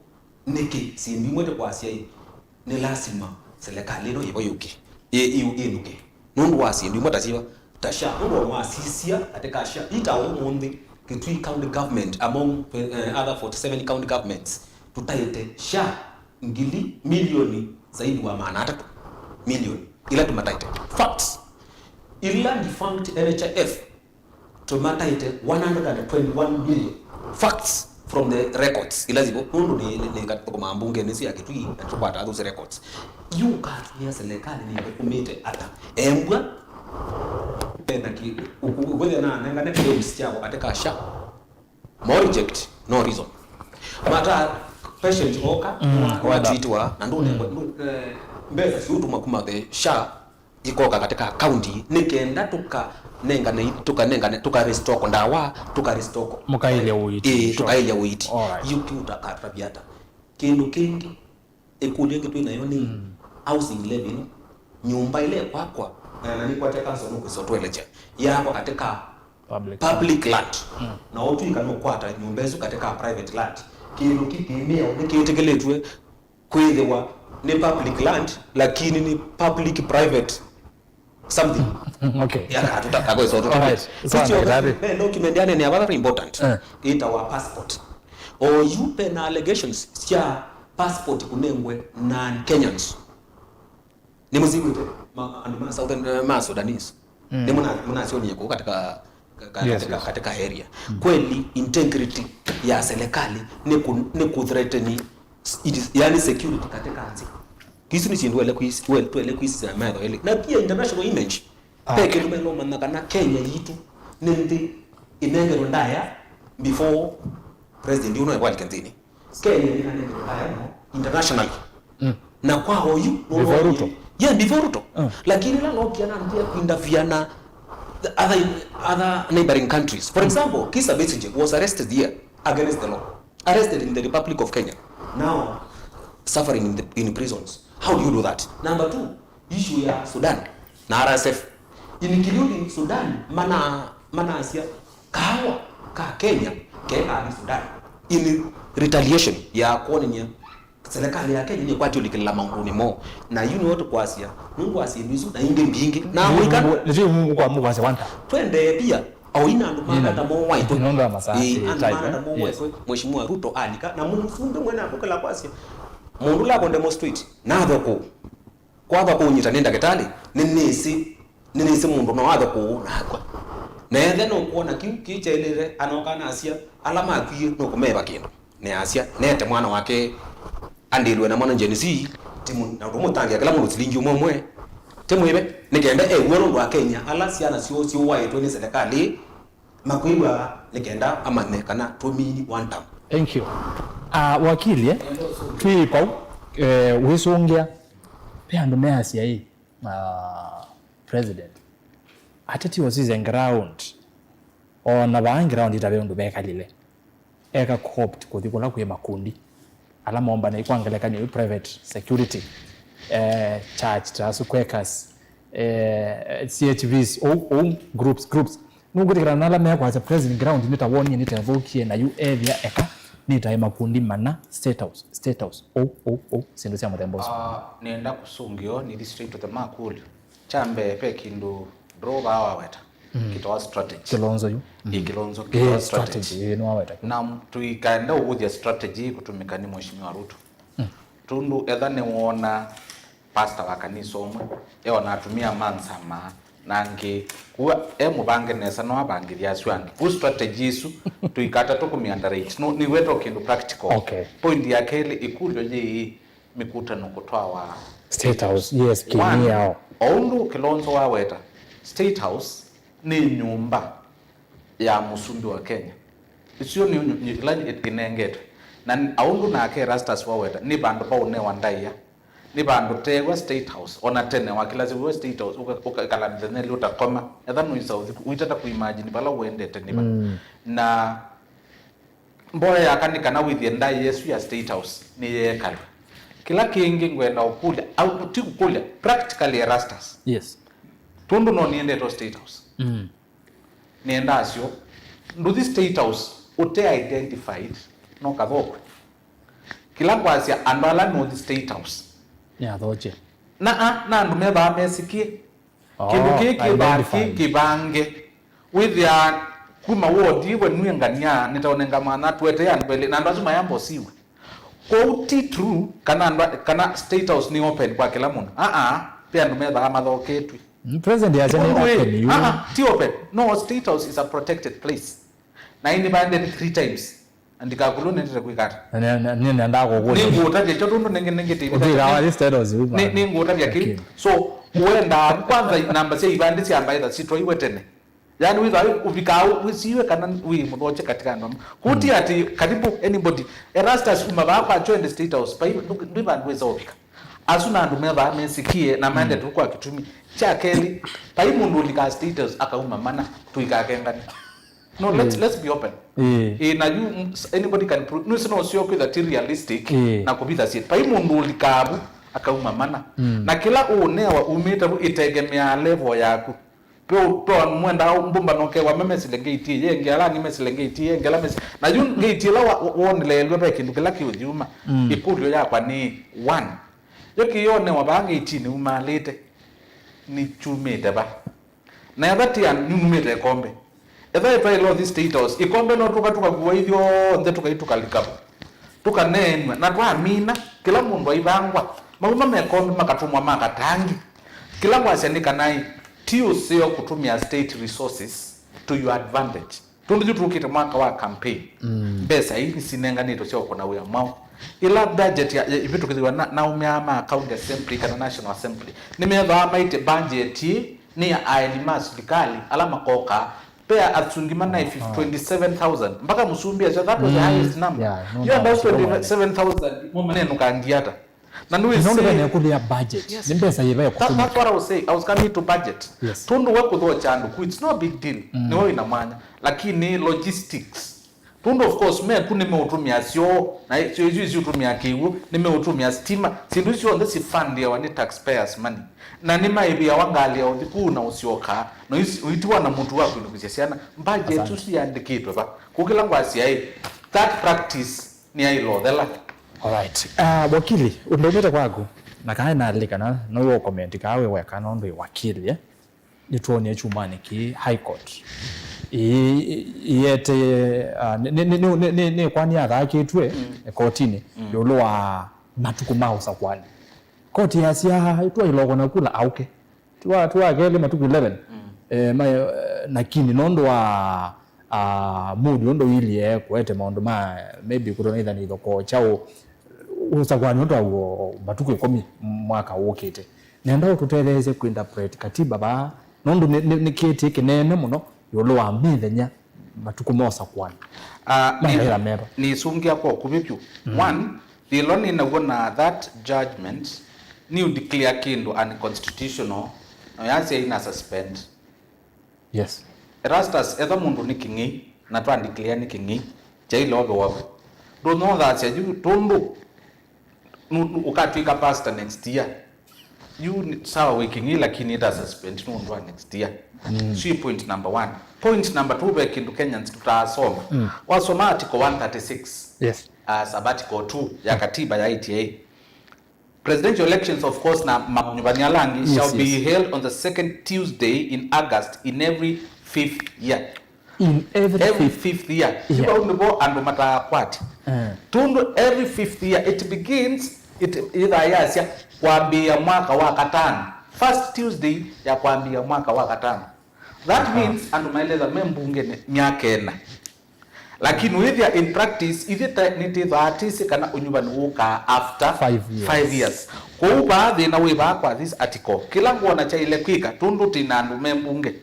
nĩkĩ syĩndũ imwe tũkwasya ĩ, nĩ lasima serikali ĩno yĩvo yũke, ĩ-, ĩ-, ĩnũke. Nũndũ wa syĩndũ imwe ta syĩva, ta SHA, nũndũ wa wasisya katika SHA, ita ũmũnthĩ, Kitui County Government among, eh, other forty-seven county governments, tũtaĩte SHA ngili milioni zaidi wa maana atatũ milioni, ila tũmataĩte. Facts. Ila defunct N H I F, tũmataĩte one hundred and twenty-one million. Facts from the records. Ila zivo, nũndũ nĩ, nĩ, nĩ kathũkũmaa mbungeni ĩsu ya Kitui, na tũkwataa those records. Yu ũkatumia serikali nĩ ĩthũkũmĩte ata? Embwa, ena ki, u-, u-, kwĩthĩa na nengane claims syakwa katika SHA. Mo reject, no reason. Mata patient oka, mm, wa, wa treatwa, na ndũ, mm, nengwa, ndũ, eh, mbesa siutuma kuma the SHA, ikoka katika county, nĩ kenda tũkanengane, tũkanengane, tũka restock ndawa, tũka restock. Mũkaĩlya ũiiti. Ĩĩ, sure. Tũkaĩlya ũiiti. All right. Yu kĩu ũtakatavya ata? Kĩndũ kĩngĩ, ĩkũlyo ĩngĩ twĩ nayo nĩ, mm, housing levy ĩno. Nyũmba ĩla ĩkwakwa, na, na nĩkwatya council nũkwĩsa ũtũelekya, yakwa katika public, public land. Mm. Na ũtwĩka nũkwata nyũmba ĩsu katika private land. Kĩndũ kĩ kĩmĩao nĩkĩtĩkĩlĩtw'e kwĩthĩwa nĩ public land, lakini nĩ public private something. Okay. Yakatũta, kakwĩsa ũtũta. All right. Sawa, ndagĩtarĩ. Ve document yanene ya very important. Eh. Ĩtawa passport. Oyu ve na allegations sya passport kũnengwe non-Kenyans. Nĩmũsĩw'ĩte ma-, andũ ma Southern, eh, ma Sudanese. Mm. Nĩmũna-, mũnasyonie kũu katika, ka-, ka-, yes, katika, yes, katika area. Mm. Kweli integrity ya serikali nĩ ku-, nĩ ku threaten, it is, yani security katika nthĩ. Isu nĩ syĩndũ wele kwis-, wele, twele kwĩsisya metho elĩ. Na pia international image. Ah. Ve kĩndũ melo manya kana Kenya yitũ nĩ nthĩ ĩnengerwe ndaya before president ũno ekwalike nthĩnĩ. Kenya nĩnanengerwe ndaya mũno internationally. Mm. Na kwa oyu, before Ruto? Yeah, before Ruto. Mm. Lakini la nokia na ndia kuindavia na the other, other neighboring countries. For example, Kizza Besigye was arrested here. against the law, arrested in the Republic of Kenya, now suffering in, the, in prisons. How do you do that? Number two, issue ya Sudan na R S F, including Sudan, mana manasya kahawa ka Kenya kekaa Sudan in retaliation ya kwonany'a serikali ya Kenya nĩkwatya ũlikĩlĩla maũndũnĩ moo. Na yu nĩwe tũkwasya, nũndũ wa syĩndũ isu na ingĩ mbingĩ. Na mũika nĩtũimũkwa mũkwasya wanta. Twendee pia, o ina andũ maana ta moo waitũ. Nũndũ wa masaa, ĩĩ, andũ maana ta moo waitũ. Mheshimiwa Ruto alika, na mũsumbĩ mwene akũkĩla kwasya, mũndũ ũla akũ demonstrate, nathokũ. Kwatha kũũnyita nĩ ndakĩtalĩ, nĩnĩsĩ, nĩnĩsĩ mũndũ no athe kũũ na akw'a. Na ethe nũkwona kĩu kĩkyaĩlĩte, anoka anasya, ala makwie nũkũmeva kĩndũ. Nĩasya, nete mwana wake andĩlwe na mwana Gen Z, timũ, na tũmũtangĩa kĩla mũndũ silingi ũmwe ũmwe. Tĩmwĩve, nĩ kenda ew'e nũndũ wa Kenya, ala syana syoo syũwaĩtwe nĩ serikali, makwĩw'a nĩ kenda amanye kana tũmini one term. Thank you. Ah, wakili, eh, twĩ pau, eh, wĩsũngĩa, ve andũ measya ĩ, ah, president, ateti osize ground, ona vaa ground itave ũndũ vekalile, eka co-opt kũthi kũla kwĩ makundi ala mombanaĩ, kwa ngelekany'o yu private security, eh, church ta asu Quakers, eh, C H Vs, ou, ou, groups, groups. Nũkwĩtĩkĩlana na ala mekwasya president ground nĩtawonie nĩtethũkie, na yu ethĩa eka nĩtae makundi mana State House, State House, ou, ou, ou, syĩndũ sya mũthemba ũsu. Ah, nĩenda kũsũngĩo nĩthi straight to the mark ũlyo. Kya mbee, ve kĩndũ ndro vaa waweta kĩtawa strategy. Kilonzo yu. Ĩ Kilonzo, eh, kĩtawa strategy. Strategy, ĩ, nĩwaweta kĩu. Na tũikaenda ũvũthya strategy kũtũmĩka nĩ Mheshimiwa Ruto. Tũndũ etha nĩwoona pastor wa kanisa ũmwe eona atumĩa ma nsama na angĩ, kũu e mũvange nesa, no avangĩthya asu angĩ. Kũu strategy isu tũikata tũkũmi underrate. No, nĩweta o kĩndũ practical. Okay. Point ya kelĩ, ĩkũlyo yĩĩ, mĩkutano kũtwawa State House. Yes, kĩnĩ yao. O ũndũ Kilonzo waweta, State House nĩ nyũmba ya mũsumbĩ wa Kenya. Ĩsio nĩ ĩla ĩnengetwe. Na aũndũ nake Erastus waweta, nĩ vandũ va ũnewa ndaĩa. Nĩ vandũ tewa State House. Ona tene wakĩlasya wĩwa State House, ũkakala mĩthenya ĩlĩ ũtakoma. Etha nũisa ũthi, ũitata kũimagine vala ũendete nĩ va. Na mboya yaka nĩ kana wĩthĩe ndaĩa ĩsu ya State House nĩyeekalw'a. Kĩla kĩngĩ ngwenda ũkũlya, au, ti kũkũlya, practically Erastus. Yes. Tũndũ no nĩendete State House. Mm. Nĩenda asyo, ndũthi State House ũte identified, no kathokwe. Kĩla ngwasya andũ ala nũthi State House. Nĩ athokye. Na, a, na andũ methĩawa mesĩkĩe. Oh, kĩndũ kĩĩ kĩva kĩ kĩvange. Wĩthĩa kuma wodi ĩwe nue ngania nĩtaũnenga mwana tuetee andũ elĩ na andũ asu mayamba ũsiw'e. Kwoou ti true kana andũ a- kana State House nĩ open kwa kĩla mũndũ. Aa, ve andũ methĩawa mathoketw'e. Mm, president yasya nĩ open yu. Aa, ti open. No, State House is a protected place. Na ĩnĩ vandete three times. Na ndikakulwa nendete kwĩka ata. Na nĩ- nĩ- nĩnendaa kũkũlya. Nĩngũũtavya kyo tũndũ nengĩ nengĩ tĩvĩta. Ũtwĩkaa wa State House yu. Nĩ- nĩngũũtavya kĩu. Okay. So, ũendaa kwanza namba sya ivandĩ sya mbaitha sitwaiwe tene. Yaani wĩthaa ũvikaa wĩsiwe kana wĩ mũthokye katika andũ amwe. Kuti ati karibu anybody. Erastus uma vaa kwa twende State House. Pai ndũ- ndwĩ vandũ wĩsa ũvika. Asu na andũ methaa mesĩkie na maendete kwa kĩtumi. Kya kelĩ, pai mũndũ ũlikaa State House akauma mana, tũikakengane. No, let's, let's be open. Ĩĩ. Ĩĩ, na you, anybody can prove. Nũsĩ no sio kwĩtha ti realistic na kũvitha syĩ. Pai mũndũ ũlikaa vu akauma mana. Na kĩla ũũnewa umĩte vu ĩtegemeaa level yaku. Pe, pe mwenda mbumba nokewa me mesile ngeitie, ye nge ala angĩ mesile ngeitie, ye nge ala mesile. Na yu ngeitie ĩla wa- wa- woneleelw'e ve kĩndũ kĩla kĩũthiuma. Ĩkũlyo yakwa nĩ, one, yo kĩyonewa vaa ngeitinĩ umaalĩte, nĩkyumĩte va? Na etha ti a- nĩnumĩte ĩkombe. Etha ĩtwaĩle ũthi State House, ĩkombe no tũka tũkakua ithyonthe tũkai tũkalika vo. Tũkaneenw'a, na twamina, kĩla mũndũ aivangwa. Mauma mekombe makatũmwa ma katangi. Kĩla ngwasya nĩ kana ĩ, ti ũseo kũtũmĩa state resources to your advantage. Tũndũ yu tũkĩte mwaka wa campaign. Mm. Mbesa ii nĩsinenganĩtwe sya ũkũna wĩa mwaũ. Ĩla budget ya, ya, ĩvĩtũkĩthĩw'a na, na aũmĩa ma county assembly kana national assembly, nĩmethĩawa maĩtye budget ĩĩ nĩ ya aeni ma silikalĩ ala makoka. Ve asungi manaĩ twenty-seven thousand. Mpaka mũsumbĩ asya, that was the highest number. Yeah, no, you no, understand no, twenty-seven thousand, mo manenũkangia ata? Na nũndũ ve nekũlĩa budget. Yes. Nĩ mbesa yĩva ya kũtũmĩka? That, that's what I was saying. I was coming to budget. Yes. Tũndũ we kũthokya andũ ku, it's no big deal. Mm. Nĩwe wĩna mwanya. Lakini logistics. Tũndũ of course meku nĩmeũtũmĩa syoo, na syoo isu isiũtũmĩa kĩw'ũ, nĩmeũtũmĩa sitima, syĩndũ isu syonthe sifandiawa nĩ taxpayers money. Na nĩmaĩvĩawa ngalĩ ya ũthi kũu na ũsyokaa, na ũis- ũitiwa na mũtu wa kwĩlũkĩsya syana. Mbaja isu siandĩkĩtwe va? Kũkĩla ngwasya ĩ, that practice nĩyaĩlothela. Alright. Uh, wakili, ũndũ umĩte kwaku, na kaĩ nalĩ kana no comment kaa wĩ weka nũndũ ĩ wakili, eh? Nĩtwonie kyumanĩ kĩĩ High Court ĩ- ĩ- ĩete, uh, nĩ- nĩ- nĩ- nĩ- nĩ- nĩkwani athaakĩtw'e kotinĩ ĩũlũ wa matukũ ma ũsakũani. Koti yasya twaĩlokwa na kula aũke. Twa twa kelĩ matukũ eleven. Eh, ma, eh, lakini nũndũ wa, ah, mood ũndũ ilie kũete maũndũ ma maybe kũtonaitha na ithokoo kyaũ, ũsakũani ũtwaw'o matukũ ĩkũmi mwaka ũkĩte. Nenda ũtũtetheesye kũinterpret katiba vaa, nũndũ nĩ- nĩ- nĩ kĩtĩ kĩnene mũno ĩũlũ wa mĩthenya matukũ ma ũsakũani. Ah, nĩ- Mathĩna meva? Nĩsũngĩa kwa ũkuvĩ vyũ. One, thĩna nĩ naw'o na that judgment nĩ ũ declare kĩndũ unconstitutional, na yasya ina suspend. Yes. Erastus, etha mũndũ nĩ kĩng'ei, na twa declare nĩ kĩng'ei, kyaĩle ovewa vu. Ndũnothasya yu tũndũ nu- nu- ũkatw'ĩka pastor next year. Yu ni- sawa wĩ kĩng'ei, lakini ita suspend nũndũ wa next year. Sio point number one. Point number two, ve kĩndũ Kenyans tũtaasoma. Wasoma article one thirty-six, Yes. uh, sub article two ya katiba ya I T A. Presidential elections, of course, na manyuvani ala angĩ, Yes, shall be yes. held on the second Tuesday in August in every fifth year. In every Every fifth. fifth year. Yeah. Yu vau nĩvo andũ matakwatya. Eh. Tũndũ every fifth year, it begins, it, yĩthaa yasya kwambĩĩa mwaka wa katano. First Tuesday ya kwambĩĩa mwaka wa katano. That Aha. means andũ maeleza me mbunge nĩ myaka ĩna. Lakini wĩthĩa in practice, ithyĩ ta nĩtĩthaa tĩsĩ kana ũnyuvani wũkaa after Five years. five years. Kwoou vaa thĩna wĩ vaa kwa this article. Kĩla ngwona kyaĩle kwĩka, tũndũ twĩ na andũ me mbunge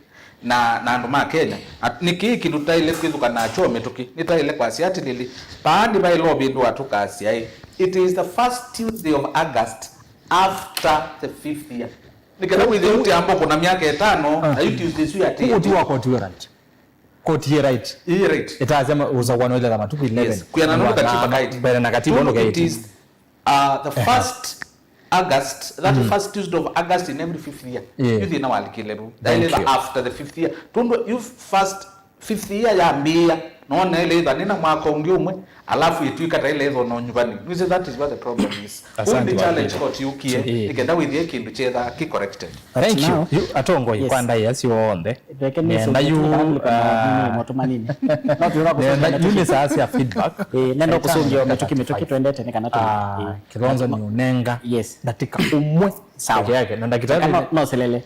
na, na andũ ma Kenya, at- nĩ kĩĩ kĩndũ tũtaĩle kwĩthũka nakyo mĩtũkĩ? Nĩtwaĩle kwasya atĩlĩlĩ, vaa nĩvaĩle ũvĩndũa tũkasya ĩ, it is the first Tuesday of August after the fifth year. Nĩ kenda wĩthĩe ũtiamba kũna myaka ĩtano, Ah. na yu Tuesday ĩsu Kũu ti yatĩĩte. wa koti wĩ right. Koti yĩ right. Ĩĩ, right. Ĩtasya ma- ũsakũani ũiletha matukũ eleven. Yes. Kwĩana nũndũ Na- katiba na- kaĩti. Mbele na katiba Tũndũ ũndũ it kaĩti. is, uh, the Ehe. first August, that Mm. first Tuesday of August in every fifth year. Yeah. Yu thĩna walikile vu. Thank Either you. after the fifth year. Tũndũ yu first fifth year yambĩĩa, nona ĩle ĩthanĩna mwaka ũngĩ ũmwe, alafu ĩtw'ĩka ta ĩle ĩthona ũnyuvani. You see, that is what the problem is. Kũu Asante nĩ challenge wakili. court yũkie, Eh. nĩkenda wĩthĩe kĩndũ kyetha kĩ corrected. But Thank you. now, You atongoi yes. kwa ndaĩa syonthe. Reke nĩ Nenda sũngĩ yu, tu kana kũlika ah, maũndũ moto manini. No twĩra nenda kusũngĩa yu nĩ mĩtũkĩ. saa cia feedback. Eh, nenda Time kusũngĩa mĩtũkĩ mĩtũkĩ twenty-five. twendete nĩ kana Ah, tũ- Kilonzo eh, nĩ ũnenga. Yes. Dakika ũmwe. Sawa. Peke yake. Na ndakĩtarĩ Kana no selele.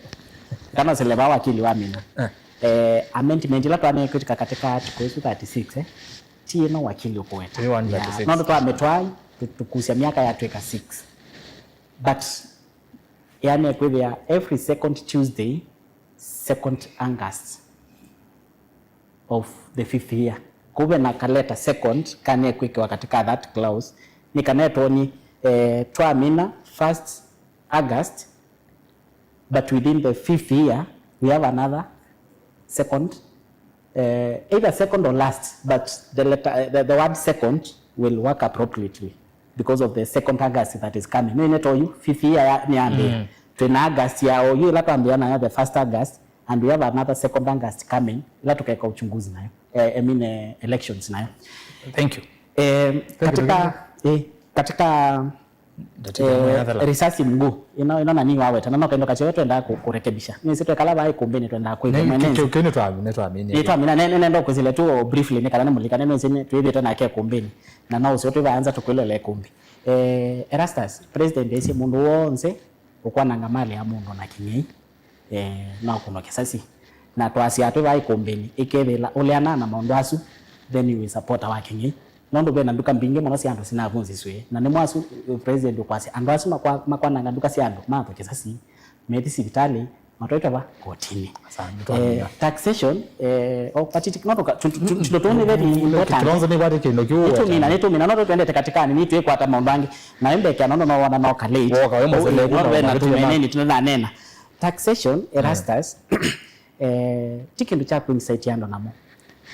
Kana selele wa wakili wa mina. Eh. Eh, amendment ila twanekĩtika katika article isu thirty-six, eh. Ti ĩno wakili ũkũweta. Three one thirty-six. Yeah, no twamĩtwai, tu- tukusya myaka yatwĩka six. But yani kwĩthĩa every second Tuesday, second August of the fifth year. Kũu ve na kaleta second kanekwĩkĩwa katika that clause, nĩ kana etwoni, eh, twamina first August, but within the fifth year, we have another second, eh, either second or last, but the letter, eh, the, the word second will work appropriately because of the second August that is coming. No, ĩneta oyu, fifth year ya, nĩ yambĩĩa. Mm. Twĩ na August ya oyu, ĩla twambĩĩa nayo the first August, and we have another second August coming, ĩla tũkeka uchunguzi nayo. Eh, I mean, eh, elections nayo. Thank you. Eh, Thank you, katika, Dr. eh, katika Ndatĩka Eh, mwe athela. Risasi mguu. Ĩno, ĩno nani waweta. Na no kaindo kasyo twendaa ku- kurekebisha. Nĩsĩ twekala vaa ikumbini twendaa kwĩthĩa. Nĩ- mwenenzi. Kĩu- kĩu nĩtwami- nĩtwaminie. Nĩtwamina, ne- ne- nenda kwĩsĩla tu briefly nĩ kana nĩmũlikane nĩsĩ nĩ- twĩthĩte nake ikumbini. Na no ũseo twĩ vaanza tũkwĩlola ikumbi. Eh, Erastus, president ĩsĩ mũndũ wonse ũkwananga mali ya mũndũ na kĩng'ei, eh, no kũno kĩsasi. Na twasya twĩ vaa ikumbini, ĩkethĩla ũleana na maũndũ asu, then you will support our kĩng'ei. Nũndũ ve na nduka mbingĩ mũno sya andũ sinavunzisw'e. Na nĩ mwasu, eh, president ũkwasya, andũ asu makwa- makwananga nduka sya andũ, mathũ kĩsasi, methi sivitalĩ, matwaitwa va kotinĩ. Asante, eh, twamina. Taxation, eh, o patiti- no tũka- tu- tu- tu- tũndũ tũu nĩ very important. Kilonzo nĩ kwati kĩndũ kĩu. Nĩtũmina, nĩtũmina, no twendete katikani, nĩtwĩkwata maũndũ angĩ. Na ĩmbekea nũndũ no wona no ka late. Woka we mũsele, eh, nũndũ ve na tũmeneni tũnanena. Taxation, Erastus, eh, ti kĩndũ kya kũincite andũ namo.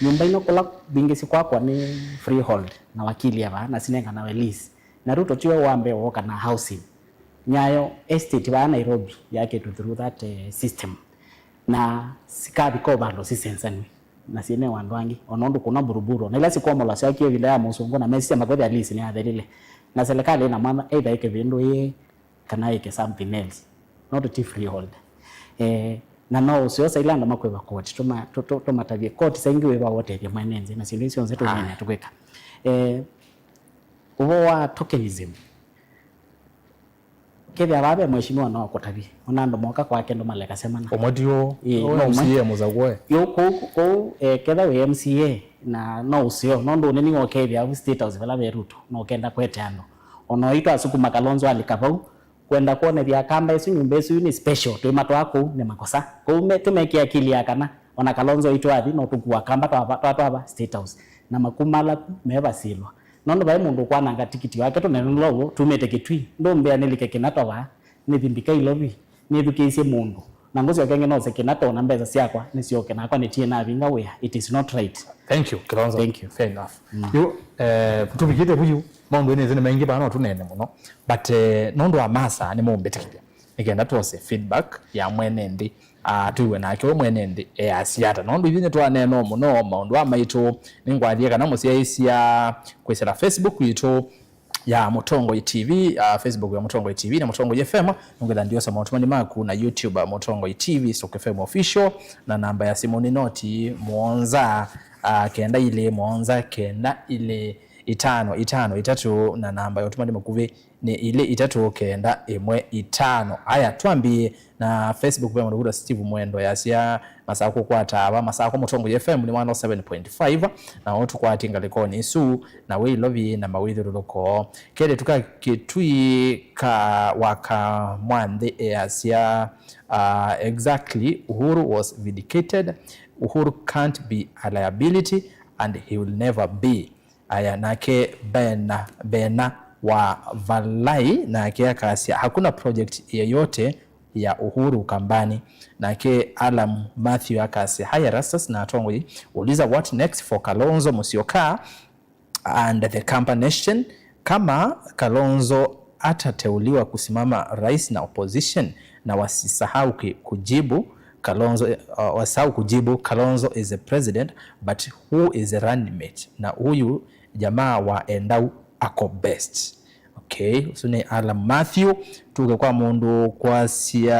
Nyũmba ino kũla mbingĩ sikwakwa nĩ freehold na wakili e vaa na sinenganawe lease. Na Ruto tiwe wa mbee wooka na housing. Nyayo Estate vaa Nairobi yakĩtwe through that eh, system. Na sikavika o vandũ sisensanw'e na syenewa andũ angĩ. Ona ũndũ kũna Buruburu, na ila sikomola syakie ĩvinda ya mũsũngũ na mesisya makwethĩa lease nĩyathelile. Na serikali ĩna mwanya either ĩke vĩndũ ĩĩ kana ĩke something else, not ti freehold. Eh, na no ũseo sa ila andũ makwĩva koti, tũma- tũ- tũ- tũmatavye koti saingĩ wĩva wotethya mwene nthĩ na syĩndũ isu syonthe tũmenya tũkwĩka. Eh, ũvoo wa tokenism, kethĩa vaa ve mheshimiwa no akũtavye, ona andũ moka kwake ndũmaleka semana. Ũmwe ti ũũ, Ĩĩ, ũũ no ũmwe. M C A mũsakũe. Yo kũu kũu eh, ketha wĩ M C A na no ũseo nũndũ ũneni wokethĩa au State House vala ve Ruto no kenda kwete andũ. Ona oitũ asukuma Kalonzo alika vau kwenda kwonethya Akamba ĩsu nyũmba ĩsu nĩ special, twĩmatwaa kũu nĩ makosa. Kũu me- tũmekĩa akili ya kana ona Kalonzo oitũ athi no tũkua Akamba twava- twa- twava State House na makumala ku mevasilwa. Nũndũ vai mũndũ ũkwananga tikiti wake tũnenũla ũũ tumĩte Kitui, ndũmbĩa nĩlike Kĩnatwa vaa, nĩthi mbika Ilovi, nĩthukĩĩsye mũndũ. Na ngũsyoka ĩngĩ nose Kĩnatwa na mbesa syakwa nĩsyoke nakwa nĩtie navinga wĩa. It is not right. Thank you, Kilonzo. Thank you. Fair enough. Yu, eh, tũvikĩte vu yu, maũndũ nĩ nthĩ nĩ maingĩ vaa no tũneene mũno. But eh, nũndũ wa masa nĩmũmbĩtĩkĩlya nĩkenda twose feedback ya mwene nthĩ. Ah, tũiwe nake we mwene nthĩ easya ata. Nũndũ ithyĩ nĩtwaneenoo mũno maũndũ aa maitũ. Nĩngwathie kana mũsyaĩĩsya kwĩsĩla Facebook yitũ ya Mũtongoi T V, ah, Facebook ya Mũtongoi T V na Mũtongoi F M, nũngĩtha ndiosa maũtũmani maku na YouTube ya Mũtongoi T V, Stock F M Official, na namba ya simũ nĩ noti mũonza, ah, kenda ilĩ mũonza kenda ilĩ itano itano itatũ, na namba ya ũtũmani mũkuvĩ nĩ ilĩ itatũ kenda ĩmwe itano. Aya, twambie na Facebook ve mũndũ wĩtwa Steve Mwendo yasya, Masakũ kwata ava, Masakũ Mũtongoi F M nĩ one oh seven point five, na ũũ tũkwatie ngalĩkonĩ isu, na wĩ Ilovi na mawĩthyũlũlũko. Kelĩtu ka Kĩtui ka waka mwanthĩ easya, uh, exactly, Uhuru was vindicated, Uhuru can't be a liability and he will never be. Aya, nake Bena, Bena wa Valai, nake akasya, "Hakuna project yeyote ya Uhuru Ukambani." Nake Alam Matthew akasya, "Hi Erastus na atongoi, uliza what next for Kalonzo Musyoka and the Kamba Nation? Kama Kalonzo atateuliwa kusimama rais na opposition, na wasisahau ki-, kujibu Kalonzo, uh, wasisahau kujibu Kalonzo is a president, but who is a running mate? Na huyu jamaa wa Endau ako best." Okay, ũsu nĩ Alam Matthew. Tuke kwa mũndũ kwasya,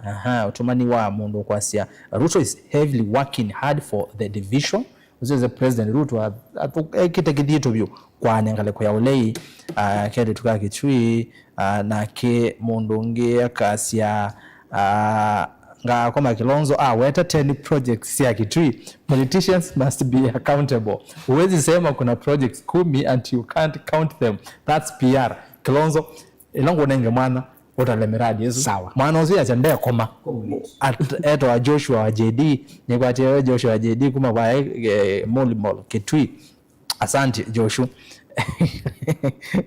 aha, ũtũmani wa mũndũ kwasya, "Ruto is heavily working hard for the division." Ũsu is President Ruto a- atũ- ekĩte kĩthito vyũ kwane ngalĩko ya ũlei, ah, kelĩtu ka Kĩtui, ah, nake mũndũ ũngĩ akasya, ah, ngakoma Kilonzo aweta ten projects sya Kitui. Politicians must be accountable. Huwezi sema kuna projects kumi and you can't count them. That's P R. Kilonzo, ĩla ngũnenge mwana, ũtale miradi ĩsu. Sawa. Mwana ũsu yasya ndekoma. At- etawa Joshua wa J D. Nĩkwatie we Joshua wa J D kuma kwa, eh, Mall Mall, Kitui. Asante, Joshua.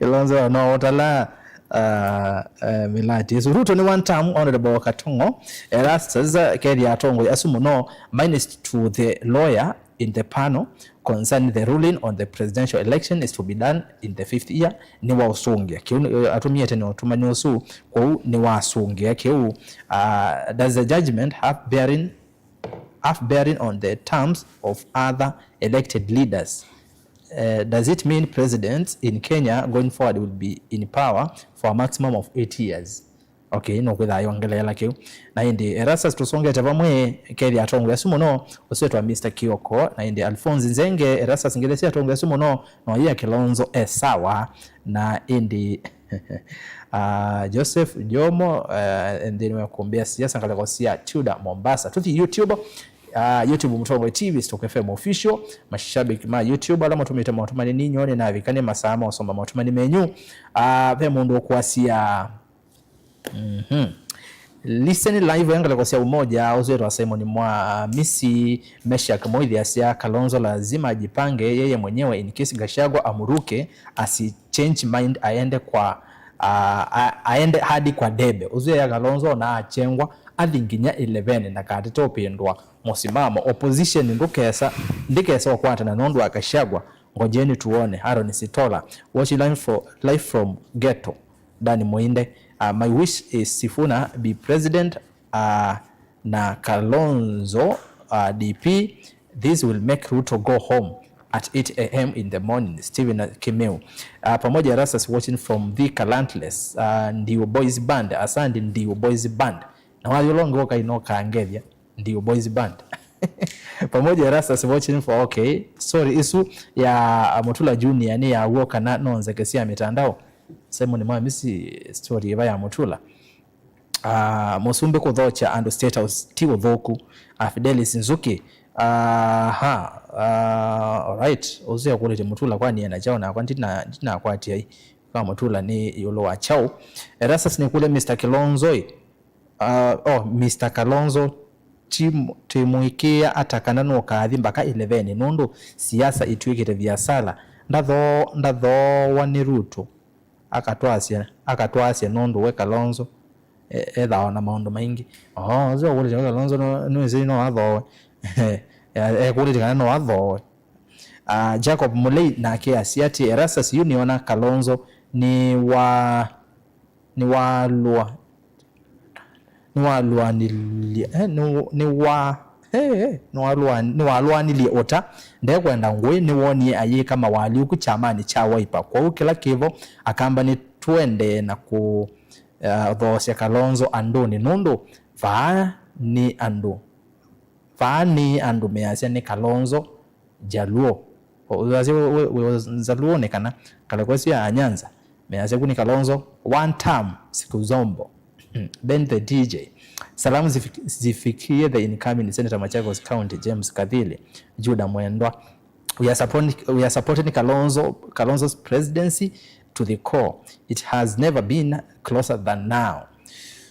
Ilonzo no ũtala, uh, uh, milati ĩsu. Ruto nĩ one term, Honorable Katongo. Erastus, uh, kethia atongoi asu mũno. Mine is to the lawyer in the panel concerning the ruling on the presidential election is to be done in the fifth year. Nĩ wa ũsũngĩa kĩu, eh, atumie tene ũtũmani ũsu, kwoou nĩ wa ũsũngĩa kĩu. Uh, does the judgment have bearing have bearing on the terms of other elected leaders? Uh, does it mean presidents in Kenya going forward will be in power for a maximum of eight years? Okay, no kwĩthaa yongeleela kĩu. Na ĩndĩ Erastus tũsongete vamwe, kethia atongoi asu mũno, ũsu etwa Mister Kioko, na ĩndĩ Alphonse Nzenge, Erastus ngelesya atongoi asu mũno, no yĩa Kilonzo e sawa, na ĩndĩ Ah, Joseph Jomo, eh, nthĩnĩ wa kũmbĩa siasa ngalĩko sya Tudor Mombasa. Tũthi YouTube, ah, YouTube Mũtongoi T V, Stock F M Official. Mashabiki ma YouTube ala matũmĩte maũtũmani, ninyoni navika nĩ masaa ma ũsoma maũtũmani menyu. Ah, ve mũndũ ũkwasya, mhm. Listen live ya ngalĩko sya Umoja, ũsu wĩtwa Simon Mwa Misi, Meshack Moithi asya, Kalonzo lazima ajipange yeye mwenyewe in case Gachagua amuruke, asi change mind aende kwa, ah, a- aende hadi kwa debe. Ũsu ya Kalonzo na achengwa athi nginya ĩleveni na katete ũpĩndũa mũsimamo. Opposition ndũkesa, ndĩkesa ũkwatana nũndũ wa Gachagua. Ngojeni tuone. Aaron Sitola, watching live, for, live from ghetto. Dan Muinde, uh, my wish is Sifuna be president, uh, na Kalonzo, uh, D P. This will make Ruto go home at eight a m in the morning. Stephen Kimeu, uh, pamoja Erastus watching from the Kalantless, uh, Ndiu Boys Band. Asante Ndiu Boys Band. Na wathi ũla ũngĩ ũkaina ũkangethya. Ndiu Boys Band. Pamoja Erastus watching for, okay. Sorry, isu ya Mutula Junior nĩ ya w'o kana no nzeke sya mitandao? Simon Mwamisi, story ĩva ya Mutula. Ah, Mũsumbĩ kũthokya andũ State House ti ũthũku. Ah, Fidelis Nzuki. Aha, ah, alright. Ũsu ekũlĩtye Mutula kwani ena kyaũ nakwa ndina-, ndinakwatia i. Kwa Mutula nĩ ĩũlũ wa kyaũ? Erastus nĩkũlya Mister Kilonzo ĩ. Uh, oh, Mister Kalonzo, ti-, tĩmũĩkĩĩa ata kana nũkaathi mbaka ĩleveni, nũndũ siasa ĩtw'ĩkĩte viasala. Ndatho-, ndathoowa nĩ Ruto, akatwasya, akatwasya nũndũ we Kalonzo, e-, ethawa na maũndũ maingĩ. Oh, ũsu ũkũlĩtye we Kalonzo no-, nĩwĩsĩ no athoowe? Ekũlĩtye kana no athoowe. Uh, Jacob Mulei nake asya atĩ, Erastus, yu nĩona Kalonzo nĩ wa nĩwalũa-, nĩwalũanilye, eh, nĩ-, nĩwa-, eh, eh, nĩwalũa-, nĩwalũanilye ũta, ndekwenda ngũĩ, nĩwonie ayĩka mawalyũku kyamanĩ kya Wiper. Kwoou kĩla kĩvo Akamba nĩtũendee na kũ-, eh, thoosya Kalonzo andũnĩ, nũndũ vaa nĩ andũ, vaa nĩ andũ measya nĩ Kalonzo Jaluo. Wĩwasya wĩ, wĩ, wĩ Nzaluo nĩ kana, kalekwesya Anyanza, measya kuni Kalonzo, one term, siku zombo. Ben the D J. Salamu zifik-, zifikie the incoming Senator Machakos County, James Kathili, Judah Mwendwa. We are supporting, we are supporting Kalonzo, Kalonzo's presidency to the core. It has never been closer than now.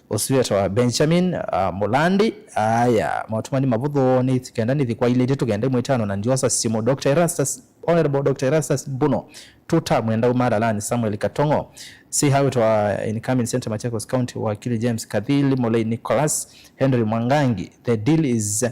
Ũsu wĩtawa Benjamin, uh, Mulandi. Aya, maũtũmani mavũthũ nĩ kenda nĩthi kwa ilĩ itatu kenda ĩmwe itano na ndiosa simũ. Doctor Erastus, Honorable Doctor Erastus Mbuno, tuta mwenda umaralani Samuel Katongo. Say hi to our incoming Central Machakos County wakili James Kathili, Molei Nicholas, Henry Mwangangi. The deal is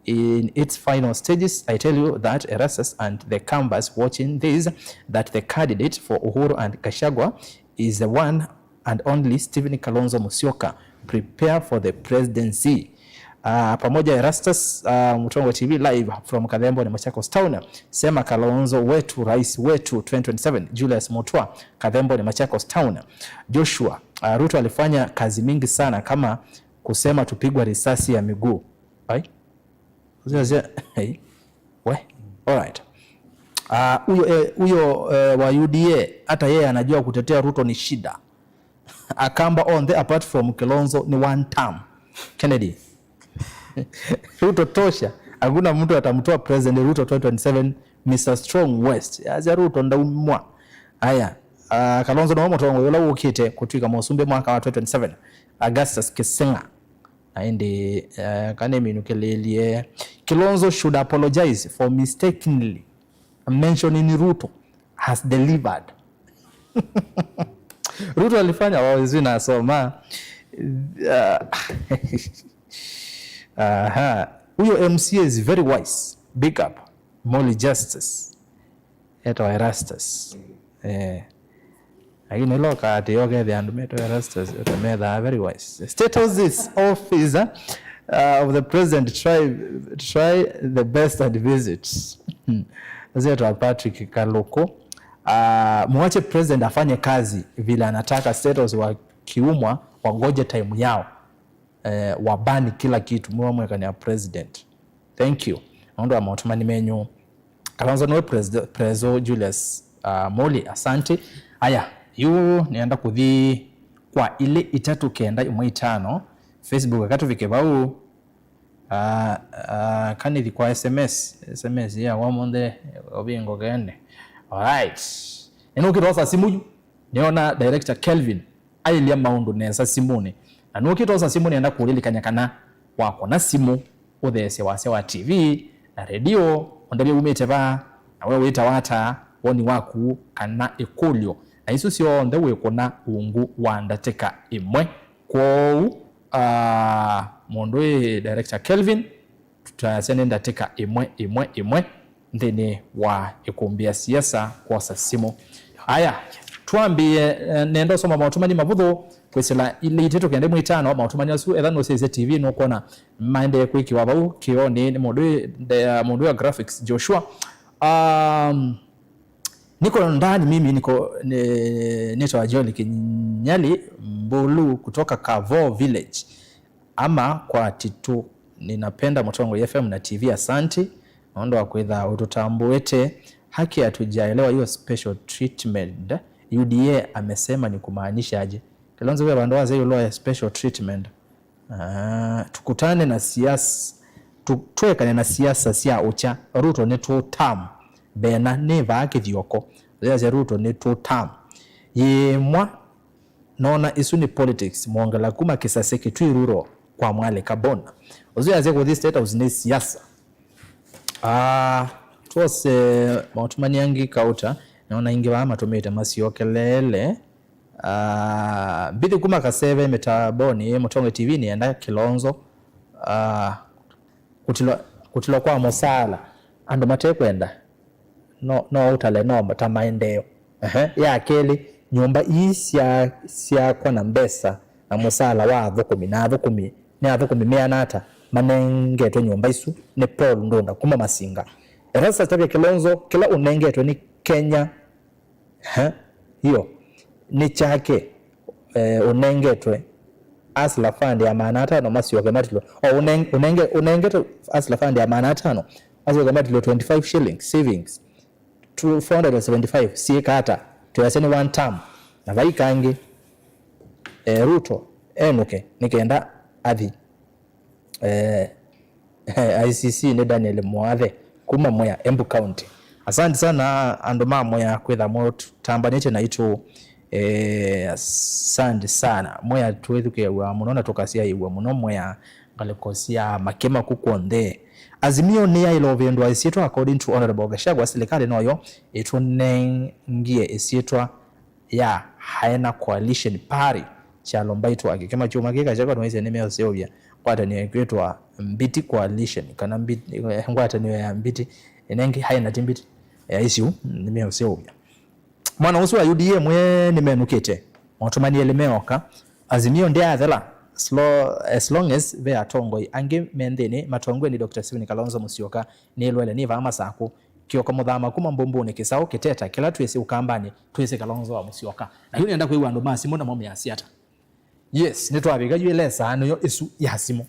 in its final stages. I tell you that Erastus and the canvas watching this, that the candidate for Uhuru and Gachagua is the one and only Stephen Kalonzo Musyoka. Prepare for the presidency. Uh, pamoja Erastus, uh, Mutongo T V live from Kathemboni, Machakos Town. Sema Kalonzo wetu, rais wetu twenty twenty-seven, Julius Mutua, Kathemboni, Machakos Town. Joshua, uh, Ruto alifanya kazi mingi sana kama kusema tupigwa risasi ya miguu. Ai? Sasa, hey. We. All right. Ah, huyo, eh, huyo, eh, wa U D A, hata yeye anajua kutetea Ruto ni shida. Akamba on the apart from Kilonzo ni one term. Kennedy. Ruto tosha. Hakuna mtu atamtoa President Ruto twenty twenty-seven, Mister Strong West. Aja Ruto ndaumwa. Aya. Ah, Kalonzo no mũtongo ũla ũkĩte kũtwika mũsumbĩ mwaka wa twenty twenty-seven. Augustus Kisinga. Na ĩndĩ, eh, kana minũkĩlĩlye. Kilonzo should apologize for mistakenly mentioning Ruto has delivered. Ruto alifanya wazi nasoma. Ah, aha. Huyo M C A is very wise. Big up. Molly Justice. Etawa Erastus. Eh. Lakini ĩla ũkaatĩĩa ũkethĩa andũ metwa Erastus, ũtamethaa very wise. State House's office, uh, of the president try, try the best and visit. Zetwa Patrick Kaluku. Uh, mwache president afanye kazi vile anataka. State House wakiumwa, wagoje time yao. Eh, wabani kila kitu, mwe mwekania president. Thank you. Nũndũ wa maũtũmani menyu. Kalonzo nĩwe Pres-, Prezo Julius, uh, Moli, asante. Aya, yu nĩenda kũthi kwa ilĩ itatu kenda ĩmwe itano. Facebook eka tũvike vau. Uh, uh, kanithi kwa S M S. S M S ya wa mũnthĩ ũvingo kende. Alright. Nĩnũkĩtosa simu yu. Nĩona director Kelvin ailya maũndũ nesa simũnĩ. Na nũkĩtosa simũ nĩenda kũlilikany'a kana wakũna simũ, ũtheesye wasya wa T V na redio, ũndavye umĩte va, na we wĩtawa ata, woni waku, kana ĩkũlyo. Na isu syonthe wĩkũna ungu wa ndatĩka ĩmwe. Kwoou, ah, mũndũ ĩ director Kelvin, tũtayasya nĩ ndatĩka ĩmwe, ĩmwe, ĩmwe nthĩnĩ wa ĩkũmbĩ ya siasa kwosa simũ. Aya, twambĩe, eh, nenda ũsoma maũtũmani mavũthũ kwĩsĩla ilĩ itĩtũ kenda imwe itano. Maũtũmani asu, etha nũsyaisye T V, nũkwona maendee kwĩkĩwa vau kĩonĩ nĩ mũndũ ĩ, nde-, mũndũ wa graphics, Joshua. Um, niko ndani mimi, niko, ni-, nitawa Joel Kinyali Mbulu kutoka Kavo Village. Ama kwa Titu, ninapenda Mũtongoi F M na T V, asanti nũndũ wa kwĩtha ũtũtambũĩte. Haki hatujaelewa hiyo special treatment, U D A amesema ni kumaanisha aje? Kilonzo ve vandũ wasya ĩũlũ wa special treatment. Ah, tukutane na siasa, tu-, twekane na siasa sya ũkya. Ruto nĩ two term. Bena nĩ vaa kĩthioko. Yasya Ruto nĩ two term. Yĩmwa Noona isu nĩ politics, mwongela kuma Kisase Kitui Rural kwa Mwale Kabona. Ũsu yasya kũthi State House nĩ siasa. Ah, twose maũtũmani angĩ kauta, noona ingĩ vaa matũmĩte masyokeleele. Ah, Mbithi kuma Kaseve mĩtambonĩ, Mũtongoi T V nĩenda Kilonzo. Ah, kũtilwa, kũtilwa kwa mũsaala, andũ matekwenda, no, no ũtale no ta maendeeo. Ehe. Ya kelĩ, nyũmba ii sya, syakwa na mbesa na mũsaala wa athũkũmi, na athũkũmi, nĩ athũkũmi meana ata manengetwe nyũmba isu nĩ Paul Ndunda kuma Masinga? Erastus Tavia Kilonzo, kĩla ũnengetwe nĩ Kenya, ehe, hiyo, nĩ kyake, eh, ũnengetwe Hustler Fund ya maana atano masyoke matilwe. O ũneng-, ũnenge-, ũnengetwe Hustler Fund ya maana atano, masyoke matilwe twenty-five shillings savings. Two, four hundred and seventy-five syĩka ata? Twĩasya nĩ one term. Na vai kangĩ, eh, Ruto enũke nĩ kenda athi, eh, I C C nĩ Daniel Mwathe kuma Mwea, Embu County. Asante sana andũ ma Mwea kwĩtha mũtambanĩtye naitũ. Eh, asante sana. Mwea twĩthukĩĩaw'a mũno na tũkasyaĩw'a mũno Mwea ngalĩko sya makĩma ku kw'onthe. Azimio nĩyaĩle ũvĩndũa ĩsyĩtwa according to Honorable Gachagua, silikalĩ noyo ĩtũnengie ĩsyĩtwa ya Haena Coalition Party. Kyalo mbaitũ wa kĩkĩma kyuma kĩka kyakwa nĩwaisye nĩmeũseũvya ngwatanĩo ĩkwĩtwa Mbiti Coalition, kana Mbiti, eh, ngwatanĩo ya Mbiti, ĩnengi Haena ti Mbiti, ya ĩsiu nĩmeũseũvya. Mwana ũsu wa U D A mwe nĩmenũkĩte. Maũtũmani elĩ meoka. Azimio ndĩathela. Slo-, as long as ve atongoi angĩ me nthĩnĩ, matongoe nĩ Doctor Stephen Kalonzo Musyoka, nĩlwele nĩ vaa Masakũ. Kĩoko mũthama kuma Mbumbunĩ, kĩsaũ kĩteta kĩla twĩsĩ Ũkambanĩ, twĩsĩ Kalonzo wa Musyoka. Na yu nĩenda kwĩw'a andũ ma simũ namo measya ata. Yes, nĩtwavika yu ĩla ĩsaa nĩyo ĩsu ya simũ.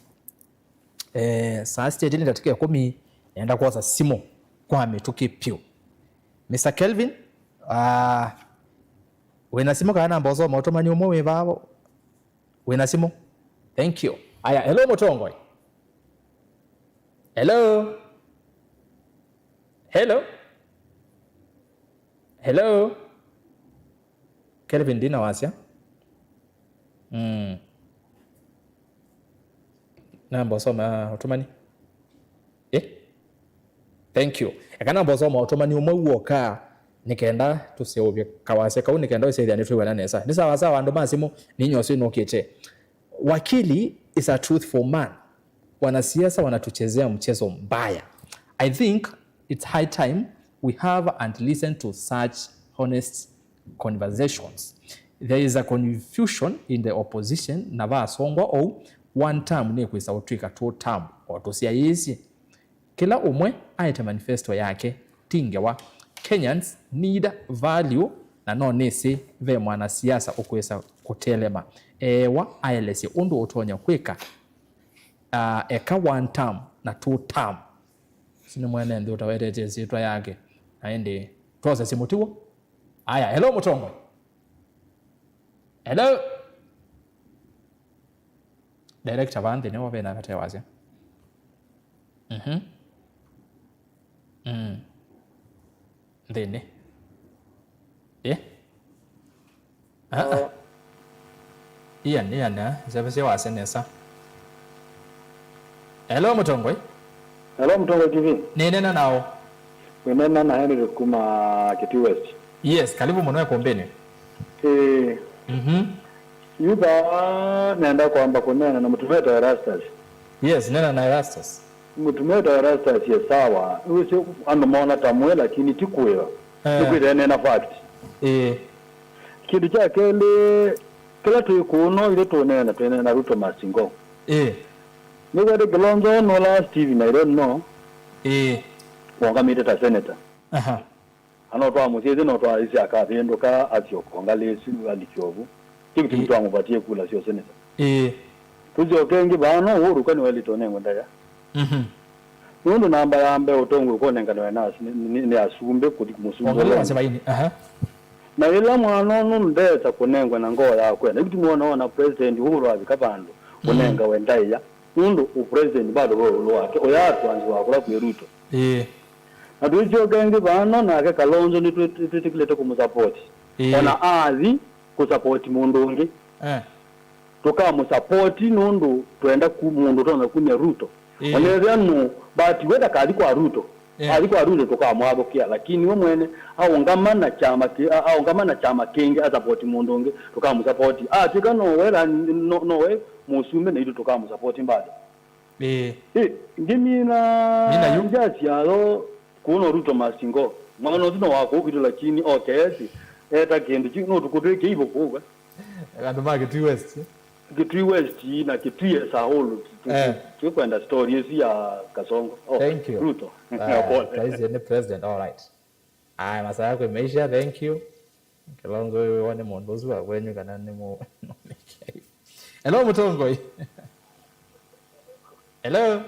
Eh, saa siteti nĩ ndatĩka ĩkũmi, nĩenda kwosa simũ kwa mĩtũkĩ pyũ. Mister Kelvin, ah, wĩna simũ kana namba ũsoma ũtũmani ũmwe wĩ vaa? Wĩna simũ? Thank you. Aya, hello mũtongoi. Hello? Hello? Hello? Kelvin, ndina wasya. Mm. Namba ũsoma ũtũmani. Eh? Thank you. Eka namba ũsoma ũtũmani ũmwe w'oka, nĩ kenda tũseũvye kawasya kau, nĩ kenda ũsethĩa nĩtwĩw'ana nesa. Nĩ sawa sawa, andũ ma simũ, ninyie ũsu nũkĩte. Wakili is a truthful man. Wanasiasa wanatuchezea mchezo mbaya. I think it's high time we have and listen to such honest conversations. There is a confusion in the opposition, na vasongwa ou, one term nĩkwĩsa ũtw'ĩka two term, o tũsyaĩĩsye. Kĩla ũmwe aete manifesto yake, ti ngewa. Kenyans need value, na no nĩsĩ ve mwanasiasa ũkwĩsa kũtelema eewa aelesye ũndũ ũtonya kwĩka, ah, eka one term na two term. Ũsu nĩ mwene nthĩ ũtawetetye ĩsyĩtwa yake. Na ĩndĩ twose simũ tiw'o? Aya, hello mũtongoi. Hello. Director va nthĩ nĩwo vena vate wasya. Mhm. Mm. Nthĩnĩ. Eh? Ah, ah. Ian, Ian, eh, nzeve sya wasya nesa. Hello, mũtongoi. Hello, Mũtongoi T V. Nĩnena nao. Wĩnena na Henry kuma Kitui West. Yes, karibu mũno ĩkũmbĩnĩ. Ĩĩ. Mhm. Yu vaa nenda kwamba kũneena na mũtumĩa ta Erastus. Yes, nena na Erastus. Mũtumĩa wĩtawa Erastus e sawa. Nĩwĩsĩ andũ mona ta mwĩ, lakini ti kwĩo. Eh. Nĩkwĩthĩa nena fact. Ĩĩ. Kĩndũ kya kelĩ, kĩla twĩ kũũ no ithyĩ tũneena, twĩneena Ruto must go. Ĩĩ. Nĩkwete Kilonzo nũla Steve Naireno. Ĩĩ. Wongamĩte ta senator. Aha. Na no twamũsyaĩĩsye no twaĩsye akavĩndũka asyoka ngalĩ ĩsu alike ũvu. Kĩu kĩu ĩĩ twamũvatie kula sya ũseneta. Ĩĩ. Tũsyoke ĩngĩ vaa no Uhuru kwani waĩlĩte ũnengwe ndaĩa. Mhm. Nũndũ namba ya mbee ũtongoi ũkonenganĩwa nĩ, nĩ, nĩ asumbĩ kũthi mũsumbĩ. Ongelea ũla wasema ini. Aha. Na ĩla mwana ũnũ ndesa kũnengwa na ngoo ya kwenda. Ĩu tũmwona ona President Uhuru avika vandũ kũnengawe ndaĩa. Nũndũ ũ president bado ve ũlũ wake. Ũyatwanziwa kũla kwĩ Ruto. Ĩĩ. Na twĩsyoka ĩngĩ vano nake Kalonzo nĩtwĩtĩkĩlĩte kũmũsapoti. Ĩĩ. Ona athi kũsapoti mũndũ ũngĩ. Eh. Tũkamũsapoti nũndũ twenda ku mũndũ ũtonya kumya Ruto. Ĩĩ. Ona ethĩa nũ but we ndakathi kwa Ruto. Eh. Athi kwa Ruto tũkamwathũkĩa lakini we mwene aũngama na kyama kĩ- a- aũngama na kyama kĩngĩ asapoti mũndũ ũngĩ tũkamũsapoti. Atwĩka nowe la- no- nowe mũsumbĩ naitũ tũkamũsapoti bado. Ĩĩ. Ĩ, ngĩmina Mina yu. Njasi yayo kuno Ruto must go. Mwana ũsu no wa kũu kwitũ lakini okesi eta kĩndũ kyu no tũkũtwĩke ivo kũu. Andũ ma Kitui West. Kitui West na Kitui as a whole. Eh. Tũkwenda story ĩsu ya Kasongo. Oh, Thank you. Ruto. Ah, Pole. Twaisye nĩ president, all right. Aya, masaa yaku imeisha, thank you. Kilonzo ũyũ wĩwa nĩ mũndũ ũsu wa kwenyu kana nĩ mũ- Hello, mũtongoi. Hello.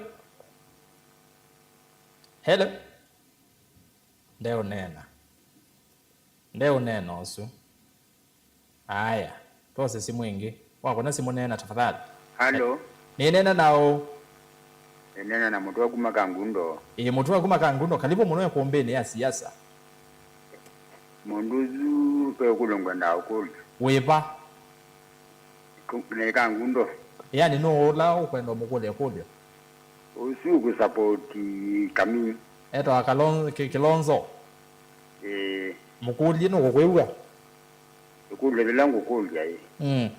Hello. Ndeũneena. Ndeũneena ũsu. Aya, twose simũ ĩngĩ. Wakũna simũ neena tafadhali. Halo. Nĩneena naũ? Nĩneena na Mũtũa kuma Kangundo. Ĩĩ, Mũtũa kuma Kangundo. Kalivu mũno ĩkũmbĩnĩ ya siasa. Mũndũ ũsu ve ũkũlyo ngwendaa ũkũlya. Wĩva? Nĩ Kangundo. Yani nũũ ũla ũkwenda ũmũkũlya ĩkũlyo? Ũsu ũkũsapoti Kamini. Etawa Kalon- Ki- Kilonzo. Ĩĩ. Mũkũlye nũkũkwĩw'a. Ĩkũlyo yĩla ngũkũlya ĩ. Mm.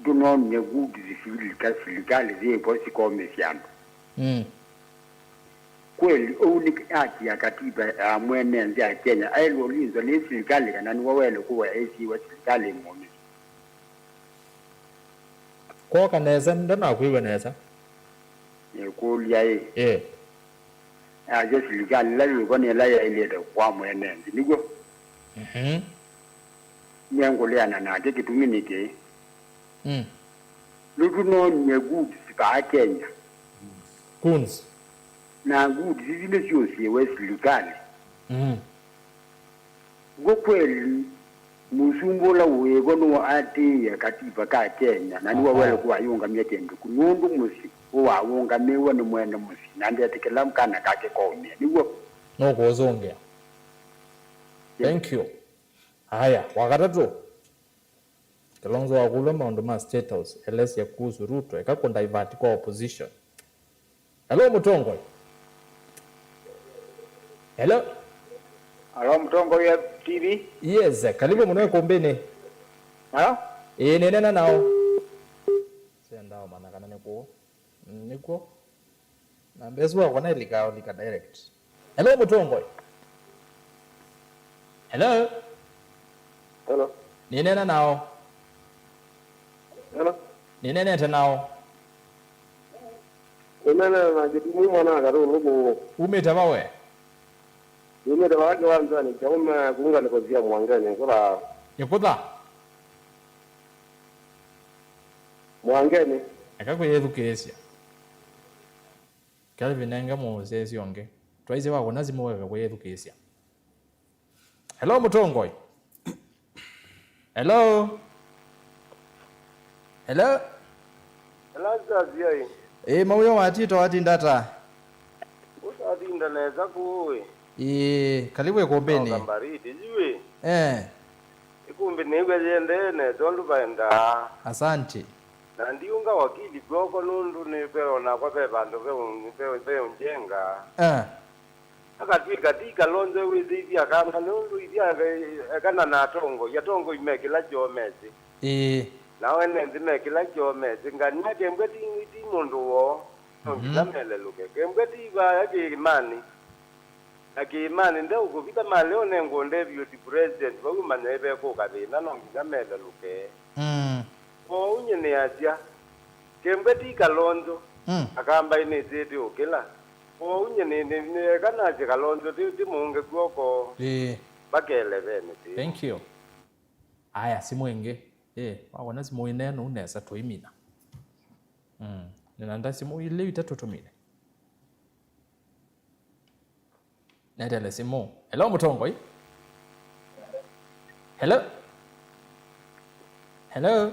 Tũnonie good sivilika silikalĩ yĩvo sikomĩsya andũ. Mm. Kweli ũu nĩ haki ya katiba ya mwene nthĩ ya Kenya aĩlwe ũlinzwa nĩ silikalĩ kana nĩwe waĩle kũwa ĩsiwa silikalĩ ĩmũmĩsye. Kwoka nesa ndanakwĩw'a nesa. Nĩkũlya ĩ. Ĩ. Asya silikalĩ ĩla yĩvo nĩ ĩla yaĩlĩte kwa mwene nthĩ nĩw'o? Mhm. Nyie ngũleana nake kĩtumi nĩ kĩĩ? Mm. Nĩtũnonie goods vaa Kenya. Goons. Na goods isu nĩsyũsĩĩwe silikalĩ. Mm. Kw'o kweli, mũsumbĩ ũla wĩvo nĩwaatĩĩe katiba ka Kenya, na nĩwe waĩle kũwayũngamya kĩndũ kĩu, nũndũ mũsyĩ ũwawũngamĩĩwe nĩ mwene mũsyĩ, na ndetĩkĩla kana kake kaũmĩa. Nĩw'o? Nũkũũsũngĩa. Thank you. Aya, wa katatũ. Kalonzo wakũlw'a maũndũ ma State House, elesya kuhusu Ruto, eka kũ divert kwa opposition. Hello, mũtongoi. Hello. Alo, mũtongoi wa T V. Yes, karibu mũno ĩkũmbĩnĩ. Alo? Ĩĩ, nĩneena nao. Sendao mana kana nĩ kũũ. Mm, nĩkw'o. Namba ĩsu wakwa naĩlika ũlika direct. Hello, mũtongoi. Hello. Hello. Nĩneena nao. Hello. Nĩneenete nao. Nĩneenete na Kĩtumi mwana wa Katũlũ kũũ. Umĩte va we? Umĩte vaa kĩwanzanĩ kya ũme kuunga nĩkũthia Mwangeni kũtha. Ĩkũtha? Mwangeni. Eka kwĩyĩthukĩĩsya. Kelvin, nenge mũsyaĩĩsya ũngĩ. Twaisye wakũna simũ weka kwĩyĩthukĩĩsya. Hello, mũtongoi. Hello. Hello. Lazarus yai. Ĩĩ, mawĩo watita watinda ata? Ũtatinda nesa kũũ ĩ? Ĩĩ, kalibu ĩkũmbĩnĩ. Noka mbaridi, yu ĩ? Eh. Ĩkũmbĩ nĩw'a yĩendee nesa ũndũ vaendaa. Asante. Na ndiunga wakili kw'oko nũndũ nĩ ve o nakwa ve vandũ ve ũ- ve- ve ũnjenga. Eh. Akatw'ĩka ti Kalonzo wĩthĩithye akanga nũndũ ithyĩ eka na na atongoi, atongoi me kĩla kyoo mesĩ. Ĩĩ. Nao ene nthĩ me kĩla kyoo mesĩ. Ngania kembwa ti ti Nũndũ woo, no nginya melelũke. Kembwe ti vaya kĩĩmanĩ. Na kĩĩmanĩ ndeũkũvitha malĩ ũnengwo Deputy President vau manya ĩvekũka thĩna, no nginya melelũke. Mm. Kwoou nyie nĩasya, kembwe ti Kalonzo, Mm. akamba inĩsĩte ũkĩla. Kwoou nyie nĩ, nĩ, nĩ eka nasye Kalonzo ti, ti mũunge kw'oko. Ĩĩ. Vakelevene ti. Thank you. Aya, simũ ĩngĩ. Ĩĩ, wakona simũ ĩneenũu nesa tũimina. Mm. Nĩna nda simũ ilĩ itatũ tũmine. Netele simũ. Hello, mũtongoi. Hello. Hello.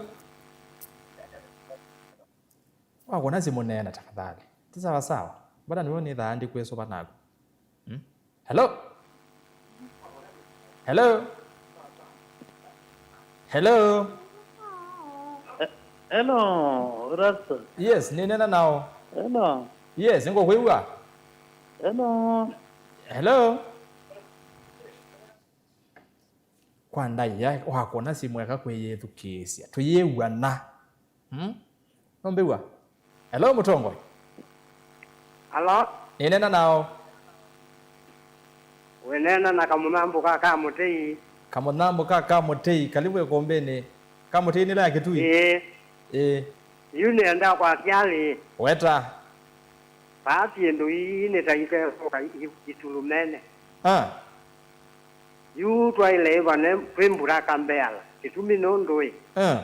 Wakwona simũ neena tafadhali. Ti sawa sawa. Mbona niwe nĩthaa ndikwĩsũva naku. Hmm? Hello? Hello? Hello? He-, hello, Rasta. Yes, nĩneena nao. Hello. Yes, ngũkwĩw'a. Hello. Hello? Kwa ndaĩa, wakwona simũ eka kwĩyĩthukĩĩsya. Tũyĩw'ana. Hmm? Nũmbĩw'a? Hello, mũtongoi. Hello? Nĩneena nao. Wĩneena na kamũnambũ ka Kamũtei. Kamũnambũ ka Kamũtei, kalivu ĩkũmbĩnĩ. Kamũtei nĩla ya Kĩtui? Ĩĩ. Ĩĩ. Yu nĩenda kwasya alĩ. Weta. Vaa syĩndũ ii nĩ ta ikesũka i-, itulumene. Ah. Yu twaĩle ĩvane twĩ mbura kambeala. Kĩtumi nũndũ ĩ. Ah.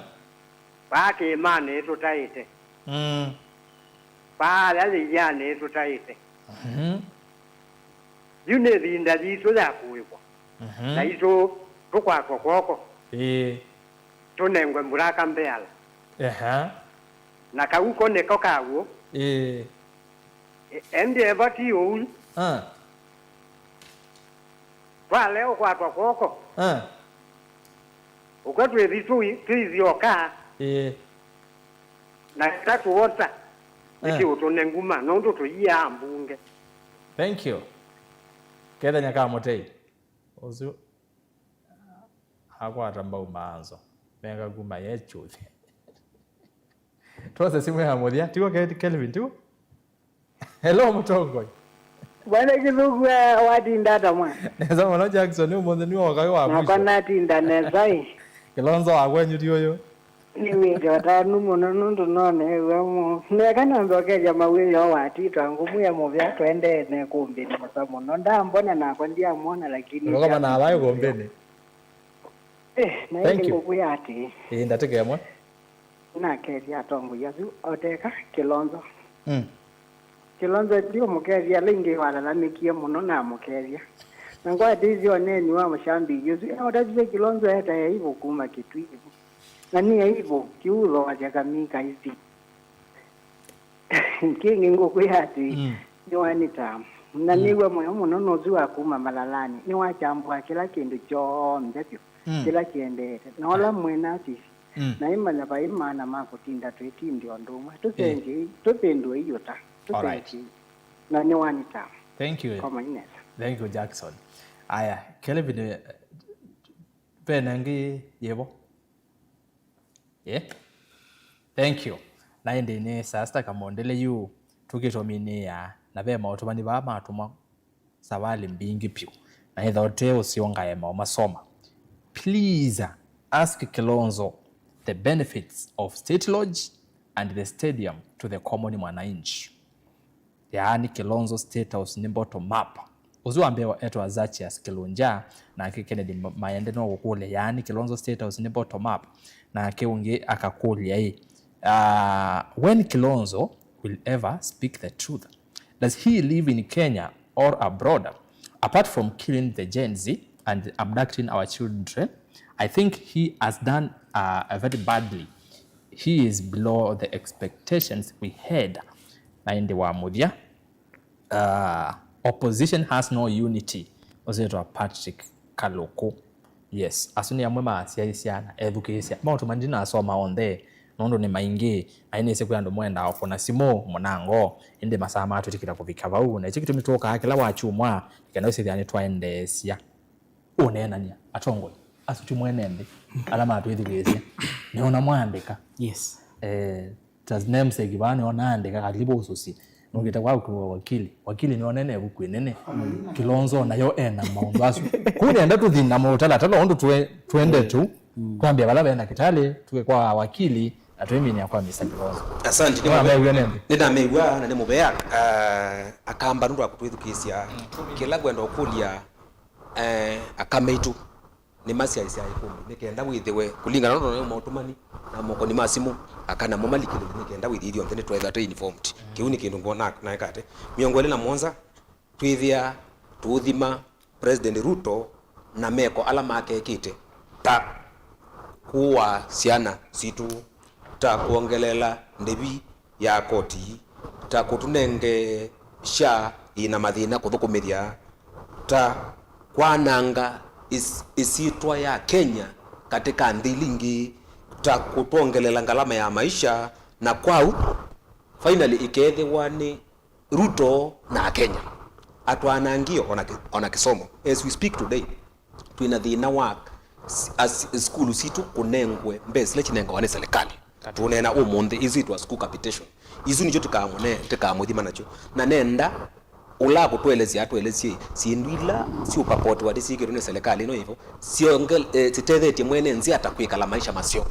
Vaa kĩĩmanĩ ĩtũtaĩte. Mm. Vaa ala yĩianĩ ĩtũtaĩte. Mhm. Yu nĩ ĩvinda yitũ ya kũĩvwa. Mhm. Naitũ tũkwatwa kw'oko. Ĩĩ. Tũnengwe mbura kambeala. Ehe. Na kau ko nĩko kaw'o. Ĩĩ. E-, ĩndĩ eva ti ũu. Ah. Twalea ũkwatwa kw'oko. Ah. Ũka twĩthi tũi-, tũithyoka. Ĩĩ. Na ĩla tũota, Eh. ĩtiũtũne nguma, nũndũ tũiaa mbunge. Thank you. Kethenya Kamũtei. Ũsu akwata mbau maanzo. Menga kuma ye chuthi. Twose simũ ya mũthya. Tiwo Ke-, Kelvin, tiwo? Hello, mũtongoi. Bwana Kĩthũku, eh, watinda ata mwa? Nesa mũno, Jackson, ũmũnthĩ nĩwe wakaĩ wa mwisho. Nakwa natinda nesa ĩ. Kĩlonzo wa kwenyu ti ũyũ? Nĩwĩte ũtanu mũno nũndũ nonew'a mũ. Neka nambe ũkethya mawĩoo watitwa ngũmwĩa mũvea tũendee na ĩkũmbĩnĩ mũsa mũno. Ndambona nakwa ndiamwona, lakini Ũkoma na ala ĩkũmbĩnĩ. Eh, na Thank ĩndĩ you. ngũkwĩa atĩĩ. Ĩĩ, ndatĩka ĩmwe. Nakethya atongoi asu oteka Kĩlonzo. Mm. Kĩlonzo ndiũmũkethya, ala ingĩ walalamĩkie mũno namũkethya. Na ngwatĩĩsye ũneeni wa mũshambiki ũsu, eũtavisye Kĩlonzo etae aivo kuma Kĩtui. Na nĩ aivo, kĩu ũthoasya kamii kaisi. Kĩngĩ ngũkwĩa atĩĩ, Mm. nĩwanĩtaa. Na Mm. nĩw'a mũyo mũno nũsu wa kuma malalanĩ. Nĩwakyambũa kĩla kĩndũ kyonthe vyũ, Mm. kĩla kĩendeete. Na ũla mwĩ nasi, Mm. na ĩmanya vai maana ma kũtinda twĩtindĩ ũndũ ũmwe. Tũsengei, tũsĩndũei ũta. All right. Tũsengei. Na nĩwanĩtaa. Thank you. Koma inesa. Thank you, Jackson. Aya, Kelvin, eh, vena ĩngĩ yĩvo? Yeah. Thank you. Na ĩndĩ nĩ Sister Kamondele yu tũkĩtũminĩĩa, na ve maũtũmani vaa matũmwa savalĩ mbingĩ vyũ, na ĩtha ũte ũseo ngaema ũmasoma. Please ask Kilonzo the benefits of State Lodge and the stadium to the common mwananchi. Yaani Kilonzo State House nĩ bottom up. Ũsu wa mbee etwa Zachius Kilunja, nake Kennedy Ma-, Mayende no gũkũlya, yaani Kilonzo State House nĩ bottom up, nake ũngĩ akakũlya ĩ, uh, when Kilonzo will ever speak the truth? Does he live in Kenya or abroad? Apart from killing the Gen Z and abducting our children, I think he has done, uh, a very badly. He is below the expectations we had. Na ĩndĩ wa mũthya, uh, opposition has no unity, ũsĩtwa Patrick Kaluku. Yes, asu nĩ amwe maasyaĩsya na ethukĩĩsya. Maũtũmani ndinasoma onthe, nũndũ nĩ maingĩ, na nĩnĩsĩ kwĩ andũ mwendaa kũna simũ mũnango, ĩndĩ masaa matwĩtĩkĩla kũvika vau. Na ĩkyo kĩtumi tũkaa kĩla wakyumwa, nĩkenda ũsĩthĩa nĩtwaendeesya ũneenany'a. Atongoi asu ti mwene nthĩ, ala matwĩthukĩĩsya. Nĩona mwaandĩka. Yes. Eh, ta namesake vaa nĩona andĩka karibu ũsũsye. Nũkĩte kwa ũkũwa wakili. Wakili nĩonene ĩvuku ĩnene. Kilonzo nayo ena maũndũ asu. Kũu nĩenda tũthi na mũtalatala ũndũ twe-, twende tu. Twambia vala vena kitalĩ, tuke kwa wakili, na twĩminĩa kwa Mister Kilonzo. Asante. Nĩwamew'a nende? Nĩnamew'a na nĩ mũvea, ah, Akamba nũndũ wa kũtwĩthukĩĩsya. Kĩla ngwenda ũkũlya, eh, aka maitũ nĩmasyaĩsya ĩkũmbĩ, nĩ kenda wĩthĩwe kũlingana na ũndũ maũtũmani na mokoni ma simũ, aka namo malikĩlĩle, nĩ kenda wĩthĩe ithyonthe nĩtwethwa twĩ informed. Kĩu nĩ kĩndũ ngwona naekate. Mĩongo ĩlĩ na mũonza, twĩthĩa tũũthima President Ruto na meko ala makekĩte, ta kũaa syana sitũ, ta kwongeleela ndĩvi ya koti, ta kũtũnenge SHA yĩ na mathĩna kũthũkũmĩthya, ta kwananga ĩs-, ĩsyĩtwa ya Kenya katĩka nthĩ ila ingĩ, ta kũtwongelela ngalama ya maisha, na kwau, finally, ĩkeethĩwa nĩ Ruto na Akenya atwanangie ona ki-, ona kĩsomo. As we speak today, twĩna thĩna wa s-, as-, sukulu sitũ kũnengwe mbesa ila kinengawa nĩ serikali. Tũneena ũmũnthĩ, isu itwa school capitation. Isu nĩkyo tũkamũne-, tũkamũthima nakyo. Na nenda ũla akũtũelesya atũelesye syĩndũ ila siũpapotiwa ti syĩkĩtwe nĩ serikali ĩno ĩvo, syongel-, eh, sitethetye mwene nzĩa ta kwĩkala maisha maseo.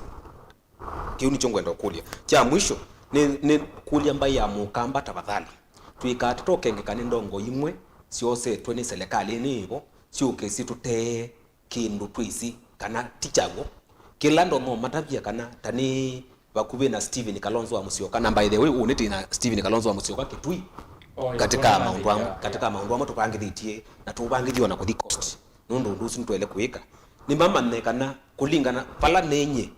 Kĩu nĩkyo ngwenda ũkũlya. Kya mwisho, nĩ, nĩ kũlya mbaĩ ya Mũkamba tafadhali. Twĩkaa tũtokengeka nĩ ndongo imwe syosetwe nĩ selekalĩ ĩno ĩvo, syũke sitũtee kĩndũ twĩsĩ kana ti kyaw'o. Kĩla ndo no matavya kana ta nĩ vakuvĩ na Stephen Kalonzo wa Musyoka, na by the way, ũnĩtĩ na Stephen Kalonzo wa Musyoka Kitui katika maũndũ amwe, katika maũndũ amwe tũvangĩthĩtye na tũvangĩthye ona kũthi court. Nũndũ ũndũ ũsu nĩtwaĩle kũĩka. Nĩmamanye kana kũlingana vala nenye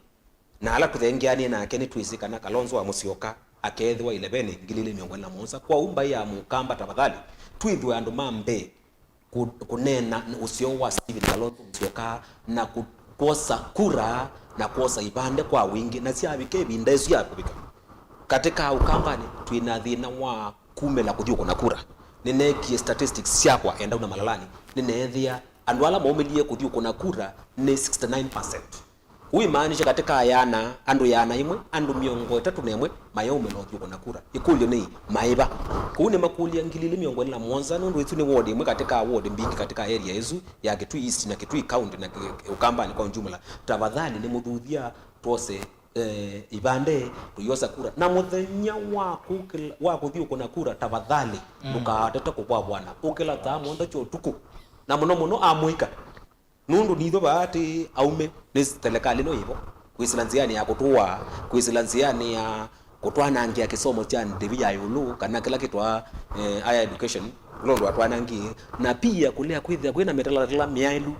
na ala tũthengeanie nake, nĩtwĩsĩ kana Kalonzo wa Musyoka akeethĩwa ĩleveni ngili ilĩ mĩongo ĩlĩ na mũonza. Kwoou mbaĩ ya Mũkamba, tafadhali, twĩthwe andũ ma mbee kũ-, kũneena ũseo wa Stephen Kalonzo Musyoka na kũ-, kwosa kura na kwosa ivande kwa wingĩ, na syavika ĩvinda ĩsu ya kũvika. Katĩ ka Ũkambanĩ, twĩ na thĩna wa kumĩla kũthi ũkũna kura. Nĩneekie statistics syakwa Endauna Malalani, nĩneethĩa andũ ala maumĩlie kũthi ũkũna kura nĩ sixty-nine percent. Ũu imaanisha katĩ ka ĩana, andũ ĩana ĩmwe, andũ mĩongo ĩtatũ na ĩmwe mayaumĩla ũthi ũkũna kura. Ĩkũlyo nĩ, maĩva? Kũu nĩmakũlya ngili ilĩ mĩongo ĩlĩ na mũonza, nũndũ ĩsu nĩ ward ĩmwe katĩ ka ward mbingĩ katĩ ka area ĩsu ya Kitui East na Kitui County na Ki-, Ũkambanĩ kwa jumla. Tafadhali nĩmũthuthya twose, eh, ivande, tũiosa kura. Na mũthenya wa kũkĩla-, wa kũthi ũkũna kura, tafadhali, ndũkaatate kũvwavwana. Ũkĩla saa mũonza kya ũtukũ. Na mũno mũno amũika. Nũndũ nitho vaa ti aume, nĩ selekalĩ ĩno ĩvo. Kwĩsĩla nzĩanĩ ya kũtũaa, kwĩsĩla nzĩanĩ ya kũtwanangĩa kĩsomo kya ndĩvi ya ĩũlũ, kana kĩla kĩtwaa, eh, higher education, kũla ũndũ atwanangie, na pia kũlea kwĩthĩa kwĩna mĩtalatala myaĩlu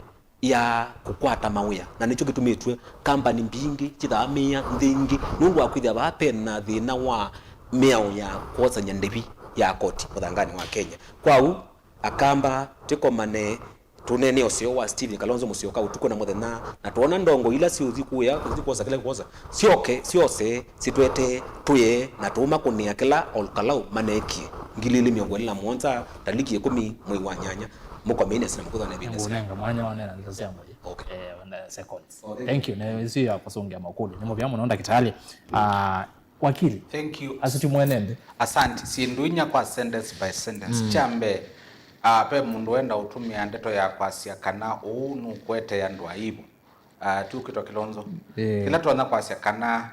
ya kũkwata mawĩa, na nĩkyo kĩtumĩtw'e kambani mbingĩ kĩthaamĩĩa nthĩ ingĩ, nũndũ wa kwĩthĩa vaa pena thĩna wa mĩao ya kwosany'a ndĩvi ya koti mũthanganĩ wa Kenya. Kwoou, Akamba, tĩkomane, tũneene ũseo wa Stephen Kalonzo Musyoka ũtukũ na mũthenya, na twoona ndongo ila siũthi kũya, kũthi kwosa kĩla kwosa, syoke, syose, sitwete, tũye, na tũũmakũnĩa kĩla Ol Kalou maneekie ngili ilĩ mĩongo ĩlĩ na mũonza, taliki ĩkũmi mwei wa nyanya. Mũkomei nesa na mũkũthwa na ĩvinda. Ngũnenga mwanya wa nena ndeto sya mũyĩ. Okay. Eh, na seconds. Oh, thank you. Thank you. Na ĩsu ya kũsũngĩa makũlyo. Nĩ mũvea mũno ndakĩtalĩ. Ah, wakili. Thank you. Asu ti mwene nthĩ. Asante. Syĩndũ inya kwa sentence by sentence. Mm. Kya mbee, ah, ve mũndũ wenda ũtũmĩa ndeto ya kwasya kana ũu nũkũetea andũ aibu. Ah, tũkĩtwa Kilonzo. Eh. Kĩla tũtonya kwasya kana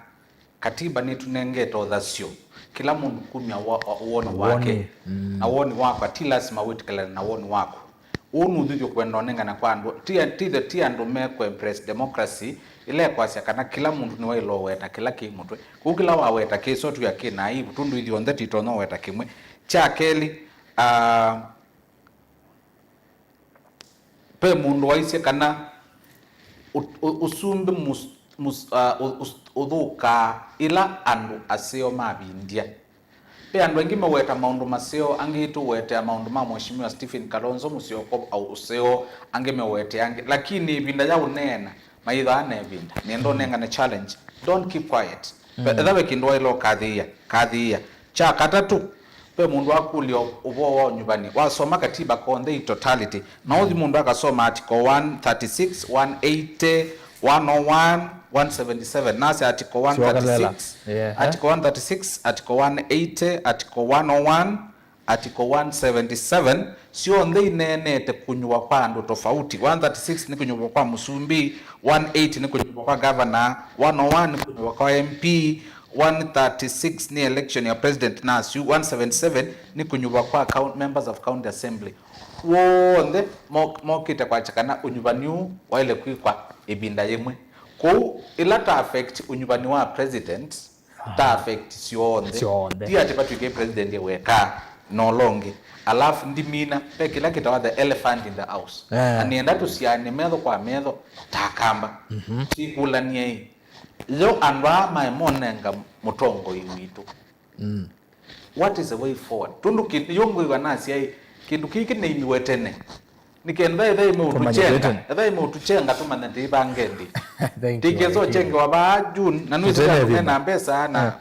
Katiba nĩtũnengete ũthasyo kĩla mũndũ kumya wa-, wa-, woni wake. Woni, mm. Na woni wakwa ti lasima wĩtĩkĩlane na woni waku. Ũũ nũthuthyo kwenda ũnengane kwa andũ. Ti, ti, ti andũ me kũ embrace democracy ĩla ĩkwasya kana kĩla mũndũ nĩwaĩlwe ũweta kĩla kĩ mũtwe. Kũu kĩla waweta kĩsotw'a kĩ na aibu, tũndũ ithyonthe titonya ũweta kĩmwe. Kya kelĩ, ah, Ve mũndũ waisye kana ũ-, ũ-, ũsumbĩ mũs-, mũs-, ah, ũ-, ũs-, ũthũkaa ĩla andũ aseo mavindya. Ve andũ aingĩ meweta maũndũ maseo, angĩ tũwetea maũndũ ma Mheshimiwa Stephen Kalonzo Musyoka au ũseo, angĩ mewete angĩ. Lakini ĩvinda ya ũneena, mayĩthaa na ĩvinda. Nĩenda ũnengane challenge. Don't keep quiet. Ve-, mm. Etha ve kĩndũ waĩle ũkathĩĩa, kathĩĩa. Kya katatũ, ve mũndũ wakũlya ũ-, ũvoo wa ũnyuvani. Wasoma katiba konthe in totality. Na ũthi mũndũ akasoma article one thirty-six, one eighty, one oh one, one seventy-seven, nasya Article Syoka lela. one thirty-six, Yeah, eh? Article one thirty-six, Article one eighty, Article one oh one, Article one seventy-seven, syonthe ineenete kũnyuva kwa andũ tofauti. one thirty-six nĩ kũnyuva kwa mũsumbĩ, one eighty nĩ kũnyuva kwa governor, one oh one nĩ kũnyuva kwa M P, one thirty-six nĩ election ya president na asu, one seventy-seven nĩ kũnyuva kwa count-, members of county assembly. W'onthe mo-, mokĩte kwakya kana ũnyuvani ũũ waĩle kwĩkwa ĩvinda yĩmwe. Kwoou, ĩla ta affect ũnyuvani wa president, ta affect syonthe. Syonthe. Ti atĩ vatw'ĩke president weka na ũla ũngĩ. Alafu ndimina, ve kĩla kĩtawa the elephant in the house. Eh. Na nĩenda tũsiane metho kwa metho ta kamba. Mhm. Tikũlanie ĩ. Yo andũ aa maĩ monenga mũtongoi witũ. Mm. What is the way forward? Tũndũ kĩndũ yũngũĩwa nasya ĩ, kĩndũ kĩkĩ nĩimiwe tene. Nĩ kenda ethĩwa ĩmeũtũchenga, ethĩwa ĩmeũtũchenga tũmanye ndĩivange nthĩ. Thank you, thank you. Tĩkesa ũchengewa vaa June, na nũsĩ andũ mena mbesa na,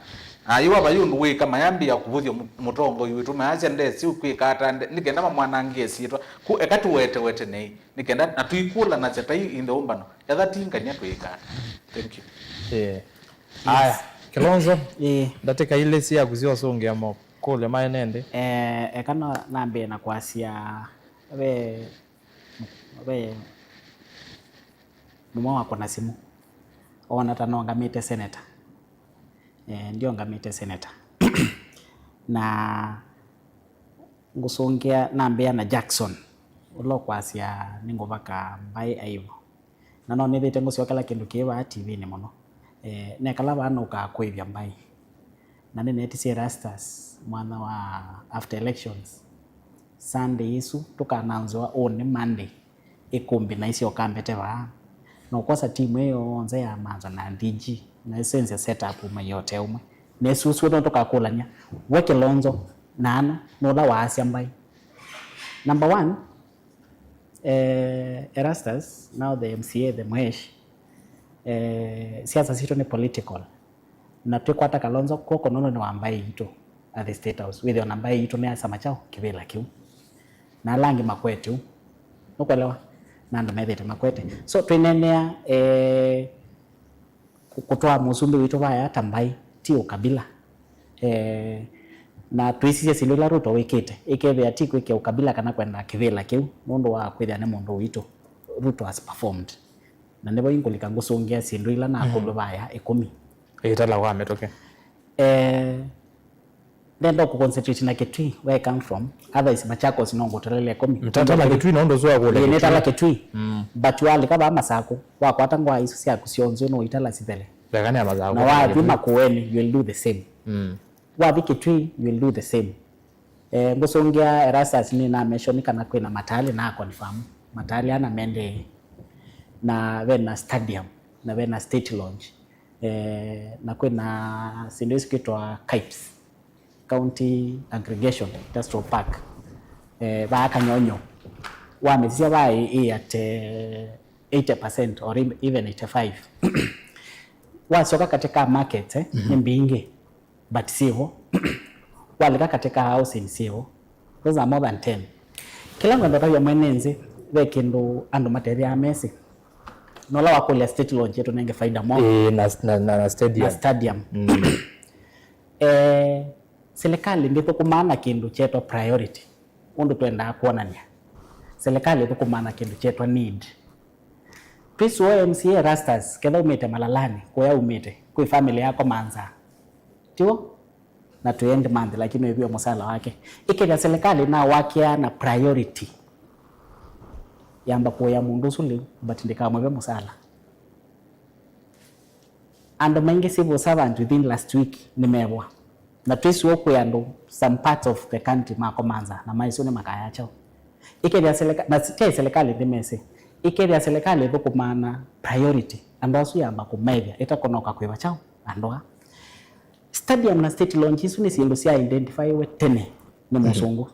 ah, ayĩwa vai ũndũ wĩka, mayambĩĩa kũvũthya mũ-, mũtongoi witũ, mayasya ndesĩ kwĩka ata, nde-, nĩ kenda mamwanangĩe syĩtwa. Ku eka tũwetewete nei, nĩ kenda, na tũikũlanasya tai in the ũmbano, etha ti ngania twĩka ata. Thank you. Yeah. Aya, Kilonzo, ĩĩ, ndatĩka ilĩ syaku sya ũsũngĩa makũlyo maene nthĩ. Eh, eka no nambĩe na kwasya ve, ve mũmwe wakwa na simũ, oona ta nongamĩte seneta. Eh, ndiongamĩte seneta. Na ngũsũngĩa nambĩa na Jackson, ũla ũkwasya nĩngũvaka mbaĩ aivo. Na no nĩthĩte ngũsyokela kĩndũ kĩĩ vaa T V-nĩ mũno. Eh, nekala vaa nũkaa kũĩvya mbaĩ. Na nĩnetisye Erastus mwanya wa after elections. Sunday ĩsu tũkananzwa ũnĩ Monday. Ĩkũmbĩ na isyoka mbete vaa. Na ũkosa timu ĩyo yonthe ya Manza na D G. Na ĩsenzya set up uma yote ũmwe. Na ĩsu ũsu no tũkakũlany'a. We Kilonzo, na ano, nũla waasya mbaĩ. Number one, Eh, Erastus, now the M C A, the Mhesh, eh, siasa sitũ nĩ political. Na twĩkwata Kalonzo kw'oko nũndũ nĩ wa mbaĩ yitũ at the State House. Wĩthĩwa na mbaĩ yitũ nĩ ya kyama kyaũ? Kĩvĩla kĩu. Na ala angĩ makwete ũu. Nũkwelewa? Na andũ methĩte makwete. So, twĩneenea, eh, kũ-, kũtwaa mũsumbĩ witũ vaya ta mbaĩ, ti ũkabila. Eh, na twĩsisye syĩndũ ila Ruto wĩkĩte, ĩkethĩa ti kwĩkĩa ũkabila kana kwenda kĩvĩla kĩu, nũndũ wa kwĩthĩa nĩ mũndũ witũ, Ruto has performed. Na nĩvo ingũlika ngũsũngĩa syĩndũ ila nakũlw'a vaya ĩkũmi. Ĩtala wa mĩtũkĩ. Eh, Ndenda kũconcentrate na Kitui, where I come from. Otherwise, Machakos no ngũtalele ĩkũmi. Nĩtatala Kitui na ũndũ ũsu wakũlya. Ĩĩ, Kitui. Nĩtala Kitui. Mm. But walika vaa Masakũ, wakwata ngwaa isu syaku syonthe no itala sithele. Leka nĩ ya Masakũ. Na wathi Makueni, you will do the same. Mm. Wathi Kitui, you will do the same. Eh, ngũsũngĩa Erastus nĩ na mention kana kwĩna matali na confirm. Matali ana mendee. Na vena stadium, na vena state lodge. Eh, na kwĩna syĩndũ isu kwĩtwa KAIPS, County Aggregation Industrial Park. Eh, vaa Kanyonyo. Wamĩsisya vaa ĩ, ĩ at, eh, eighty percent or even eighty-five. Wasyoka katika market, eh, mhm, nĩ mbingĩ, but sivo. Walika katika housing sivo. Those are more than ten. Kĩla ngwenda ũtavya mwene nthĩ, ve kĩndũ andũ matethĩaa mesĩ. Nola wakũlya state lodge yĩtũnenge faida mwa. Ĩĩ, na, na, na, na stadium. Na stadium. Mm. Eh, serikali ndĩthũkũmaa na kĩndũ kyetwa priority. Ũndũ twendaa kwonany'a. Serikali ĩthũkũmaa na kĩndũ kyetwa need. Twĩsĩ o M C A Erastus, ketha umĩte Malalani, kũya umĩte, kwĩ family yako Manza. Tiw'o? Na twĩ end month, lakini wĩviwa mũsala wake. Ĩkethĩa serikali nawakĩa na priority. Yamba kũya mũndũ ũsu lĩu, but ndĩkamwĩve mũsala. Andũ maingĩ civil servant within last week nĩmevwa. Na twĩsĩ o kwĩ andũ some parts of the country makomanza na maisũ nĩ makaya kyaũ. Ĩkethĩa serika-, na si-, kyaĩ serikali ndĩmesĩ. Ĩkethĩa serikali ĩthũkũmaa na priority, andũ asu yamba kũmethya, ĩtakũnoka kwĩva kyaũ andũ aa. Stadium na state lodge isu nĩ syĩndũ sya identifywe tene nĩ mũsũngũ.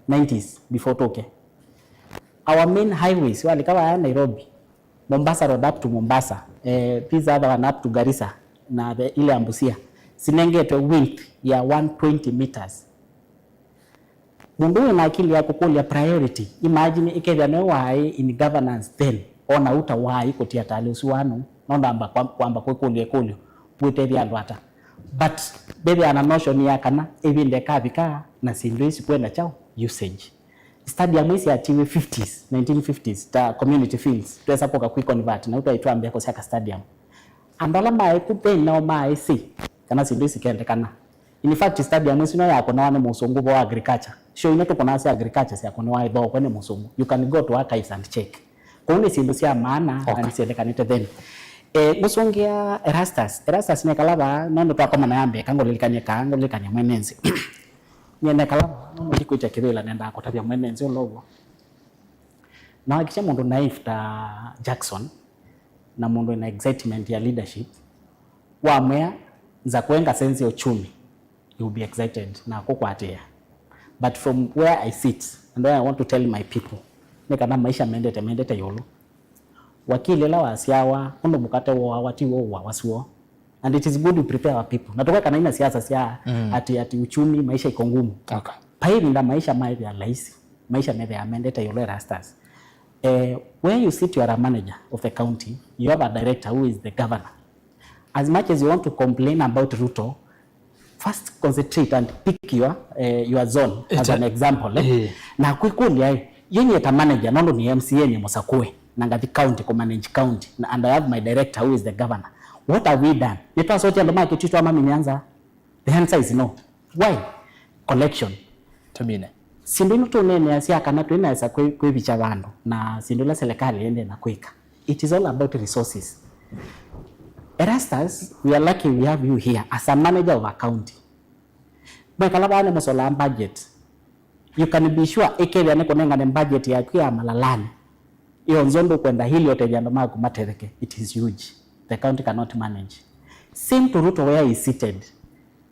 Nineties, before tũke. Our main highways, walika vaya Nairobi, Mombasa Road up to Mombasa, eh, this other one up to Garissa, na the, ile ya Busia, sinengetwe width ya one twenty meters. Mũndũ wĩ na akili ya kũkũlya priority, imagine ĩkethĩa nĩwe waĩ in governance then, Ona ũta waĩ kũtia tali ũsu wanu, no ndamba kwa- kwamba kwĩkũlya ĩkũlyo, wĩtethya andũ ata? But ndethĩaa na notion ya kana ĩvinda ĩkavika na syĩndũ isi kwenda kyaũ? Usage. Stadium isi syatiwe fifties, nineteen fifties, ta community fields, twesa kũka kwĩ convert na ũtwaitwa mbeko syaka stadium. Andũ ala maĩ ku then nao maĩ si kana syĩndũ isi kendekana. In fact, stadium ĩsu no yakũnawa nĩ mũsũngũ vo agriculture. Show ino tũkũnaa sya agriculture syakũnawa ĩthokwe nĩ mũsũngũ. You can go to archives and check. Kũu nĩ syĩndũ sya maana na Okay. nĩsyendekanĩte then. Eh, mũsũngĩa Erastus. Erastus nekala vaa, nũndũ twakomana ya mbee, kangũlilikany'a kaa, ngũlilikany'a mwene nzĩ. Nyie nekala vaa, nũndũ ndikwĩtya kĩvĩla nendaa kũtavya mwene nzĩ ũla ũw'o. Na wakisha mũndũ naif ta Jackson, na mũndũ ena excitement ya leadership, wamwĩa nza kwenga sense ya uchumi, he will be excited na kũkwatĩĩa. But from where I sit and where I want to tell my people, nĩ kana maisha mendete, mendete yũlũ. Wakili ĩla wasyawa, ũndũ mũkate woawa, ti w'o ũawa syũa. And it is good we prepare our people. Na tũkweka na ina siasa sya Mm. ati, ati uchumi, maisha iko ngumu. Okay. Pai ĩvinda maisha maĩthĩa laisi, maisha methĩa mendete yũlũ Erastus. Eh, where you sit, you are a manager of the county, you have a director who is the governor. As much as you want to complain about Ruto, first concentrate and pick your, eh, your zone as Ita- an example, eh? Eh. Na kwĩkũlya, eh, yĩnyie ta manager, nũndũ nĩ M C A nĩ mũsakũe, na ngathi county kũmanage county, na, and I have my director who is the governor. What have we done? Nĩtwasotie andũ ma Kitui twamaminya nza? The answer is no. Why? Collection. Tũmine. Syĩndũ ino tũneenea sya kana twĩnesa kwĩ- kwĩvikya vandũ na syĩndũ ila serikali ĩendee na kwĩka. It is all about resources. Erastus, we are lucky we have you here as a manager of a county. Mwekala vaa nĩ mũsolaa budget. You can be sure ĩkethĩa nĩ kũnengane budget yaku ya malalani. Ĩyo nzũ ndũkwenda hili ũtethya andũ maku matetheke. It is huge. The county cannot manage. Same to Ruto where he is seated.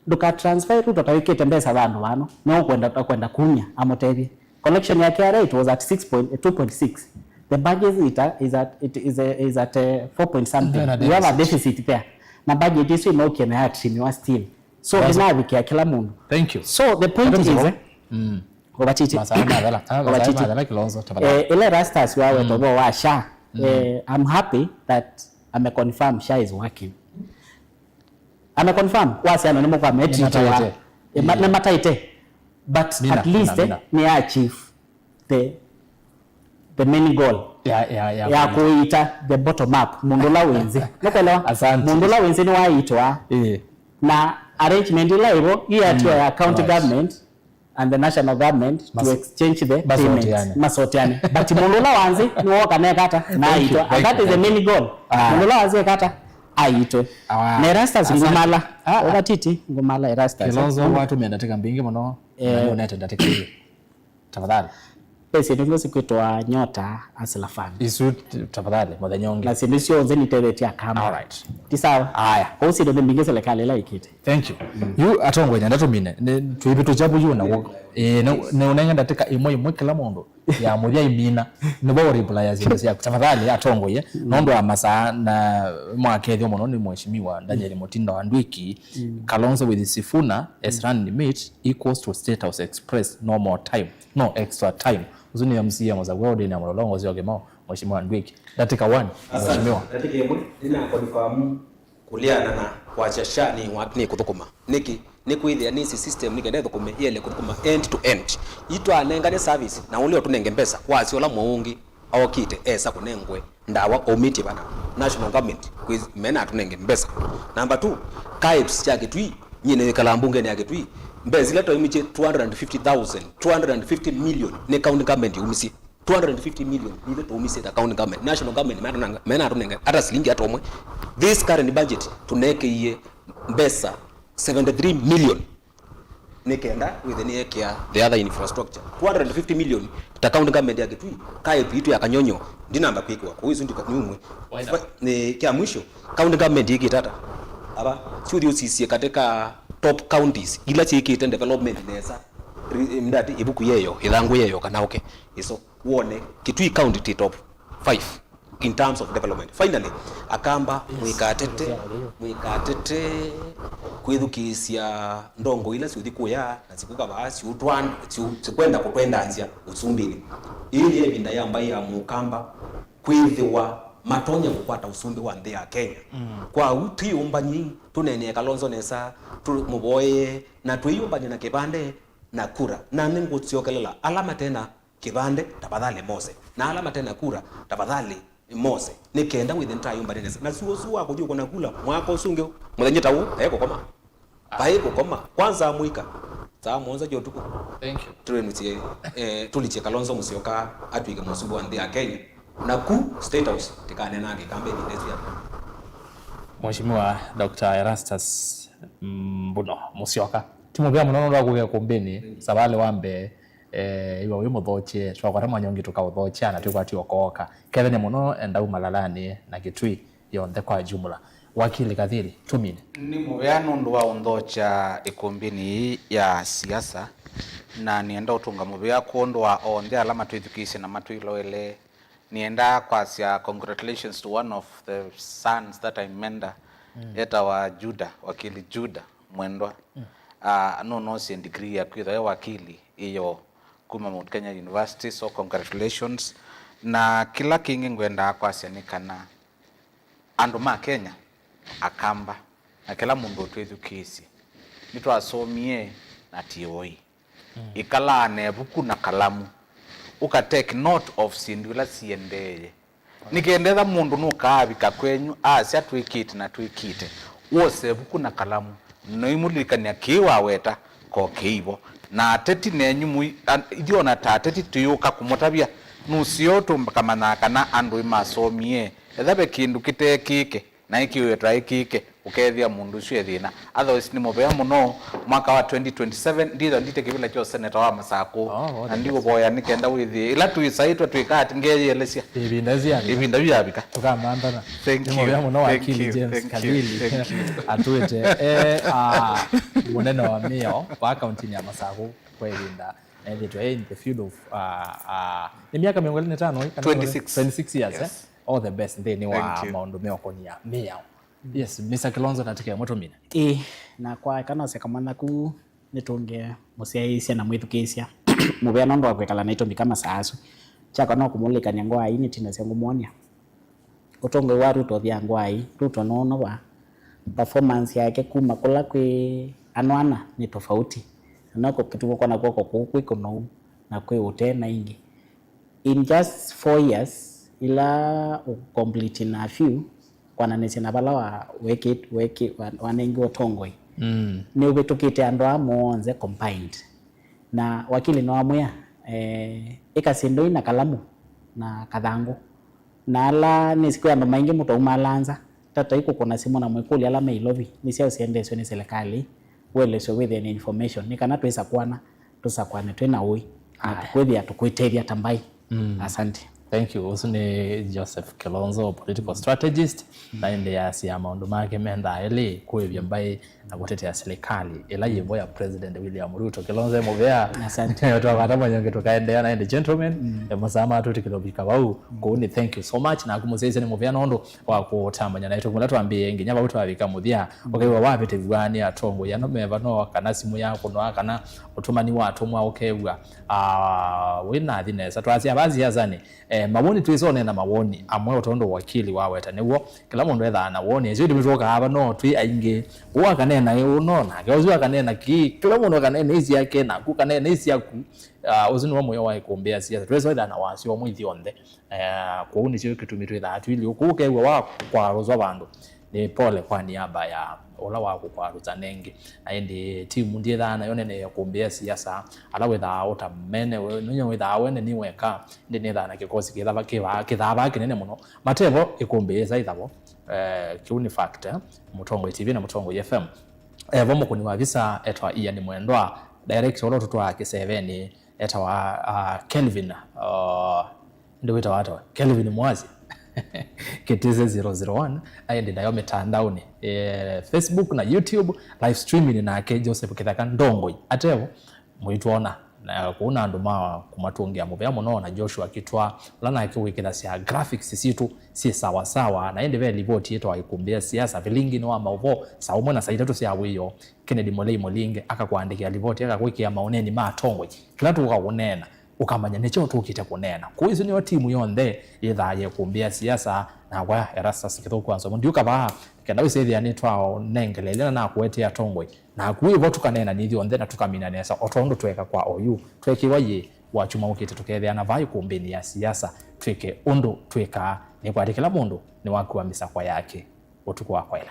Ndũka transfer Ruto ta wĩkĩte mbesa vandũ vano. No kwenda ta kwenda kumya amũtethye. Collection ya K R A, it was at six point, two point six. The budget is at, is at, it is a, is at uh, four point something. Then a You have a deficit. Deficit there. Na budget isu inokie na yatimiwa still. So That's ndinavikia kila mũndũ. Thank you. So the point That is is, all. eh, Mm. Obatiti. Masaa mathela. Ah, masaa Obatiti. Mathela Kilonzo, tafadhali. Eh, ile Erastus waweta ũvoo wa sha. Eh, I'm happy that ameconfirm sha is working. Ameconfirm, wasiana nĩ mũkwa metritwa. Nĩmataĩte. Eh, ma- nĩmataĩte. But Mina, at least mina, eh, mina. nĩ achieve the the main goal Ya, ya, ya, ya kũita the bottom up, mũndũ ũla wĩ nzĩ. Nũkwelewa? Asante. Mũndũ ũla wĩ nzĩ nĩwaitwa. Eh. Na arrangement ĩla ĩvo ĩatwa Mm, ya county right. government and the national government to Mas- exchange the masoteane. Payments. Masoteane. But mũndũ ũla wa nzĩ nĩwoka nekata na Thank you, aitwa. And thank that you, is the thank you. Main goal. Ah. Mũndũ ũla wa nzĩ ekata aitwe. Ah. Na Erastus Asante. Ngumala. Ah, ah. Obatiti ngumala Erastus. Kilonzo watũmĩa ndatĩka mbingĩ mũno. Eh. Na nĩũnete ndatĩka ii. Tafadhali. Ve syĩndũ ingĩ sikwĩtwa Nyota Hustler Fund. Isu t- tafadhali, mũthenya ũngĩ. Na syĩndũ syonthe nitethetie Akamba. All right. Ti sawa? Aya. Kwa hiyo syĩndũ nĩ mbingĩ serikali ĩla ĩkĩte. Thank you. Yu atongoi nenda tũmine. Nĩ- twĩvĩtũkya vu yu na w'o. Eh, nĩ- nĩũnenge ndatĩka ĩmwe ĩmwe kĩla mũndũ ya mũthya imina. Nĩvo ũreply ya syĩndũ syaku. Tafadhali atongoi. Nũndũ wa masaa na mwakethyo mũno nĩ mheshimiwa Daniel Mutinda wa Ndwiki. Kalonzo with Sifuna as running mate equals to State House Express, no more time, no extra time. Ũsu nĩ M C A mũsakũe ũdĩnĩ ya mũlolongo ũseo kĩmao, Mheshimiwa Ndwiki. Ndatĩka one, Asante. Mheshimiwa. Ndatĩka ĩmwe, nĩna confirm kũleana na kwasya sha nĩ wa- nĩ kũthũkũma. Nĩkĩ? Nĩ kwĩthĩa nĩsĩ system nĩ kenda ĩthũkũme, yĩele kũthũkũma end to end. Itwanengane service, na ũlĩa ũtũnenge mbesa, wasya ũla mwaũ ũngĩ okĩte esa kũnengwe ndawa aumĩtye vana? National government kwĩ- mena atũnenge mbesa. Number two, KAYPS ya Kitui, nyie nĩwĩkalaa mbungeni ya Kitui, mbesa ila twaumisye two hundred fifty thousand, two hundred fifty million nĩ county government yaumisye. Two hundred fifty million nithe twaumisye ta county government. National government mena atũnenge- mena atũnenge hata silingi hata ũmwe. This current budget tũnekeie mbesa seventy three million. Nĩ kenda wĩthe nĩyekĩa the other infrastructure. Two hundred fifty million ta county government ya Kitui, KAYP itũ ya Kanyonyo, ndinamba kwĩkĩwa kũu, isu ndika- nĩ umwe. Wenda. Fa- nĩ kya mwisho, county government ĩkĩte ata? Ava, siũthi ũsisye katika top counties ila syĩkĩte development nesa. Ri- mdati, ĩvuku yeyo, ĩthangũ yeyo, kana ũke, ĩso, wone, Kitui County ti top five in terms of development. Finally, Akamba, mwĩkatete, mwĩkatete kwĩthukĩĩsya ndongo ila siũthi kũya na sikũka vaa, siũtwan- siũ- sikwenda kũtwendanzya ũsumbĩnĩ. Ĩĩ nĩ ĩvinda ya mbaĩ ya Mũkamba kwĩthĩwa matonya kũkwata ũsumbĩ wa nthĩ ya Kenya. Mm. Kwa ũu, twĩyũmbany'ei, tũneenee Kalonzo nesa, tũmũvoyee, na twĩyũmbany'a na kĩvande na kura. Na nĩngũsyokelela, ala mate na kĩvande, tafadhali mose, na ala mate na kura, tafadhali mose, nĩ kenda wĩthĩe nĩtayũmbany'a nesa. Na sua ũsu wa kũthi ũkũna kula mwaka ũsu ũngĩ, mũthenya ta ũũ, vaĩ kũkoma. Vaĩ kũkoma. Kwanza amũika saa mũonza kya ũtukũ. Thank you. Tũlĩnũsye, eh, tũlikye Kalonzo Musyoka atw'ĩke mũsumbĩ wa nthĩ ya Kenya. Na ku State House, tĩkaneenange kambeini ndesu ya. Mheshimiwa Doctor Erastus Mbuno Musyoka, ti mũvea mũno nũndũ wa kũvĩa kũmbĩni savalĩ wa mbee. Eh, iwa wĩ mũthokye, twakwata mwanya ũngĩ tũkaũthokya na twĩkwatya ũkooka. Kethania mũno endau Malalanĩ na Kitui yonthe kwa jumla. Wakili Kathiri, tũmine. Nĩ mũvea nũndũ wa ũnthokya ĩkũmbĩnĩ yĩĩ ya siasa, na nĩenda ũtũnga mũvea kwondũ wa onthe ala matwĩthukĩĩsye na matwĩloele. Nĩenda kwasya congratulations to one of the sons that I mentor, mm, etawa Juda, wakili Juda Mwendwa. Mm. Ah, nũnoosie degree ya kwĩthwa e wakili ĩyo kuma Mount Kenya University, so congratulations. Na kĩla kĩngĩ ngwendaa kwasya nĩ kana andũ ma Kenya, Akamba, na kĩla mũndũ ũtwĩthukĩĩsye, nĩtwasomie na tioi. Mm. Ĩkalaa na ĩvuku na kalamu, ũka take note of syĩndũ ila siendee. Nĩkenda ethĩwa mũndũ nũkaavika kwenyu asya twĩkĩte na twĩkĩte, wose ĩvuku na kalamu, noimũlilikany'a kĩĩ waweta ko kĩivo. Na ateti nenyu mũi-, an-, ithyĩ o na ta ateti tũyũka kũmũtavya, nũseo tũkamanyaa kana andũ ĩmasomie. Ethĩwa ve kĩndũ kĩteekĩke, na ĩkĩwetwa ĩkĩke, ũkethĩa mũndũ ũsu e thĩna. Otherwise, nĩ mũvea mũno. Mwaka wa twenty twenty-seven, ndithwa ndite kĩvĩla kya ũseneta wa Masakũ. Oh, na ndiũvoya nĩ kenda wĩthĩe. Ĩla twĩsaĩtwe twĩka ati ngeyĩelesya. Ĩvinda yavika. Ĩvinda yavika. Tũkamanthana. Thank you. Nĩ mũvea mũno, wakili James Kathiri. Thank you. Atwĩte, eh, ah, mũnene wa mĩao wa kauntinĩ ya Masakũ kwa ĩvinda. Na ethĩtwe in the field of, ah, ah, nĩ myaka mĩongo ĩlĩ na ĩtano, ĩ, kana twenty-six. Twenty-six years, eh? Yes. All the best nthĩnĩ wa maũndũ meũkonia mĩao. Yes, Mister Kilonzo, na tũkemũtũmina. Ĩĩ, nakwa eka nose kamwana ku nĩtũnge mũsyaĩĩsya na mwĩthukĩĩsya mũvea nũndũ wa kwĩkala naitũ mĩka masaa asu. Kyakwa no kũmũlilikany'a ngũa ii nĩtinasya ngũmwony'a. Ũtongoi wa Ruto ũthyaa ngũa ii, Ruto nũnũva. Performance yake kuma kũla kwĩ anwana nĩ tofauti. Na no kĩtuma kwana kw'oko kũu kwĩ kũnou na kwĩ ũtee na ingĩ. In just four years, ila ũcomplete na few, kwananĩsya na vala wa, weki-, weki-, wa, wanengiwe ũtongoi, mm, nĩũvĩtũkĩte andũ aa monthe combined. Na wakili nĩwamwĩa, eh, ĩka syĩndũ ii na kalamu na kathangũ. Na ala nĩsĩ kwĩ andũ maingĩ mũtwaumaalaa nza, tatai kũkũna simũ na mwĩkũlya ala me Ilovi, nĩ syaũ siendeswe nĩ silikalĩ, ũeleswe wĩthĩe na information, nĩ kana twĩsakũana, tũsakũane twĩ na ũĩ, na tũkwĩthĩa tũkwĩtethya ta mbaĩ. Mm. Asante. Thank you. Ũsu nĩ Joseph Kilonzo, political strategist, na ĩndĩ yasya maũndũ make mendaa elĩ, kũĩvya mbaĩ na kũtetea silikalĩ ĩla yĩvo ya President William Ruto. Kilonzo e mũvea. Asante. Twavata mwanya ũngĩ tũkaendeea na ĩndĩ, gentlemen, mm, e masaa matwĩtĩkĩla ũvika vau. Mm. Kũu nĩ thank you so much, naku mũsyaĩĩsya nĩ mũvea nũndũ wa kũtambany'a naitũ kuma twambĩĩe nginya vau twavika mũthya. Mm. Ũkew'a wavĩtĩw'a nĩ atongoi ano meva no kana simũ yakũnwa kana ũtũmani wa atũmwa ũkew'a, ah, wĩ nathi nesa. Twasya vaa siasanĩ, eh, mawoni twĩsonee na mawoni amwe o tondũ wakili waweta nĩw'o. Kĩla mũndũ ethaa na woni. Ĩsu ĩndĩ nĩtwokaa ava no twĩ aingĩ. Ũũ akaneena ũno, nake ũsu akaneena kĩĩ. Kĩla mũndũ akaneena ĩsyake, naku ũkaneena ĩsyaku. Ah, ũsu nĩw'o mũyo wa ĩkũmbĩ ya siasa. Twĩsa ĩthaa na wasyo ũmwe ithyonthe. Eh, kwoou nĩkyo kĩtumi twĩthaa twĩlĩ ũkũ ũkew'a wa kwarũswa vandũ. Nĩ pole kwa niaba ya ũla wa kũkwarũsya nengĩ. Na ĩndĩ timu ndyĩthaa nayo nene ya ĩkũmbĩ ya siasa. Ala wĩthaa ũtamene, we, nũnya wĩthaa wene nĩ weka. Ĩndĩ nĩthaa na kĩkosi kĩthaa kĩvaa, kĩthaa vaa kĩnene mũno. Matevo ĩkũmbĩ yĩsa ĩthavo. Eh, kĩu nĩ fact, eh? Mũtongoi T V na Mũtongoi F M. Evo mũkũni wa visa etwa Ian Mwendwa, director ũla ũtũtwaa kĩsevenĩ etawa, ah, Kelvin, ah, ndĩ wĩtawa atawa Kelvin Mwasi. Kĩtĩse zero zero one, aĩndĩ nayo mĩtandaonĩ, eh, Facebook na YouTube, live streaming nake Joseph Kĩtheka Ndongoi. Atevo, mũitwona. Na kũu na andũ ma kũmatũngĩa mũvea mũno, na Joshua Kitwa, ũla nake wĩkĩthasya graphics sitũ syĩ sawa sawa, na ĩndĩ ve livoti yĩtawa Ĩkũmbĩ ya Siasa, vilinginĩ wa maũvoo, saa ũmwe na saa itatũ sya wĩoo, Kennedy Mũlei Mũlinge akakũandĩkĩa livoti, akakwĩkĩa maoneni ma atongoi. Kĩla tũkũneena, ũkamanya nĩkyo tũkĩte kũneena. Kũu ĩsu nĩyo timu yonthe yĩthaa yĩkũmbĩa siasa, nakwa Erastus Kĩthũku wa Nzomo ndiũka vaa, kenda wĩsĩthĩa nĩtwaũnengeleelya na nakũetee atongoi. Naku wĩ vo tũkaneena nĩ ithyonthe na tũkamina nesa, o tondũ tweka kwa oyu, twekĩwa yĩ, wakyumwa ũkĩte tũkeethĩana vaa ĩkũmbĩnĩ ya siasa, twĩke ũndũ twĩkaa. Nĩkwatĩ kĩla mũndũ nĩwakua mĩsakwa yake. Ũtukũ wa kwaĩla.